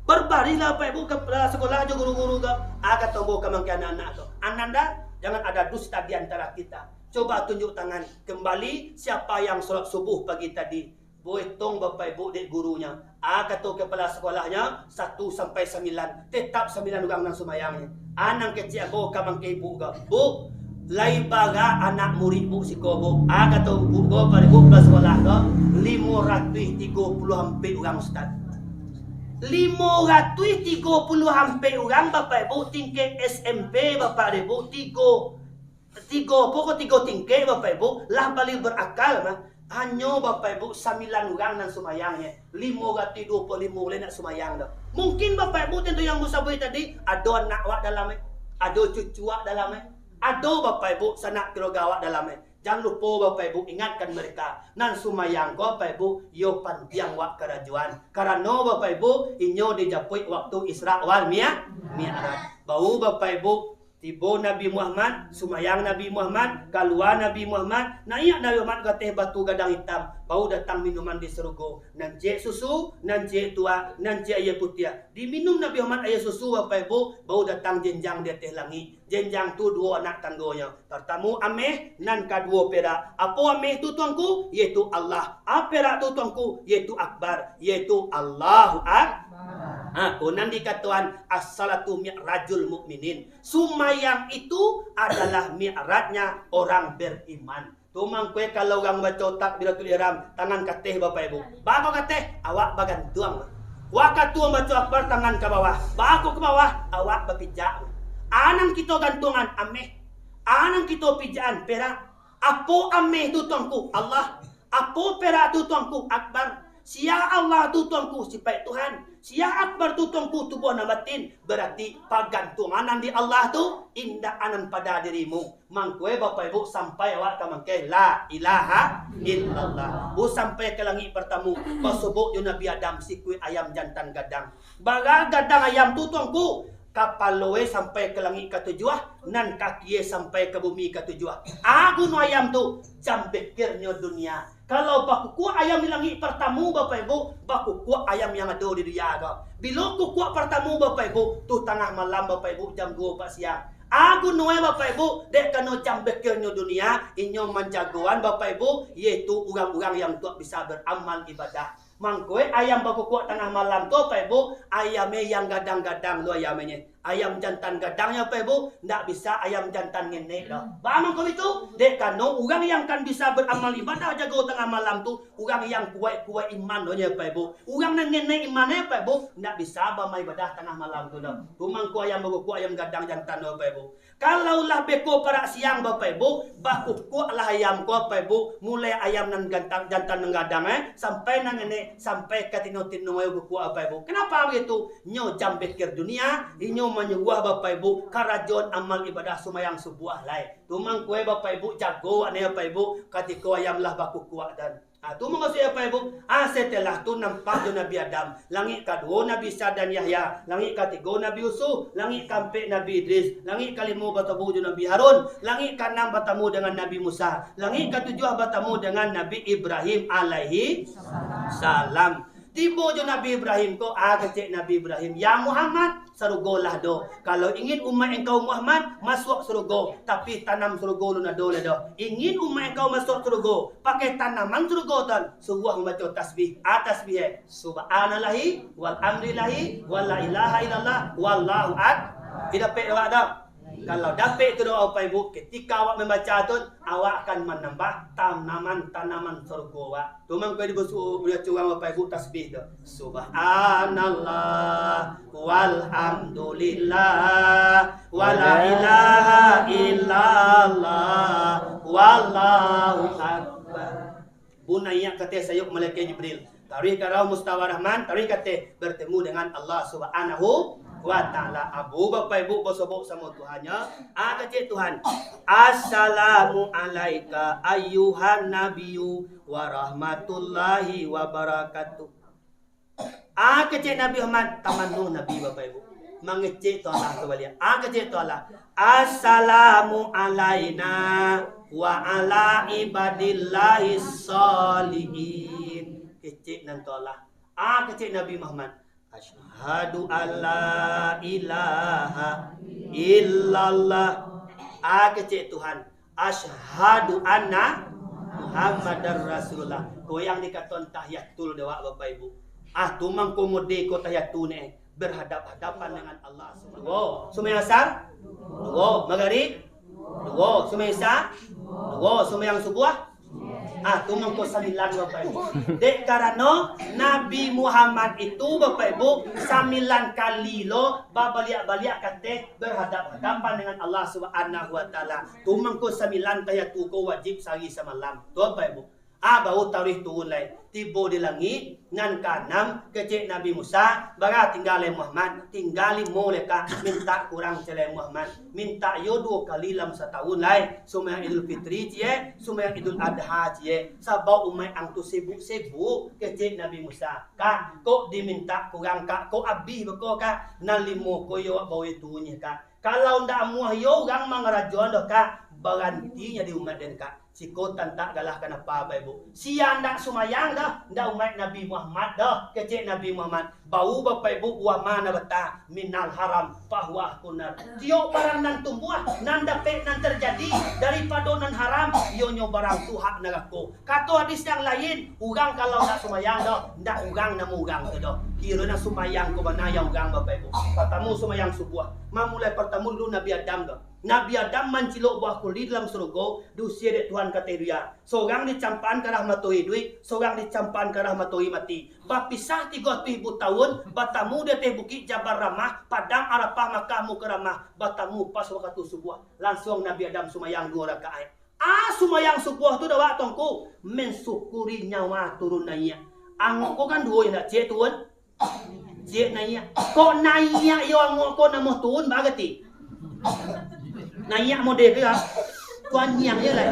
Barbarihlah Bapak Ibu kapala sakolah jo guru-guru ko. Ah, kato ambo ka mangko anak-anak ko. Ananda, jangan ada dusta di antara kita. Coba tunjuk tangan. Kembali, siapa yang solat subuh pagi tadi? Boetong Bapak Ibu dek gurunyo. Ah, kato kapala sakolahnyo, satu sampai sambilan. Tetap sambilan urang nan sumayangnyo. Ah, nan kecek ambo ka mangko ibu ko. Bu, lai bara anak murid bu siko bu? Ah, kato bu ko, pado bu kapala sakolah ko, limo ratuih tigo puluah ampek urang, Ustaz. Limo ratuih tigo puluah ampek urang, Bapak Ibu, tingkek S M P, Bapak Ibu, tigo, tigo, pokok tigo tingkek, Bapak Ibu, lah bali berakal mah. Hanyo Bapak Ibu sambilan urang nan sumayangnyo, limo ratuih duo puluah limo lai nak sumayang tu. Mungkin Bapak Ibu tento yang ambo sabuik tadi, ado anak awak dalam, eh, ado cucu awak dalam, eh, ado Bapak Ibu sanak keluarga awak dalam, eh. Jan lupo Bapak Ibu ingatkan mereka, nan sumayang ko Bapak Ibu, iyo pantiang wak karajoan. Karano Bapak Ibu, inyo dijapuik waktu Isra wal Mi'raj. Baru Bapak Ibu, tibo Nabi Muhammad, sumayang Nabi Muhammad, kalua Nabi Muhammad, naiak Nabi Muhammad ka ateh batu gadang itam, baru datang minuman di sarugo, nan ciek susu, nan ciek tuak, nan ciek aia putiah. Diminum Nabi Muhammad aia susu Bapak Ibu, baru datang jenjang di ateh langik. Jenjang tu duo anak tanggonyo. Partamo ameh, nan kaduo perak. Apo ameh tu, Tuanku? Yaitu Allah. A perak tu, Tuanku? Yaitu Akbar, yaitu Allahu Akbar. Ha, ko nan dikatoan as-salatu mi'rajul mukminin. Sumayang itu adalah mi'rajnya orang beriman. Tu mangko kalau urang baco takbiratul ihram, tangan ka ateh Bapak Ibu. Baa kok ka ateh, awak bagantuang. Wakatu baco akbar, tangan ka bawah. Baa kok ka bawah, awak bapijak. A nan kito gantuangan ameh. A nan kito pijakan perak. Apo ameh tu, Tuanku? Allah. Apo perak tu, Tuanku? Akbar. Sia Allah tu, Tuanku? Sipaik Tuhan. Sia Akbar tu, Tuanku? Tubuah nan batin. Barati pagantuangan nan di Allah tu indak anan pada dirimu. Mangko e Bapak Ibu sampai awak ka mangko la ilaha illallah. Bu sampai ka langik partamo, basobok jo Nabi Adam sikuik ayam jantan gadang. Bara gadang ayam tu, Tuanku? Kapalo e sampai ka langik katujuah, nan kaki e sampai ka bumi katujuah. A guno ayam tu, jam bekirnyo dunia. Kalau bakukuak ayam di langik partamo, Bapak Ibu, bakukuak ayam yang ado di dunia ko. Bilo kukuak partamo, Bapak Ibu, tu tangah malam, Bapak Ibu, jam duo ampek siang. A guno e, Bapak Ibu, dek karano jam bekirnyo dunia, inyo manjagoan, Bapak Ibu, yaitu urang-urang yang untuak bisa baramal ibadah. Mangko e ayam bakukuak tangah malam tu, Bapak Ibu, ayam e yang gadang-gadang tu ayam e. Ayam jantan gadangnyo, Bapak Ibu, ndak bisa ayam jantan ngenek doh. Baa mangko itu? Dek karano urang yang kan bisa baramal ibadah jago tangah malam tu, urang yang kuaik-kuaik iman doh nyo, Bapak Ibu. Urang nan ngenek iman e, Bapak Ibu, ndak bisa baramal ibadah tangah malam tu doh. Tu mangko ayam bakukuak ayam gadang jantan tu, Bapak Ibu. Kalau lah beko parak siang, Bapak Ibu, bakukuaklah ayam ko, Bapak Ibu, mulai ayam nan gantang, jantan nan gadang, eh, sampai nan ngenek, sampai ka tino-tino e kukuak, Bapak Ibu. Kenapa begitu? Nyo jam bekir dunia, inyo manyuruah, Bapak Ibu, karajoan amal ibadah sumayang subuah lai. Tu mangko e, Bapak Ibu, jago ane, Bapak Ibu, katiko ayam lah bakukuak dan Ah, tu mukasuik e, Bapak Ibu. Ah, setelah tu nampak jo Nabi Adam. Langik kaduo Nabi Isa dan Yahya. Langik katigo Nabi Yusuf. Langik kaampek Nabi Idris. Langik kalimo batamu jo Nabi Harun. Langik kaanam batamu dengan Nabi Musa. Langik katujuah batamu dengan Nabi Ibrahim alaihi salam. Tibo jo Nabi Ibrahim ko, ah, kecek Nabi Ibrahim, "Ya Muhammad, sarugo lah do. Kalau ingin umaik engkau Muhammad masuak sarugo, tapi tanam sarugo alun ado lai do. Ingin umaik engkau masuak sarugo, pakai tanaman sarugo tu, suruah mambaco tasbih." Ah, tasbih e, "Subhanallahi wal amrillahi wa la ilaha illallah wallahu ak-" Dapek awak tu? Kalau dapek tu doa, Bapak Ibu, ketika awak mambaca tu, awak akan manambah tanaman-tanaman sarugo awak. Tu mangko dibaco, dibaco urang, Bapak Ibu, tasbih tu. Subhanallah, walhamdulillah, wala ilaha illallah, wallahu akbar. Bu naiak ka ateh sayok malaikat Jibril. Taruih ka Rauh Mustawa Rahman, taruih ka ateh, bertemu dengan Allah Subhanahu wa Ta'ala. Abu, Bapak Ibu, basobok samo Tuhannyo. Ah, kecek Tuhan, "Assalamu alaika ayyuhan nabiyyu wa rahmatullahi wa barakatuh." Ah, kecek Nabi Muhammad, tamanno Nabi, Bapak Ibu. Mangecek tu Allah tu baliak. Ah, kecek tu Allah, "Assalamu alaina wa ala ibadillahis sholihin." Kecek nan tu Allah. Ah, kecek Nabi Muhammad, Asyhadu an la ilaha illallah. Ah, kecek Tuhan. Asyhadu anna Muhammadar Rasulullah. Ko yang dikaton tahiyatul dek awak, Bapak Ibu. Ah, tu mangko mode ko tahiyatul ne, berhadap-hadapan dengan Allah Subhanahu. Duo, sumayang asar. Duo, magarib. Duo, sumayang isya. Duo, sumayang subuah. Ah, tu mangko sambilan, Bapak Ibu. Dek karano Nabi Muhammad itu, Bapak Ibu, sambilan kali lo babaliak-baliak ka ateh berhadap-hadapan dengan Allah Subhanahu wa Ta'ala. Tu mangko sambilan tahiyatul ko wajib sahari samalam. Tu, Bapak Ibu. Ah, baru taruih turun lai. Tibo di langik, nan kaanam, kecek Nabi Musa, bara tingga lai Muhammad, tingga limo lai, Kak, mintak kurang cek lai Muhammad, mintak yo duo kali dalam satahun lai, sumayang Idul Fitri ciek, sumayang Idul Adha ciek, sabab umaik ang tu sibuk-sibuk, kecek Nabi Musa, Kak, kok dimintak kurang, Kak, kok abih beko, Kak, nan limo ko yo awak bawa turun nyo, Kak, kalau ndak amuah yo urang mangarajoan doh, Kak, baranti nyo di umaik den, Kak. Siko tantak galah kanapa, Bapak Ibu? Sia ndak sumayang doh, ndak umaik Nabi Muhammad doh, kecek Nabi Muhammad. Bau, Bapak Ibu, wa ma nabata minal haram fahuwa ahqun nar. Tiok barang nan tumbuah, nan dapek, nan tarjadi daripado nan haram, iyonyo barang tu hak narako. Kato hadis yang lain, urang kalau ndak sumayang doh, ndak urang namo urang tu doh. Kiro nan sumayang ko bana yang urang, Bapak Ibu. Partamo sumayang subuah, mamulai partamo dulu Nabi Adam doh. Nabi Adam mancilok buah kuldi dalam surugo, diusie dek Tuhan ka ateh dunia. Sorang dicampaan ka arah matoari iduik, sorang dicampaan ka arah matoari mati. Bapisah tigo ratuih ribu tahun, batamu di ateh bukik Jabal Rahmah, Padang Arafah, Makkah Mukarramah, batamu pas wakatu subuah. Lansuang Nabi Adam sumayang duo rakaat. Ah, sumayang subuah tu dek awak tu angku, mansyukuri nyawa turun naiak. Angku kan duo indak ciek turun? Ciek naiak. Kok naiak yo angok ko namuah turun, ba gati? Naiak mode ko yo. Kuanyiang yo lai.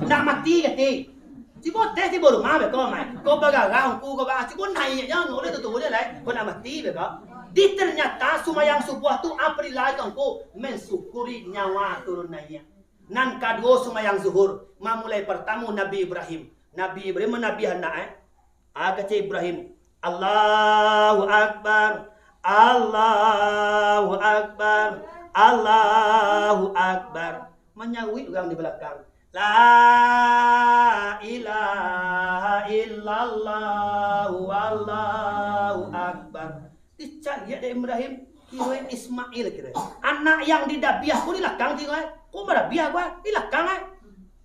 Ndak mati gati. Cubo teh tibo rumah beko, mai. Ko bagarah angku ko ba, cubo naiak yo angok tu turun yo lai. Ko ndak mati beko. Di ternyata sumayang subuah tu apo dilah tu angku? Mansyukuri nyawa turun naiak. Nan kaduo sumayang zuhur, mamulai partamo Nabi Ibrahim. Nabi Ibrahim manabiah anak, eh. Ah, kecek Ibrahim, "Allahu Akbar, Allahu Akbar, Allahu Akbar." Manyauik urang di balakang, "La ilaha illallah, Allahu Akbar." Dicaliak dek Ibrahim, kironyo Ismail kironyo. Anak yang didabiah ko di lakang kironyo. Ko madabiah ko, di lakang, eh.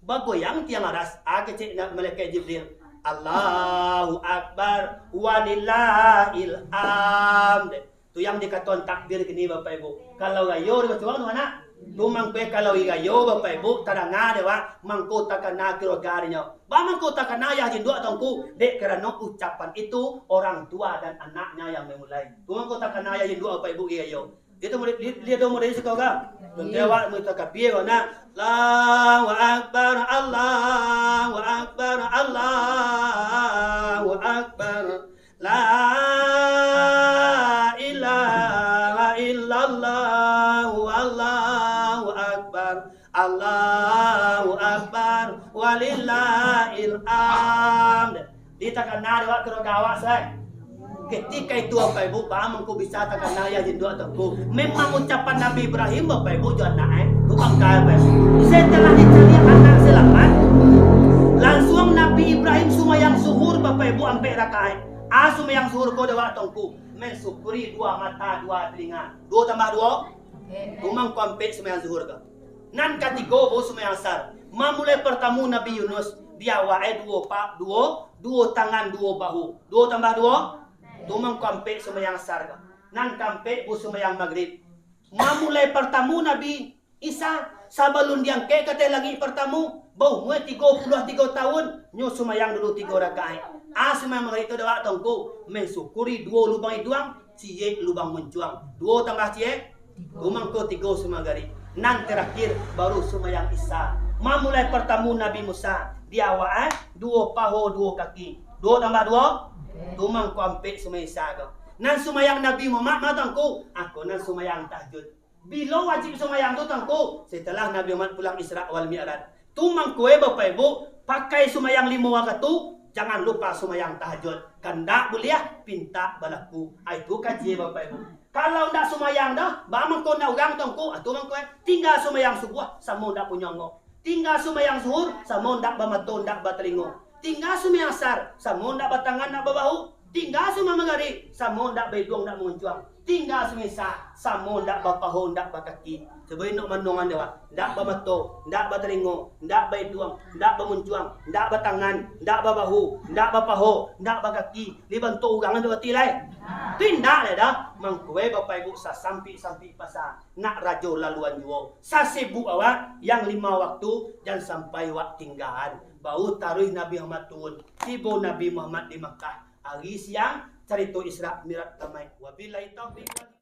Bagoyang tiang aras, ah, kecek na-, malaikat Jibril. "Allahu Akbar, walillahil hamd." Tu yang dikatoan takbir kini, Bapak Ibu. Kalau rayo di Batuang tu, anak. Tu mangko kalau rayo, Bapak Ibu, tadanga dek awak, mangko takana keluarga dinyo. Ba mangko takana ayah induak tu angku, dek karano ucapan itu orang tua dan anaknya yang memulai. Tu mangko takana ayah induak, Bapak Ibu, iyo. Itu murid, li-, lihat dong murid sekolah. Tentu awak murid takabir, nak. Allahu Akbar, Allahu Akbar, Allahu Akbar. La ilaha illallah, Allahu Akbar, Allahu Akbar, walillahil hamd. Di takana dek awak keluarga awak, sai. Ketika itu, Bapak Ibu, ba mangko bisa takana ayah induak tu angku. Memang ucapan Nabi Ibrahim, Bapak Ibu, jo anak, eh. Tu bangkai, Bapak Ibu. Setelah dicaliak anak salamat, lansuang Nabi Ibrahim sumayang zuhur, Bapak Ibu, ampek rakaat. Ah, sumayang zuhur ko dek awak tu angku, mansyukuri dua mata, dua talinga. Duo tambah duo? Tu mangko ampek sumayang zuhur ko. Nan katigo, baru sumayang asar. Mamulai partamo Nabi Yunus, di awak e duo pa-, duo, duo tangan, duo bahu. Duo tambah duo? Tu mangko ampek sumayang asar ko. Nan kaampek, baru sumayang magrib. Mamulai partamo Nabi Isa, sabalun diangkek ka ateh langik partamo, baumua tigo puluah tigo tahun, nyo sumayang dulu tigo rakaat. Ah, sumayang magrib tu dek awak tu angku, mansyukuri duo lubang iduang, ciek lubang muncuang. Duo tambah ciek, tu mangko tigo sumayang magrib. Nan tarakhir, baru sumayang Isa. Mamulai partamo Nabi Musa, di awak, eh, duo paho, duo kaki. Duo tambah duo, tu mangko ampek sumayang Isa ko. Nan sumayang Nabi Muhammad ma tu angku, ako nan sumayang tahajud. Bilo wajib sumayang tu, tu angku? Setelah Nabi Muhammad pulang Isra wal Mi'raj. Tu mangko, eh, Bapak Ibu, pakai sumayang limo wakatu, jangan lupa sumayang tahajud. Kandak buliah, pintak balaku. Ah, itu kaji Bapak Ibu. Kalau ndak sumayang doh, baa mangko ndak urang tu ngku, ah, tu mangko, eh. Tingga sumayang subuah, samo ndak punyo angok. Tingga sumayang zuhur, samo ndak bamato, ndak batalingo. Tingga sumayang asar, samo ndak batangan, ndak babahu. Tingga sumayang magarib, samo ndak baiduang, ndak manguncuang. Tingga sumayang isya, samo ndak bapaho, ndak bakaki. Cubo inok manuangan dek awak, ndak bamato, ndak batalingo, ndak baiduang, ndak bamuncuang, ndak batangan, ndak babahu, ndak bapaho, ndak bakaki, dibantuak urang tu ati lai. Tu indak lai doh. Mangko e Bapak Ibu, sasampik-sampik pasa, nak rajo laluan juo. Sasibuk awak, yang lima waktu, jan sampai awak tinggaan. Baru taruih Nabi Muhammad turun. Tibo Nabi Muhammad di Makkah. Ari siang, carito Isra Mi'raj tamaik. Wabillahi taufiq wal